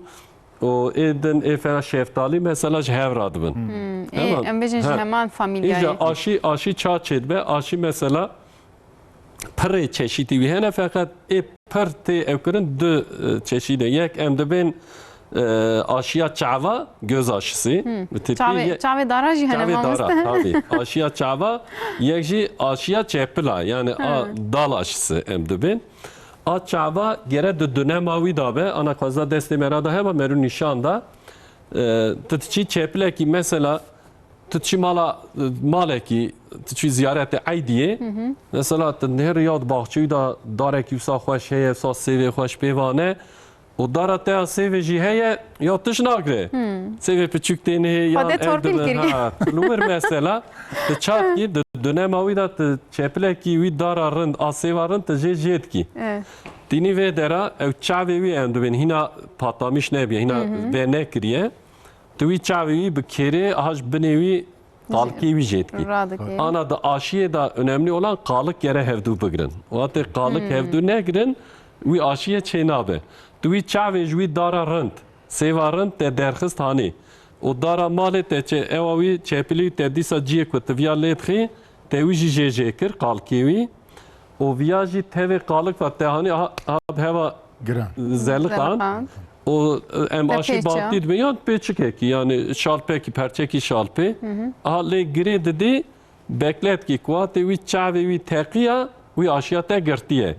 û ê din, ê fena şeftalî mesela ji hev re dibin. Hmm. Hmm. Ê, Tamam. em bêjin ji Ha. heman famîlyayê. Îca aşî, aşî ça çêdibe? Aşî mesela pirê çeşîtî wî hene, feqet ê pir tê ew kirin du, e, çeşît e. Yek em dibên, e, aşiya çava, göz aşısı. Hmm. Bi tirkî Çavê, ye-, çavê dara jî hene çavê mamoste. Dara, tabii. Aşiya çava, yek jî aşiya çepila, yani a Ha. dal aşısı em dibên. A çava gere di dunema wî da be, ana xweza destê me ra da hema meru nîşan da. E, tu diçî çepilekî mesela, tu diçî mala, malekî, tu çî ziyaretê eydiyê. Hı hı. Mesela tu nêr ya di baxçeyî da darekî wisa xweş heye, wisa sêvê xweş pê vane. û dara te ya sêvê jî heye, ya tişt nagre. Sêvê piçûk têne heye, yan Xwedê ev torpîl dibe, kiriye. Ha, tu li wir mesela, tu çap kî, di dönema wî de tu çepilekî wî dara rind, a sêva rind tu jê jê dikî. Evet. Tînî vê dera, ew çavê wî em dibên, hîna patlamiş nebiye, hîna vê nekiriye. Tu wî çavê wî bi kêrê, aha ji binê wî qalkê wî jê dikî. Radikê. Ana di aşiyê de önemli olan qalik gere hevdû bigirin. Wextê qalik hevdû negirin, wî aşiyê çê nabe. Tu wî çavê ji wî dara rind, sêva rind te derxist hanî. Û dara malê te çe, ewa wî çepilî te dîsa ciyê ku tu viya lê dixî, te wî jî jê jê kir, qalkê wî. Û viya jî tevê qalik ve te hanî, aha, aha bi heva Giran. Zeliqan. Zeliqan. Û, e, em Te aşî pêça. Bantî dibin yan pêçikekî, yani şalpekî, perçekî şalpê. Aha lê girê didî, bekletkî ku hatê wî çavê wî teqiya, wî aşiya te girtiye.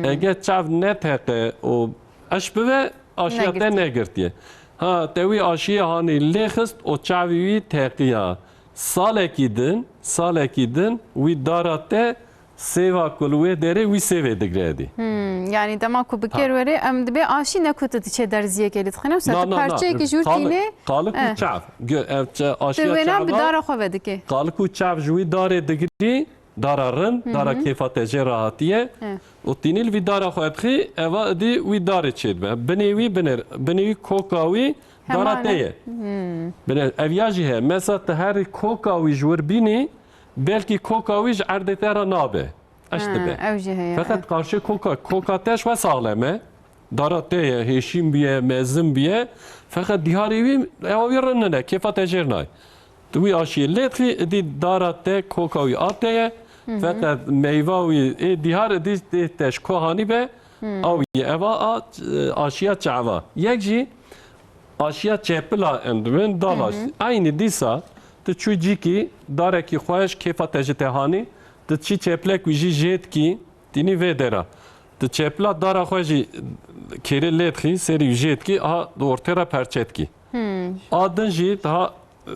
Ege çav neteqe û eş bive, aşiya te Negirtiye. Negirtiye. Ha, te wî aşiyê hanî lê xist û çavê wî teqiya. Salekî din, salekî din wî dara te sêva ku li wê derê wî sêvê digre dî. Hmm, yani dema ku bi kêr were, em dibê aşî ne ku tu diçe derziyekê lê dixîne, wisa Na, tu na, na. perçeyekî ji wir Qali-, tînê. Qalik û Eh. çav. Gö-, ev çe-, Tu aşiya wêna bi çava, dara xwe vedikê. Qalik û çav ji wî darê digirî, dara rind, dara kêfa te jê rahatiye. Eh. Û tînî li vî dara xwe dixî, eva idî wî darê çêdibe. Binê wî, binê, binê wî koka wî dara Heman te e. ye. Binê, ev ya jî heye. Mesela tu herî koka wî ji wir bînî, belkî koka wî ji erdê te re nabe. Eş Ha, dibe. ew jî heye, Feqet ew. Karşê koka, koka te ji we saxlem e. Dara te ye, hêşîn biye, mezin biye. Feqet diharê wî, ewa wî rind nine, kêfa te jêr nayê. Tu wî aşiyê lê dixî, idî dara te koka wî a te ye. Feqet meyva wî ê dihar idî tê te ji kohanî be, a wî ye. Eva a, aşiya çava. Yek jî Aşiya çepila em dibin dalaş. Hı hı. Eynî dîsa tu çû cîkî darekî xweş kêfa te ji te hanî, tu çî çeplek wî jî jê dikî, tînî vê dera. Tu çepila dara xwe jî kêrê lê dixî, serî wî jê dikî, aha di ortê re perçe dikî. Hmm. A din jî daha, e,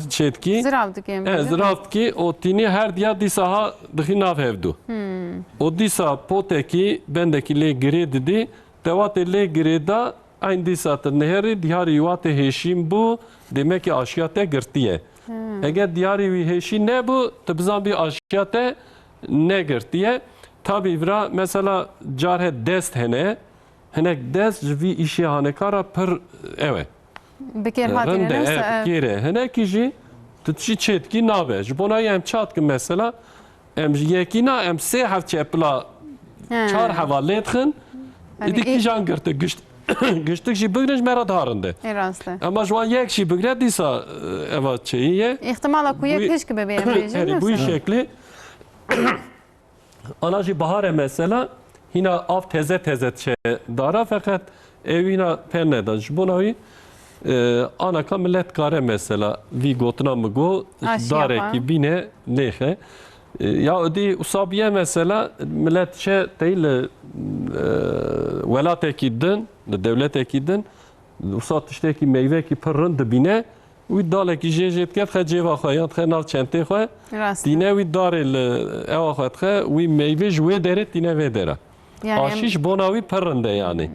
çê dikî. Zirav dikê em E, bêjin. Zirav dikî, û tînî her diya dîsa ha dixî nav hevdû. Hmm. Û dîsa potekî, bendekî lê girê didî, te watê lê girê da, Eyn dîsa tu nihêrî, diyarî wî watê hêşîn bû, demekî aşiya te girtiye. Hmm. Eger diyarî wî hêşîn nebû, tu bizan bî aşiya te negirtiye. Tabî vira mesela car he dest hene, hinek dest ji vî îşê hanekara pir ew e. Bi kêr hatî Rind e, ne, ev wisa, ev. Kêr e. Hinekî jî tu çi çêtkî nabe. Ji bona em çat ki mesela, Em ji yekî na, em sê hev çepila He. çar heva lê dixin. Hani Îdî î- kîjan girti, gişt-, giştik jî bigrin ji me re daha rind e. Ê rast e. Ema ji wan yek jî bigre dîsa, e, eva çêyî ye. Îhtimala ku yek Bu- hişk bibe em bêjin, Herî, bu mesela. Şeklî. Ana jî bahar e mesela, hîna av teze teze çe dara, feqet ew hîna per neda. Ji bona wî, e, anaka millet kare mesela vî gotina min got, Aşiya darekî xwe. Bîne nêxe. E, ya idî usa biye mesela, millet çe tey li, e, welatekî din, li dewletekî din, usa tiştekî meyvekî pir rind dibîne, wî dalekî jê jê dike, dixe cêva xwe, yan dixe nav çentê xwe, Rast e. Tîne wî darê li ewa xwe dixe, wî meyvê ji wê derê tîne vê dera. Yani em Aşî ji bona wî pir rind e yani.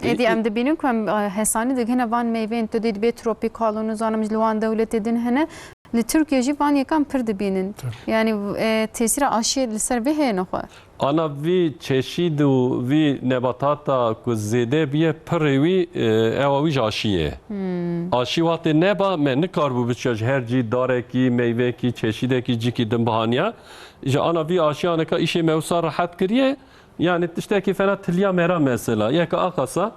Êdî em dibînin ku em, e, hesanî digihine van meyvên tu dî dibê tropîkal û nizanim ji li wan dewletê din hene. Li Tirkiye jî van yekan pir dibînin. Tabii. Yani, e, tesîra aşiyê li ser vê heye nexwe? Ana vî çeşîd û vî nebatata ku zêde biye pirê wî, e, ewa wî ji aşiyê ye. Hmm. Aşî wextê neba me nikaribû biçiya ji her cî darekî, meyvekî, çeşîdekî cîkî din bihaniya. Ji ana vî aşiya neka îşê me wisa rehet kiriye. Yani tiştekî fena tiliya me ra mesela. Yeka aqasa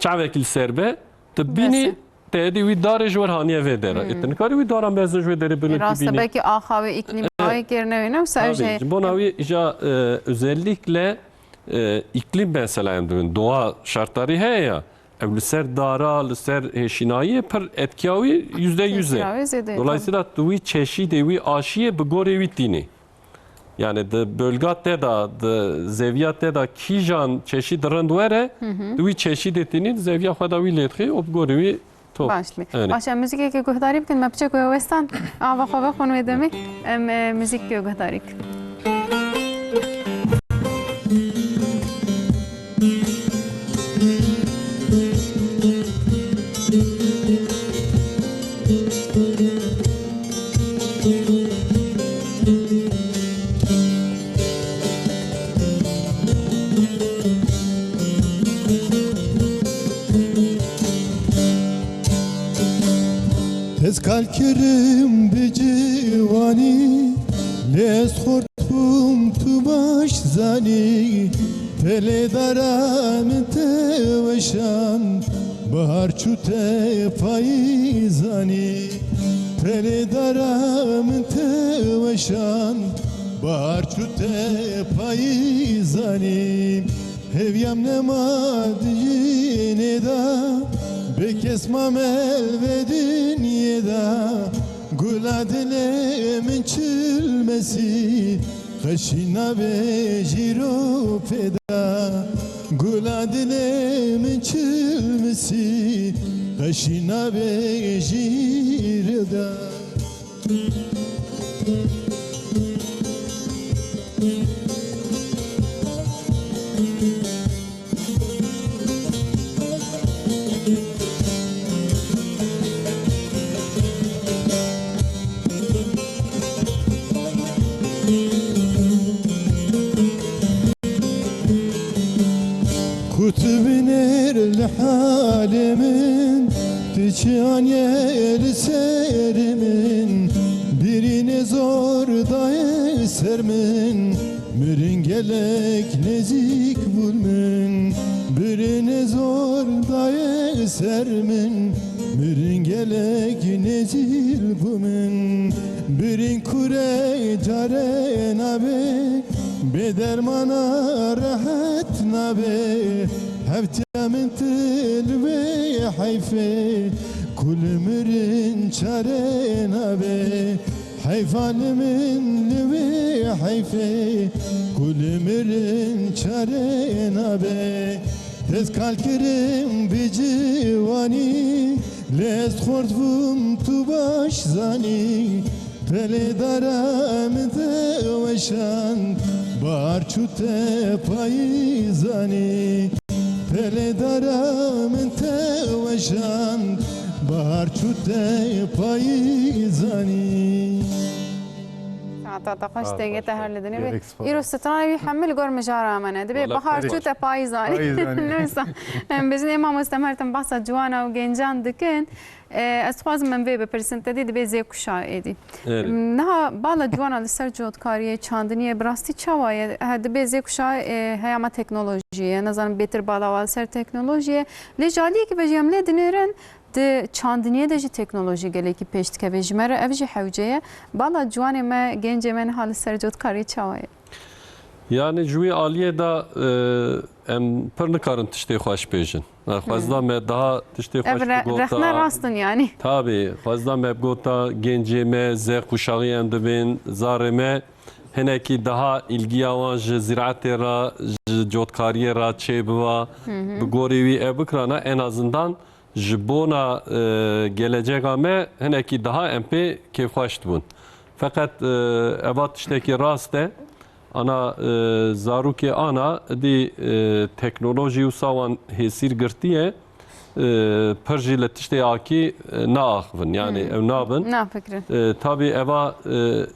çavekî li ser be, tu bînî Bes e. te êdî wî darê ji wir haniye vê dere. Hmm. Ê tu nikarî wî dara mezin ji wê derê Ê binirkî rast e, bînî. Belkî axa wê îklîma wê kêr newîne, wisa ew Tabii, jî heye. Ji bona wî îja, e, özellikle, e, îklim mesela em dibin, doğa şartlarî heye ya. Ew li ser dara, li ser hêşînayiyê pir etkiya wî yüzde yüz e. Tesîra wê zêde ye, Dolayısıyla tu wî çeşîdê wî aşiyê bi gorê wî tînî. Yani di bölga te de, di zeviya te de kîjan çeşîd rind were, Hı hı. di wî çeşîdê tînî di zeviya xwe de wî lê dixî û bi gorî wî top. Baş be. Erê. Baş, em muzîkekê guhdarî bikin, me piçek wê westan, ava xwe vexwin wê demê, em, e, muzîkekê guhdarî bikin. Kirim bi ciwanî, lê ez xort bûm tu baş zanî. Pelê dara min te weşan, bahar çû te payîzanî. Pelê dara min te weşan, bahar çû te payîzanî. Hêviyam nema di jinê de, bê kes mame li vê dinyê de. Gula dilê min çilmesî, xeşî nabê jîro pêda. Gula dilê min çilmesî, xeşî nabê jîro da. Ku tu binêr li halê min, tu çi aniye li serê min? Birînê zor daye ser min, mirin gelek nêzîk bûn min. Birînê zor daye ser min, mirin gelek nêzîk bû min. Birîn kure care nabe, bê dermana rehet nabe. Hevtiya min tu li wê heyfê, ku li mirin çare nabe. Heyfa li min li wê heyfê, ku li mirin çare nabe. Dest kal kirim bi ciwanî, lê ez xort bûm tu baş zanî. Pelê dara min te weşand, bahar çû te payîzanî. Pelê dara min te weşand, bahar çû te payîzanî. Saeta te xweş, dengê te her li dinê be. Îro stranê wî hemû li gor mijara me ne. Dibê bahar çû te payîzanî. Neyse. Em bêjin ê mamoste Mertem behsa ciwana û gencan dikin. E, ez dixwazim em vê bipirsin, te dî dibê zê kuşa êdî. Erê. Niha bala ciwana li ser cotkariyê, çandiniyê bi rastî çawa ye? He, dibê zê kuşa, e, heyama teknolojiyê, nizanim bêtir bala wa li ser teknolojiyê. Lê ji aliyekî ve jî em lê dinêrin, di çandiniyê de jî teknolojî gelekî pêş dikeve. Ji me re ev jî hewce ye. Bala ciwanê me, gencê me niha li ser cotkariyê çawa ye? Yani ji wî aliyê de, e, em pir nikarin tiştê xweş bêjin. Xwezda me daha tiştê xweş bigota. Ev re-, rexne rast in yanî. Tabî, xwezda me bigota gencê me, zê quşaxî em dibên, zarê me hinekî daha îlgiya wan ji zîraetê re, ji cotkariyê re çêbiba. Bi gorî wî ev bikirana, en azından ji bona, e, gelecexa me hinekî daha em pê kêfxweş dibûn. Feqet, e, eva tiştekî rast e. Ana, e, zarokê ana dî, e, teknolojî wisa wan hêsîr girtiye, e, pir jî li tiştê akî, e, naaxivin. Yani ew nabin. Nafikirin. E, tabî eva, e,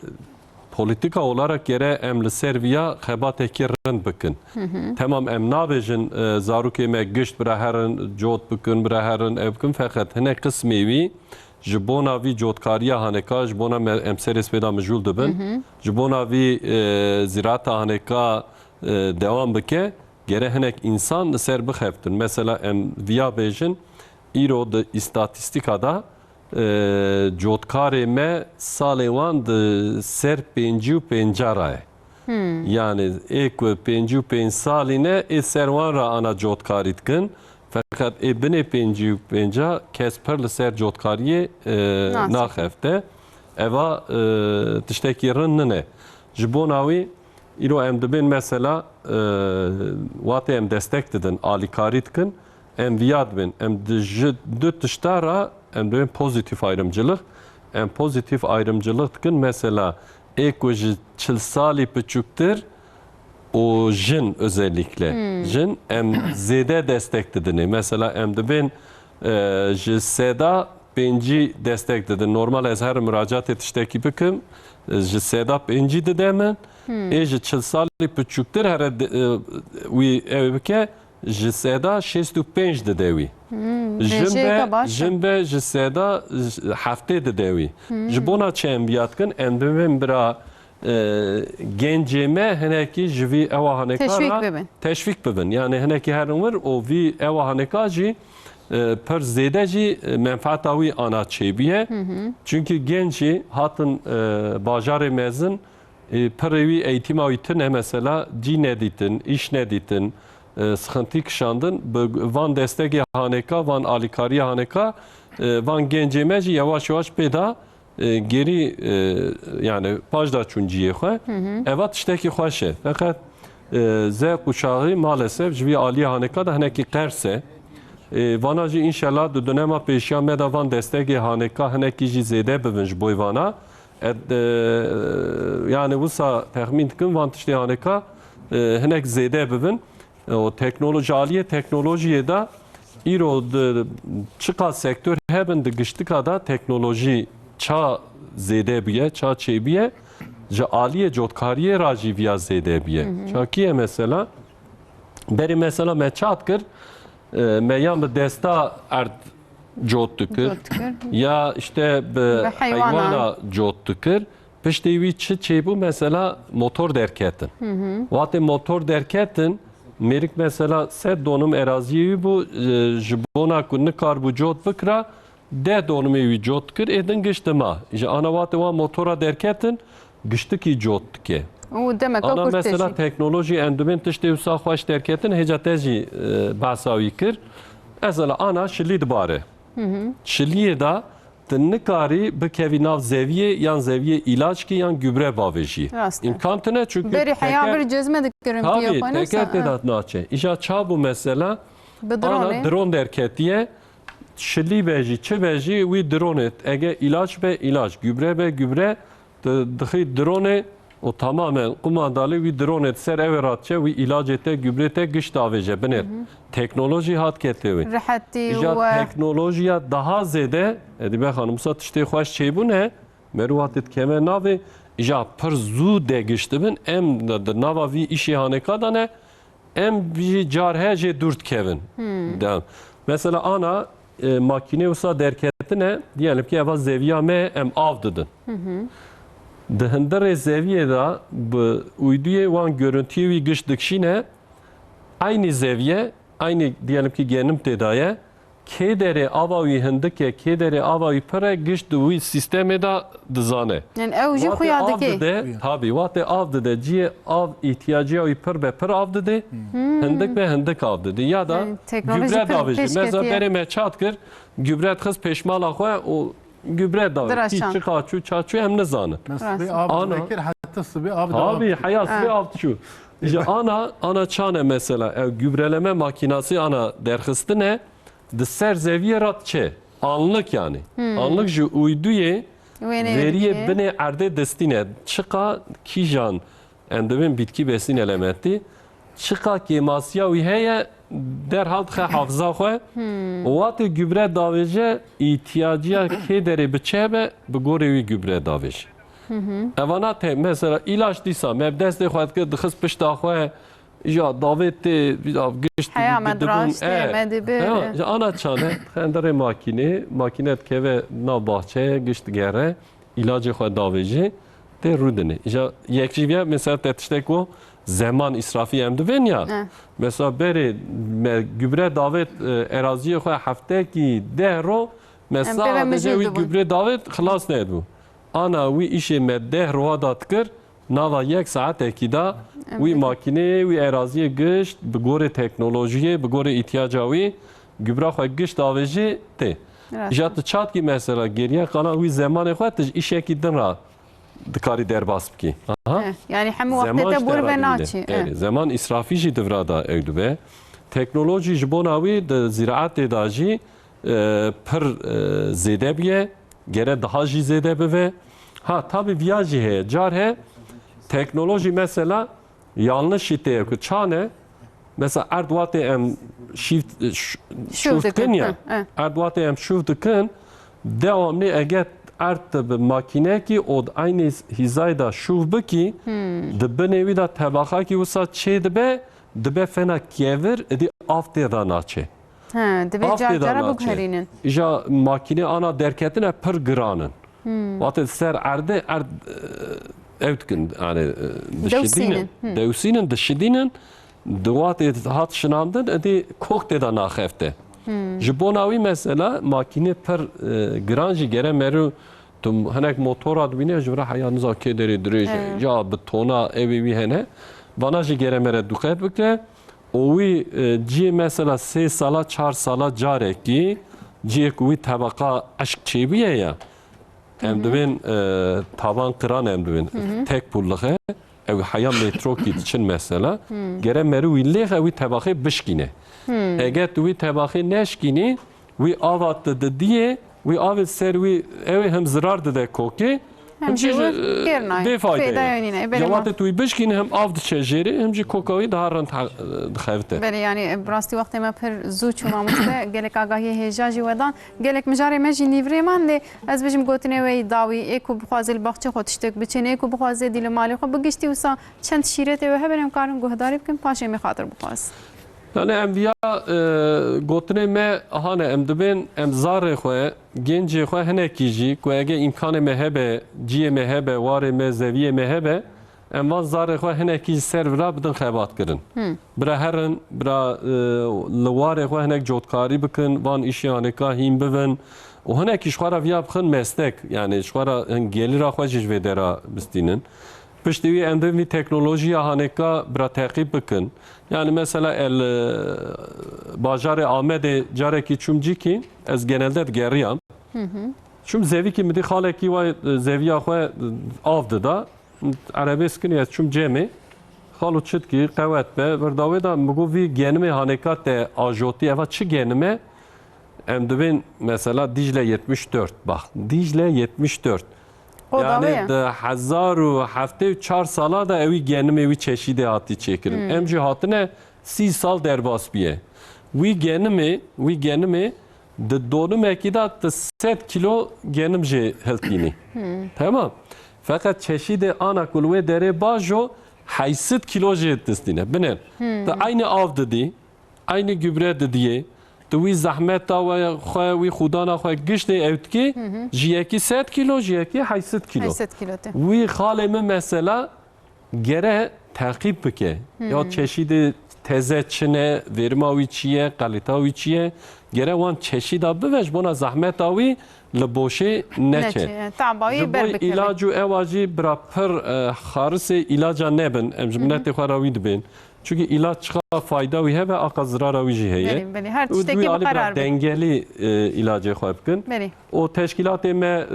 politika olarak gere em li ser viya xebatekî rind bikin. Temam em nabêjin, e, zarokê me gişt bira herin, cot bikin, bira herin, ev bikin. Feqet hinek qismê wî ji bona vî cotkariya haneka, ji bona me, em serê spêda mijûl dibin, ji bona vî, e, zîrata haneka, e, dewam bike, gere hinek însan li ser bixeftin. Mesela em viya bêjin, îro di îstatîstîka de, e, cotkarê me salê wan di ser pêncî û pênca re ye. Yani ê ku pêncî û pênc salî ne, ê ser wan re ana cotkarî dikin. Feqet ê binê pêncî û pênca kes pir li ser cotkariyê, e, naxefte. Eva, e, tiştekî rind nine. Ji bona wî îro em dibên mesela, e, watê em destek didin, alîkarî dikin, em viya dibên. Em di ji du tişta re em dibên pozîtîf ayrımcılık. Em pozîtîf ayrımcılık dikin. Mesela ê ku ji çil salî piçûktir û jin özellikle. Jin em zêde destek didinê. Mesela em dibên, e, ji seda pêncî destek didin. Normal ez her muracatê tiştekî bikim, e, ji seda pêncî dide min. Ê ji çil salî piçûktir here di-, e, wî ew bike, ji seda şêst û pênc dide wî. Hmm, Jin rêjeyeke be, baş e. Jin be ji seda heftê dide wî. Hmm. Ji bona çi em viya dikin? Em bibin bira, e, gencê me hinekî ji vî ewa haneka Teşwîk ra bibin. Teşwîk bibin. Yani hinekî herin wir û vî ewa haneka jî, e, pir zêde jî, e, menfaeta wî ana çêbûye. Hı hı. Çünkü genç jî hatin, e, bajarê mezin, e, pirê wî eğitîma wî tune mesela, cî nedîtin, îş nedîtin, e, sıkıntı kişandin. Bi van destegê haneka, van alîkariya haneka, e, van gencê me jî yavaş yavaş pê da, e, gêrî, e, yani paş da çûn ciyê xwe. Hı hı. Eva tiştekî xweş e. Feqet, e, Z kuşağı maalesef ji vî aliyê haneka da hinekî qers e. E, vana jî înşellah di dönema pêşiya me de van destegê haneka hinekî jî zêde bibin ji boy vana. Et, e, yani wisa texmîn dikim van tiştê haneka, e, hinek zêde bibin. E, o teknoloji, aliyê teknolojiyê de îro di çiqa sektör hebin di giştika de teknoloji ça zêde bûye, ça çêbûye, ji aliyê cotkariyê ra jî viya zêde bûye. Hı hı. Çakiye mesela, berê mesela me çat kir, e, me yan bi desta erd cot dikir, Cot dikir. Ya işte bi Bi heywana. heywana cot dikir. Piştê wî çi çêbû? Mesela motor derketin. Hı hı. Watê motor derketin, mêrik mesela sed donim eraziyê wî bû, e, ji bona ku nikarbû cot bikira, deh donimê wî cot dikir, ê din gişt dima. Ji ana watê wan motora derketin, giştikî cot dike. Û demeka Ana kurt mesela jî. Teknolojî em dibên tiştê wisa xweş derketin, hêca te jî, e, behsa wî kir. Mesela ana şilî dibare. Hı hı. Şiliyê de tu nikarî bikevî nav zeviyê yan zeviyê îlaçkî yan gübre bavêjî. Rast e. Îmkan tune çünkü Berî heya teker bir cezme dikirin Tabii, piyê xwe, teker neyse, tê ha. de naçe. Îja çabû mesela Bi ana dronê. dron derketiye, şilî be jî, çi be jî, wî dronê, ege îlaç be îlaç, gübre be gübre, tu dixî dronê û tamamen qumandalî wî dronê di ser ew ê radiçe, wî îlacê te, gübrê te giş davêje binêr. Hı hı. Teknolojî hat kete wê. Rihetî Îja û, e, teknolojiya daha zêde, Edîbe Xanim, wisa tiştê xweş çêbûne, merû hatê dikeve navê, îja pir zû de giş dibin, em di, di nava vî îşê haneka de ne, em jî car he jê dûr dikevin. Hmm. De, mesela ana, e, makînê wisa derketine, diyelim ki eva zeviya me em av didin. Hı hı. Di hindirê zeviyê de bi uyduyê wan görüntüyê wî giş dikşîne, aynî zeviye, aynî diyelim ki genim tê de ye, kê derê ava wî hindik e, kê derê ava wî pir e, giş di wî sîstemê de dizane. Yani ew jî Watê xuya av dike. dide, Xuya. Tabii, watê av dide, ciyê av îhtiyacîya wî pir be, pir av dide, Hmm. hindik be, hindik av dide. Ya da Yani teknoloji gübre pir davêje. pêş Meza ketiye. berê me çat kir, gübre dixist pêşmala xwe û gübre davêje. Diraşan. Kî çiqa çû, ça çû, em nizanin. Mesela Rast. sibê av Ana. dikir, heta sibê av Tabii, devam. heya sibê Ha. av çû. Ji ana, ana çane mesela, ew gübreleme makînasî ana derxistine, di ser zeviyê re diçe. Anlık yani. Hmm. Anlık ji uyduyê Wêneyê veriyê dikê. binê erdê distîne. Çiqa kîjan em dibên bitkî besîn elementî, çiqa kêmasiya wî heye, derhal dixe hafiza xwe. Hmm. Û watê gübre davêje, îhtiyacîya kê derê bi çi hebe, bi gorê wî gübre davêje. Hı hı. Evana te, mesela îlaç dîsa me bi destê xwe dikir, dixist pişta xwe, ya davê tê, ya gişt Heya me dibin, diraştê, e. me dibi, Heya, e. ya ana çane, xenderê makînê, makîne dikeve nav baxçeye, gişt digere, îlacê xwe davêjê, tê rûdinê. Ya yek jî viya, mesela te tiştek ku zeman îsrafî em dibên ya. E. Mesela berê me gübre davêt, e, eraziyê xwe heftekî deh ro, me Em pê ve sadece mijûl wî dibûn. gübre davêt xilas nedibû. Ana wî îşê me deh roha da dikir, nava yek saetekî da Em wî pê- makîneyê, wî eraziyê gişt, bi gorê teknolojiyê, bi gorê îtiyaca wî, gübra xwe gişt avêjî tê. Rast. Îja tu çatkî mesela geriye qala wî zemanê xwe tu ji îşekî din ra dikarî derbas bikî. Aha. Eh, yani hemû Zeman wextê te ji te bûr ve radî naçî. dide. Eh. Erê, zeman îsrafî jî di vira da ew dibe. Teknolojî ji bona wî di zîraetê da jî, e, pir, e, zêde bûye. Gere daha jî zêde bibe. Ha, tabi viya jî heye. Car he teknolojî mesela yanlış jî tê ku çane. Mesela erd watê em şîv, ş-, Şûv şûv dikin, dikin ya. ha, ha. Erd watê em şûv dikin, dewamlî eger erd bi makînekî û di eynî hîzayê de şûv bikî, Hmm. di binê wî de tebaxakî wisa çê dibe, dibe fena kevir, idî av tê de naçe. He, divê Av car tê de cara naçe. Biguherînin. Îja makînê ana derketine pir giran in. Hmm. Wextê ser erdê, erd, e, ew dikin, yani, e, dişidînin, dewsînin, hmm, dewsînin, dişidînin. Di wextê hat şinandin, êdî kok tê de naxefte. Hmm. Ji bona wî mesela makînê pir, e, giran jî gere meriv tu hinek motora dibîne, ji vira heya niza kê derê dirêj e, evet, ya bi tona ew ê wî hene. Vana jî gere mere dûqet bike. Û wî, e, ciyê mesela sê sala, çar sala carekî, ciyê ku wî tebeqa eşk çêbûye ya. Em dibên, e, tavan qiran em dibên. Tek pullixe, ew heya metrokî diçin mesela. Gere meriv wî lêxe wî tebaxê bişkîne. Eger tu wî tebaxê neşkînî, wî ava tu didiyê, wî avê ser wî, ew ê hem zirar dide kokê, hem jî, e, bê fayde ye. Fêdayê wî nîne. Belê, ya ma wextê tu wî bişkînî hem av diçe jêrê, hem jî koka wî daha rind he-, dixevite. Belê, yanî, e, bi rastî wextê me pir zû çû mamoste, gelek agahiyê hêja jî we dan. Gelek mijarê me jî nîvirê man, lê ez bêjim gotinê we yî dawî, ê ku bixwaze li baxçê xwe tiştek biçin, ê ku bixwaze dî li malê xwe, bi giştî wisa çend şîretê we hebe, em karin guhdarî bikin, paşê em ê xatir bixwazin. Yani em viya, e, gotinê me hane, em dibên, em zarê xwe, gencê xwe hinekî jî, ku ege îmkanê me hebe, ciyê me hebe, warê me, zeviyê me hebe, em van zarê xwe hinekî ji ser vira bidin xebatkirin. Hmm. Bira herin, bira, e, li warê xwe hinek cotkarî bikin, van îşê hanêka hîn bibin û hinekî ji xwe re viya bixin meslek, yani ji xwe re hin gelîra xwe jî ji vê dera bistînin. Piştî wî em divin vî teknolojiya hanêka bira teqîb bikin. Yani mesela el, e, bajarê Amedê carekî çûm cîkî, ez genelde digeriyam. Hı hı. Çûm zevîkî min dî xalekî wa, e, zeviya xwe, e, av dida. Erebê sikinî ez çûm cemê. Xalo çi dikî, qewet be, vir da wê da, min got vî genimê hanêka te ajotî, eva çi genim e? Em dibên mesela Dicle yetmiş dört, bak, Dicle yetmiş dört. Qoda wê ye. Yani di hezar û heftê û çar sala da ewî genimê wî çeşîdê hatî çêkirin. Hmm. Em jî hatine sî sal derbas bûye. Wî genimê, wî genimê di donimekî de tu sed kîlo genim jê hiltînî. Hmm. Tamam. Feqet çeşîdê ana ku li wê derê bajo heyşt sed kîlo jê distîne. Bine. Hmm. Tu eynî av didî, eynî gübre didiyê, tu wî zehmeta we xwe, wî xûdana xwe giştê ew dikî, hı hı, ji yekî sed kîlo, ji yekî heyşt sed kîlo. Heyşt sed kîlo te. Wî xalê min mesela gere teqîb bike. Hı. Ya çeşîdê teze çi ne, verima wî çi ye, kalîta wî çi ye? Gere wan çeşîda bive ji bona zehmeta wî li boşê neçe. Neçe, taba wî ber bikeve. Ji bo îlac û ewa jî bira pir, e, xarisê îlaca nebin. Em ji, hı hı, miletê xwe re wî dibên. Çunkî îlaç çiqa fayda wî hebe, aqa zirara wî jî heye. Belê, belê. Her tiştekî bi qerar be. Û wî alî bira dengelî, e, îlacê xwe bikin. Belê. Û teşkîlatê me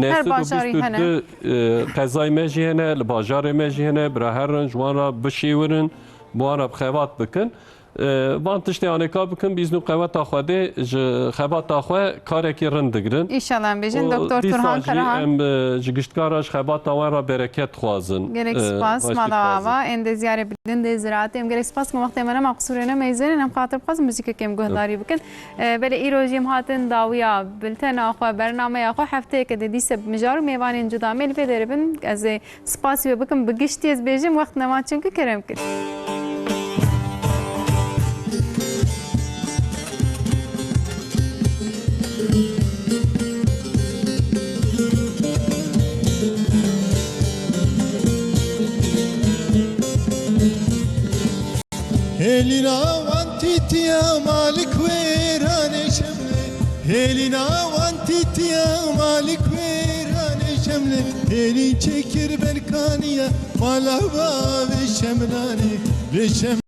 li her bajarî hene. Neh sed û bîst û du, e, qezayê me jî hene, li bajarê me jî hene, bira herin ji wan re bişêwirin, bi wan re bi xebat bikin. E, van tiştê anêka bikin, bi îzn û qeweta Xwedê ji xebata xwe karekî rind digirin. Înşallah em bêjin, û Doktor dîsa Turhan jî Karahan. Em, e, ji giştkan re ji xebata wan re bereket dixwazin. Gelek spas, mala ava, endeziyarê bilind ê ziraatê. Em gelek spas, me wextê me nema, qisûrê ne meyzênin, em xatir bixwazin muzîkekê em guhdarî bikin. E, belê îro jî em hatin dawiya biltena xwe, bernameya xwe, hefteyeke de dîse bi mijar û mêvanên cuda me li vê derê bin. Ez ê spasî we bikim, bi giştî ez bêjim, wext nema çimkî kerem kir. Hêlîna wan tîtiya malik wêranê şemlê. Hêlîna wan tîtiya malik wêranê şemlê. Hêlî çêkir berkaniya mala bavê şemlanê. Vê şem